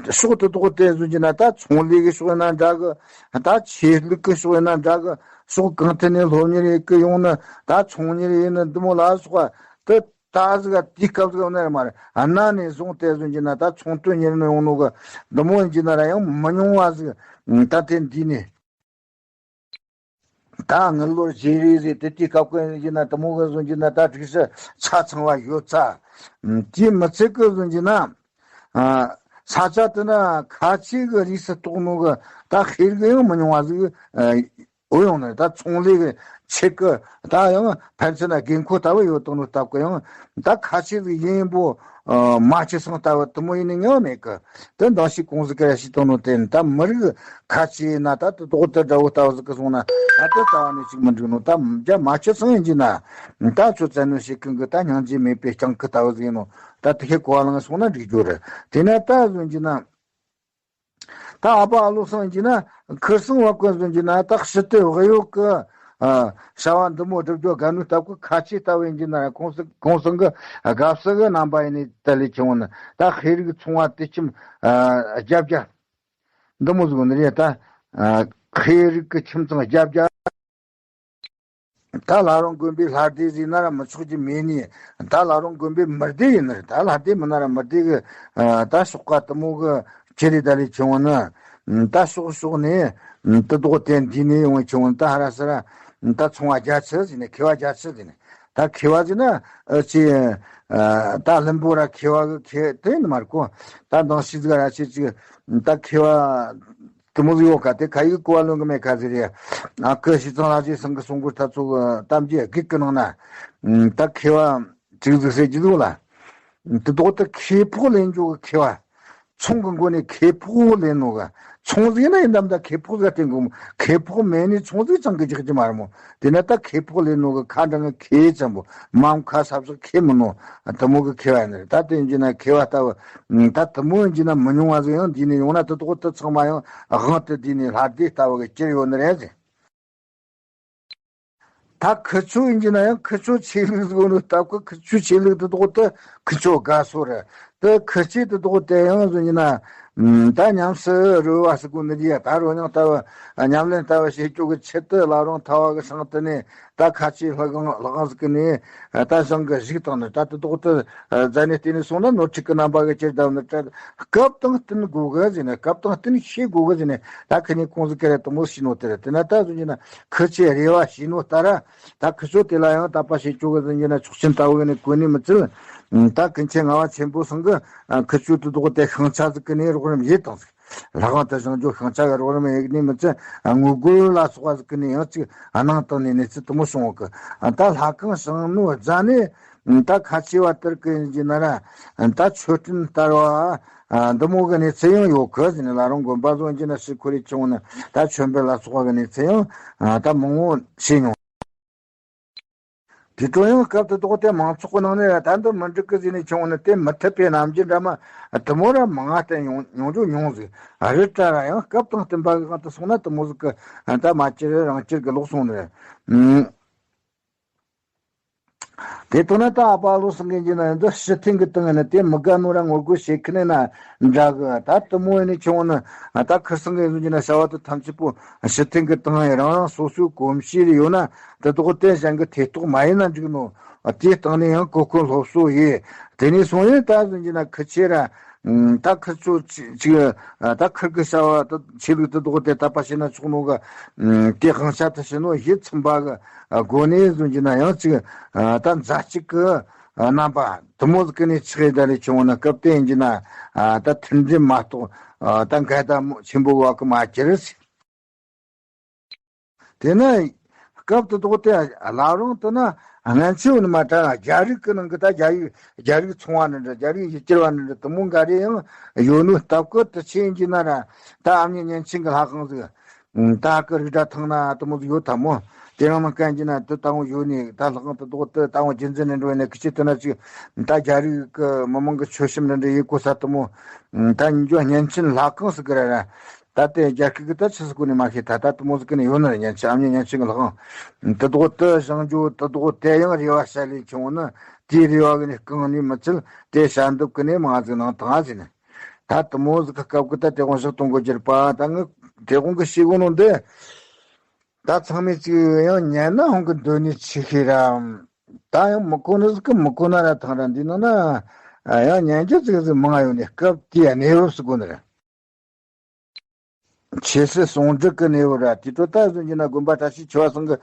ཕྱོགས་དེ་དག་དེ་བཟོ་རྒྱུ་ན་ད་ཚོང་ལས་ཀྱི་ཕྱོགས་ཡིན་ན་འདྲ་གི། ད་ཆོས་ལུགས་ཀྱི་ཕྱོགས་ཡིན་ན་འདྲ་གི། ཕྱོགས་གང་ཐད་ནས་སློབ་གཉེར་ཡེད་གི་ཡོང་ནི། ད་ཚོང་གཉེར་ཡིན་ནི་འདི་མོ་ལ་སོགས་པ་དེ། ད་ཟིག་དེའི་སྐབས་ཟིག་ནས་མར་གནའ་ནས་བཟུང་སྟེ་བཟོ་རྒྱུ་ན་ད་ཚོང་དོན་གཉེར་ནས་ཡོང་ནོ་གི་འདི་མོ་ཡིན་རྒྱུ་ན་ར་ཡང་མི་ཉུང་བ་ཟིག་ད་དེ་འདི་ནས་ད་དངུལ་ལོར་བརྗེ་རེས་ཟེར་དེ་དེའི་སྐབས་ཀྱི་ཡིན་རྒྱུ་ན་འདི་མོ་གི་བཟོ་རྒྱུ་ན་ད་སྒྲིག་གཞི་ཆ་ཚང་བ་ཡོད་ཚ། དེའི་མི་ཚད་ཀྱི་བཟོ་རྒྱུ་ན་ས་ཆ་དེ་ན་ཁ་ཆེ་གི་རིགས་སུ་གཏོགས་ནོ་གི་ད་ཤེས་རིག་ཡང་མི་ཉུང་བ་ཟིག་འོ་ཡོང་ནས་ད་ཚོང་ལས་ཀྱི་ཆེད་ཀྱི་ད་ཡང་ཕན་ཚུན་ན་དགོས་མཁོ་ལྟ་བུ་ཡོད་དང་ནོ་སྟབས་ཀྱིས་ཡང་ད་ཁ་ཆེ་ཟིག་ཡིན་པོ་མ་ཆེ་སང་ལྟ་བུ་དུ་མོ་ཡིན་ནི་ངེས་མེད་ཀི། དེ་འདང་ཞིག་གོང་ཟིག་གི་ར་ཞིག་དང་ནོ་དེ་ད་མི་རིགས་ཁ་ཆེ་ཡིན་ན་ད་དུ་དོག་ཏུ་འདྲ་བོ་ལྟ་བུ་ཟིག་གི་སོང་ན་ད་དེ་རྩ་བ་ནས་ཞིག་མི་འགྲིག་ནོ། ད་རྒྱ་མ་ཆེ་སང་ཡིན་གྱི་ན་ད་ཚོ་བཙན་གནོན་བྱེད་མཁན་གི་ད་སྙིང་རྗེ་མེད་པའི་སྤྱང་ཀི་ལྟ་བུ་ཟིག་ཡིན་ནོ། ད་དེ་ཁའི་གོ་བ་ལངས་སོང་ན་འགྲིག་རྒྱུ་རེད། དེ་ན་ད་བཟོ་རྒྱུ་ན། ད་ཨ་ཕ་ཨ་ལོ་སང་གྱི་ན་ཁིར་སང་བ་ཀུན་སང་གྱི་ན་ད་ཕྱི་དེ་བག་ཡོད་ཀི། བྱ་བ་འདི་མོ་སྒྲུབ་རྒྱུ་དགའ་ནུས་སྟབས་ཀི་ཁ་ཆེ་ལྟ་བུ་ཡིན་གྱི་ན་ཁོང་སང་ཁོང་སང་གི་དགའ་བསུ་གི་རྣམ་པ་ཡིན་ནི་ད་ལས་ཆུང་བ་ནི་ད་ཤེས་རིག་ཚོང་བ་དེ་ཁྱིམ་རྒྱབ་རྒྱ་འདི་མོ་ཟིག་ནི་རེད། ད་ཤེས་རིག་གི་ཁྱིམ་ཚང་རྒྱབ་རྒྱ། ད་བླ་རུང་དགོན་པའི་ལྷ་སྡེ་ཟིག་ན་ར་མི་ཆོག་རྒྱུ་མེད་ནི། ད་བླ་རུང་དགོན་པའི་མི་སྡེ་ཡིན་ནི། ད་ལྷ་སྡེ་མིན་ན་ར་མི་སྡེ་གི་ད་ཤོག་ཁ་དུ་མོ་གི་ཅི་རེད་ད་ལས་ཆུང་བ་ནི། ད་ཤོག་ཤོག་ནས་དུ་དོག་དེ་འདི་ནས་ཡོང་བའི་ཆུང་བ་ནི་ད་ཧ་ར་ས་ར་ད་ཚོང་བ་རྒྱ་ཆེ་ཟིག་ནས་མཁས་བ་རྒྱ་ཆེ་ཟིག་ནས་ད་མཁས་བ་ཟིག་ན་ཨ་ཅི་ད་ལྷུན་པོ་ར་མཁས་བ་གི་མཁས་དེ་ནི་མ་རེད་གོ། ད་འདང་ཞིག་ཟིག་ར་ཆེ་ཅིག་ད་མཁས་བ། དེ་མོ་ཟིག་ཡོད་ཀ་དེ་ཁ་ཡིག་གོ་བ་ལོན་གི་མེད་ཁ་ཟིག་རེད། ཨ་ཁུ་ཞི་ཚང་ལྷ་རྗེ་སང་གི་གསུང་མགུར་ཐ་ཚུགས་གཏམ་རྒྱུད་དགུ་གི་ནང་ན། ད་མཁས་བ་ཅིག་ཟིག་ཟེར་གྱི་འདུག་ལ། དེ་ལྡོག་ཏུ་ཁེ་ཕོགས་ལེན་རྒྱུ་གི་མཁས་བ། ཚོང་གི་སྒོ་ནས་ཁེ་ཕོགས་ལེན་ནོ་ག་ཚོང་ཟིག་ན་ཡིན་ནམ་ད་ཁེ་ཕོགས་ཟིག་སྟེང་གི་ཁེ་ཕོགས་མེད་ནི་ཚོང་ཟིག་ཅང་གི་རྒྱག་གི་མ་རེད་མོ། དེ་ན་ད་ཁེ་ཕོགས་ལེན་ནོ་གི་ཁ་འདྲ་ངི་ཁེ་ཙམ་པོ་མམ་ཁ་སབ་སབ་ཁེ་མི་ནོ། དེ་མོ་གི་མཁས་བ་ཡིན་ནི་རེད། ད་དེ་ཡིན་གྱི་ན་མཁས་བ་ལྟ་བུ། ད་དེ་མོ་ཡིན་གྱི་ན་མི་ཉུང་བ་ཟིག་ཡང་འདི་ནས་ཡོང་ན་དེ་དོག་དེ་ཚང་མ་ཡང་དབང་དུ་བསྡུས་ནས་ལྷ་སྡེ་ལྟ་བུ་གི་གྱུར་ཡོད་ནི་རེད་ཟེར། ད་ཁི་ཆོ་ཡིན་གྱི་ན་ཡང་ཁི་ཆོ་ཆོས་ལུགས་ཟིག་ཡོད་ནི་སྟབས་ཀྱིས་ཁི་ཆོའི་ཆོས་ལུགས་དེ་དོག་དེ་ཁི་ཆོ་དགའ་སོ་རེད། དེ་ཁི་ཆོས་དེ་དོག་དེ་ཡང་ཟེར་གྱི་ན། ད་ཉམས་སུ་རོལ་བ་ཟེར་གོ་ནི་རེད། ད་རོལ་མྱོང་ལྟ་བུ་ཉམས་ལེན་ལྟ་བུ་བྱེད་རྒྱུ་གི་ཆེད་དུ་བླ་རུང་ཐ་བ་གི་སྲང་དེ་ནས། ད་ཁ་ཆེའི་ལྷ་ཁང་ལྷ་ཁང་ཟིག་གི་ནས་ད་བཞེངས་གི་བཞུགས་བཏང་ནས། ད་དེ་དོག་དེ་རྫ་ནས་བལྟས་ནས་སོང་ན་ནོར་འཁྲུལ་གི་རྣམ་པ་གི་ཅིར་བསྡད་ནས། སྐབས་དང་བསྟུན་དགོས་གི་ཟེར་ནས། སྐབས་དང་བསྟུན་ཤེས་དགོས་གི་ཟེར་ནས། ད་ཁི་གཉིས་གང་ཟིག་གི་རེད་དེ་མོ་ཤེས་ནོ་དེ་རེད། དེ་ན་ད་ཟེར་གྱི་ན་ཁི་ཆོས་རེ་བ་ཤེས་ནོ་ལྟར་ད་ཁི་ཆོ་དེ་ལ་ཡང་དད་པ་བྱེད་རྒྱུ་གི་ཟེར་གྱི་ན་ཆོག་མཆན་ལྟ་བུ་གི་ནས་གོ་ནི་མི་ཚུལ། ད་ཀུན་མཁྱེན་ངག་དབང་ཆེན་པོ་སང་གི་ཁི་ཆོ་དེ་དོག་དེ་ཤིང་ཆ་ཟིག་གི་ནས་རོགས་རམ་བྱེད་བཏང་ཟིག་ལྷ་ཁང་དུ་བཞེངས་རྒྱུ་ཤིང་ཆ་གི་རོགས་རམ་ཡེད་ནི་མི་ཚད། ངོ་རྒོལ་ལ་སོགས་པ་ཟིག་གི་ནས་ཡང་ཅིག་གནང་བཏང་ནས་གནས་ཚུལ་དེ་མོ་བྱུང་བ་གི། ད་ལྷ་ཁང་བཞེངས་ནོ་རྫ་ནས་ད་ཁ་ཆེ་བ་དེར་གི་ཡིན་གྱི་ན་ར་ད་མཆོད་སྤྲིན་ལྟར་བ་འདི་མོ་གི་གནས་ཚུལ་ཡང་ཡོད་གི་ཟེར་ནས། བླ་རུང་དགོན་པ་ཟོ་ཡིན་གྱི་ན་ཕྱིར་ཁོ་རེ་བྱུང་ན་ད་མཆོད་འབུལ་ལ་སོགས་པ་གི་གནས་ཚུལ་ཡང་ད་མང་བོ་བྱས་མྱོང་། དེ་ཚོ་ཡང་སྐབས་དེ་དོག་དེ་མང་ཚོགས་ཀྱི་ནང་ནས་ད་འདི་མི་འགྲིག་གི་ཟེར་ནས་བྱུང་ནས་དེ་མི་ཐུབ་པའི་རྣམ་འགྱུར་འདྲ་མ་དེ་མོ་ར་མང་བ་བསྟན་ཡོང་ཡོང་རྒྱུ་མྱོང་ཟིག་རེད་ད་ར། ཡང་སྐབས་དང་བསྟུན་པ་གི་སྒང་དུ་སོང་ན་དེ་མོ་ཟིག་གི་ད་མ་བཅོས་རང་བཅོས་གི་ལོག་སོང་ནི་རེད། དེ་ལྟར་ན་ད་ཨ་པ་ལོ་སང་གིན་གྱི་ན་འདི་ཕྱི་ཐེངས་ཀྱི་སྟེང་ནས་དེ་མི་དགའ་ནོ་ར་ངོ་རྒོལ་བྱེད་ཁི་ནས་ན་འདྲ་གི། ད་དུ་མོ་ཡིན་ནི་ཆུང་ནི་ད་ཁིར་སང་གིན་གྱི་ན་བྱ་བ་དུ་ཐམས་ཅད་པོ་ཕྱི་ཐེངས་ཀྱི་སྟེང་ཡི་རང་རང་སོ་སོའི་གོམས་གཤིས་ཡོད་ན་དེ་དོག་དེ་གཞན་གྱི་ཐེ་གཏོགས་མ་ཡིན་ན་འགྲིག་ནོ། དེའི་སྟེང་ནས་ཡང་གོ་སྐོན་སློབ་གསོ་ཡིས། དེ་ནས་སོང་ཡིན་ད་གཟོད་ཀྱི་ན་ཁི་ཆེ་ར། ད་ཁིར་ཚོ་ཅིག་ད་ཁིར་གི་བྱ་བ་ད་ཆོས་ལུགས་དེ་དོག་དེ་དད་པ་བྱེད་ན་ཆོག་ནོ་གི། དེ་དབང་ཆ་དེ་བྱེད་ནོ་ཡིད་ཚིམ་པ་གི་སྒོ་ནས་གཟོད་ཀྱི་ན་ཡང་ཅིག་ད་མཛའ་གཅིག་གི་རྣམ་པ་དུ་མོ་ཟིག་གི་ནས་ཆགས་ཡི་ད་ལས་ཆུང་ན་སྐབས་དེ་ཡིན་གྱི་ན་ད་མཐུན་སྒྲིལ་མ་གཏོགས་ད་འགལ་ཟླ་ཆེན་པོ་བ་གི་མ་གྱུར། དེ་ནས་སྐབས་དེ་དོག་དེ་བླ་རུང་དུ་ན་སྔན་ཆད་ནི་མ་དྲ་རྒྱ་རིགས་ཀྱི་ནང་གི་ད་རྒྱ་ཡིག་རྒྱ་རིགས་ཚོང་བ་ནི་འདྲ་རྒྱ་རིགས་ཡིག་སྒྱུར་བ་ནི་འདྲ་དུ་མོ་འགའ་རེ་ཡང་ཡོད་ནོ་སྟབས་ཀི་དུ་ཆེན་གྱི་ན་ར། ད་ཨ་མྱེས་བརྙན་འཕྲིན་གྱི་ལྷ་ཁང་ཟིག་ད་ཀི་རིགས་འདྲ་ཐང་ན་དུ་མོ་ཟིག་ཡོད་ཐ་མོ། དེ་རང་ནང་གན་གྱི་ན་དུ་ད་འོང་ཡོད་ནི་ད་ལྷ་ཁང་དུ་དོག་དུ་ད་འོང་རྒྱུན་འཛིན་ནི་འགྲོ་ནི་ཁི་ཆེ་དུ་ན་ཅིག་ད་རྒྱ་རིགས་ཀྱི་མི་མང་གི་མཆོད་བཤམས་ནི་འདྲ་ཡིན་གོ་ས་དུ་མོ། ད་ཉིན་རྒྱུ་བརྙན་འཕྲིན་ལྷ་ཁང་ཟིག་གི་ར་ར། ད་ལྟའི་རྒྱ་སྐད་ཀྱི་ད་ཆི་ཟིག་གོ་ནས་མ་ཤེས། ད་ད་དུ་མོ་ཟིག་གི་ནས་ཡོད་ན་ར་ཉན་ཆ་ཨ་མྱེས་ཉན་ཆ་གི་ལག་ཨང་། དུ་དོག་དུ་བཞེངས་རྒྱུ་དུ་དོག་དེ་ཡང་རེ་བ་བྱ་ལས་ཆུང་ནི་དེའི་རེ་བ་གི་ནས་རྐང་ནས་མི་ཚུལ་དེ་བྱ་འདུག་གི་ནས་མ་ཟིག་ནང་དང་ཟིག་ནས། ད་དུ་མོ་ཟིག་གི་སྐབས་ཀྱི་ད་དེ་དགོང་ཞིག་གཏོང་དགོས་རྒྱུར་པ་ད་ངི་དེ་དགོང་གི་ཤེས་གོ་ནོ་འདི། ད་ཚང་མས་ཅིག་ཡང་ཉན་ན་ཧོང་གི་འདོད་ནི་ཆི་ཤེས་ར། ད་ཡང་མི་གོ་ནི་ཟིག་གི་མི་གོ་ན་ར་ཐང་ར་འདི་ནང་ན་ཡང་ཉན་རྒྱུ་ཅིག་ཟིག་མང་ཡོད་ནས་སྐབས་དེའི་གནས་བབ་སུ་གོ་ནི་ར། ཆོས་སྲིད་ཟུང་འབྲེལ་གྱི་གནས་བབ་ར་དེ་ཚོ་ད་གཟོད་ཀྱི་ན་དགོན་པ་བཀྲ་ཤིས་ཆོས་པ་ཚང་གི་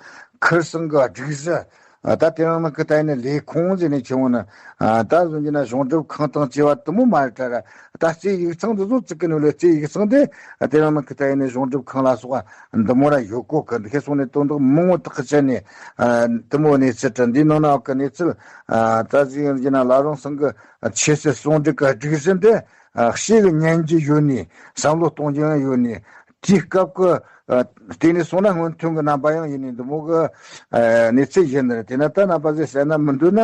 ཁིར་ཚང་གི་སྒྲིག་གཞི། ད་དེ་རང་ནང་གི་ད་ཡིན་ན་ལས་ཁུངས་ཟེར་ནས་ཆེ་བོ་ན། ད་གཟོད་ཀྱི་ན་གཞུང་སྒྲུབ་ཁང་དང་བཅས་པ་དུ་མོ་མ་རེད་ད་ར། ད་རྩེ་ཡིག་ཚང་འདི་ཚོ་བཙུགས་གི་ནོ་ལས་རྩེ་ཡིག་ཚང་དེ་དེ་རང་ནང་གི་ད་ཡིན་ན་གཞུང་སྒྲུབ་ཁང་ལ་སོགས་པ་འདི་མོ་ར་ཡོད་གོ་གི། འདི་ཁེ་སོང་ནས་དོན་དག་མང་བོ་དག་གི་ཆ་ནས་དུ་མོ་གནས་ཚུལ་དྲ་འདིའི་ནང་ན་གི་གནས་ཚུལ། ད་གཟོད་ཀྱི་ན་བླ་རུང་ཚང་གི་ཆོས་སྲིད་ཟུང་འབྲེལ་གྱི་སྒྲིག་གཞི་འདི། ཨ་ཤེས་གི་ཉན་གྱི་ཡོད་ནི་བསམ་བློ་གཏོང་རྒྱུ་ཡང་ཡོད་ནི། དེའི་སྐབས་ཀྱི་ཨ་དེ་ནས་སོང་ན་སྔོན་ཐོན་གྱི་རྣམ་པ་ཡང་ཡིན་ནི་འདི་མོ་གི་ཨ་གནས་ཚུལ་ཡིན་ནི་རེད། དེ་ན་ད་རྣམ་པ་ཟེར་ཟེར་ན་མི་འདོད་ན་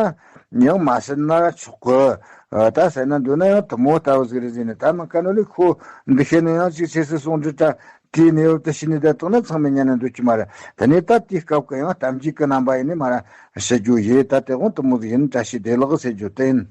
ཡང་མ་ཟེར་ན་ཆོག་གི། ཨ་ད་ཟེར་ན་འདོད་ན་ཡང་དུ་མོ་ལྟ་བུ་ཟིག་རེད་ཟེར་ནི། ད་ནང་ཀ་ནོ་ལི་ཁོ་འདི་ཤེས་ནི་ཡང་ཅིག་ཆེ་སི་སོང་འདྲི་ད་དེའི་གནས་བབ་དུ་ཤི་ནི་ད་དོ་ན་ཚང་མས་ཉན་ན་འདོད་ཀྱི་མ་རེད། དེ་ནས་ད་དེའི་སྐབས་ཀྱི་ཡང་གཏམ་རྒྱུད་ཀྱི་རྣམ་པ་ཡིན་ནི་མ་ར་ཤི་རྒྱུ་ཡེ་ད་དེ་དགོང་དུ་མོ་ཟིག་ཡིན་བཀྲ་ཤིས་བདེ་ལེགས་ཟེར་རྒྱུ་དེ་ཡིན།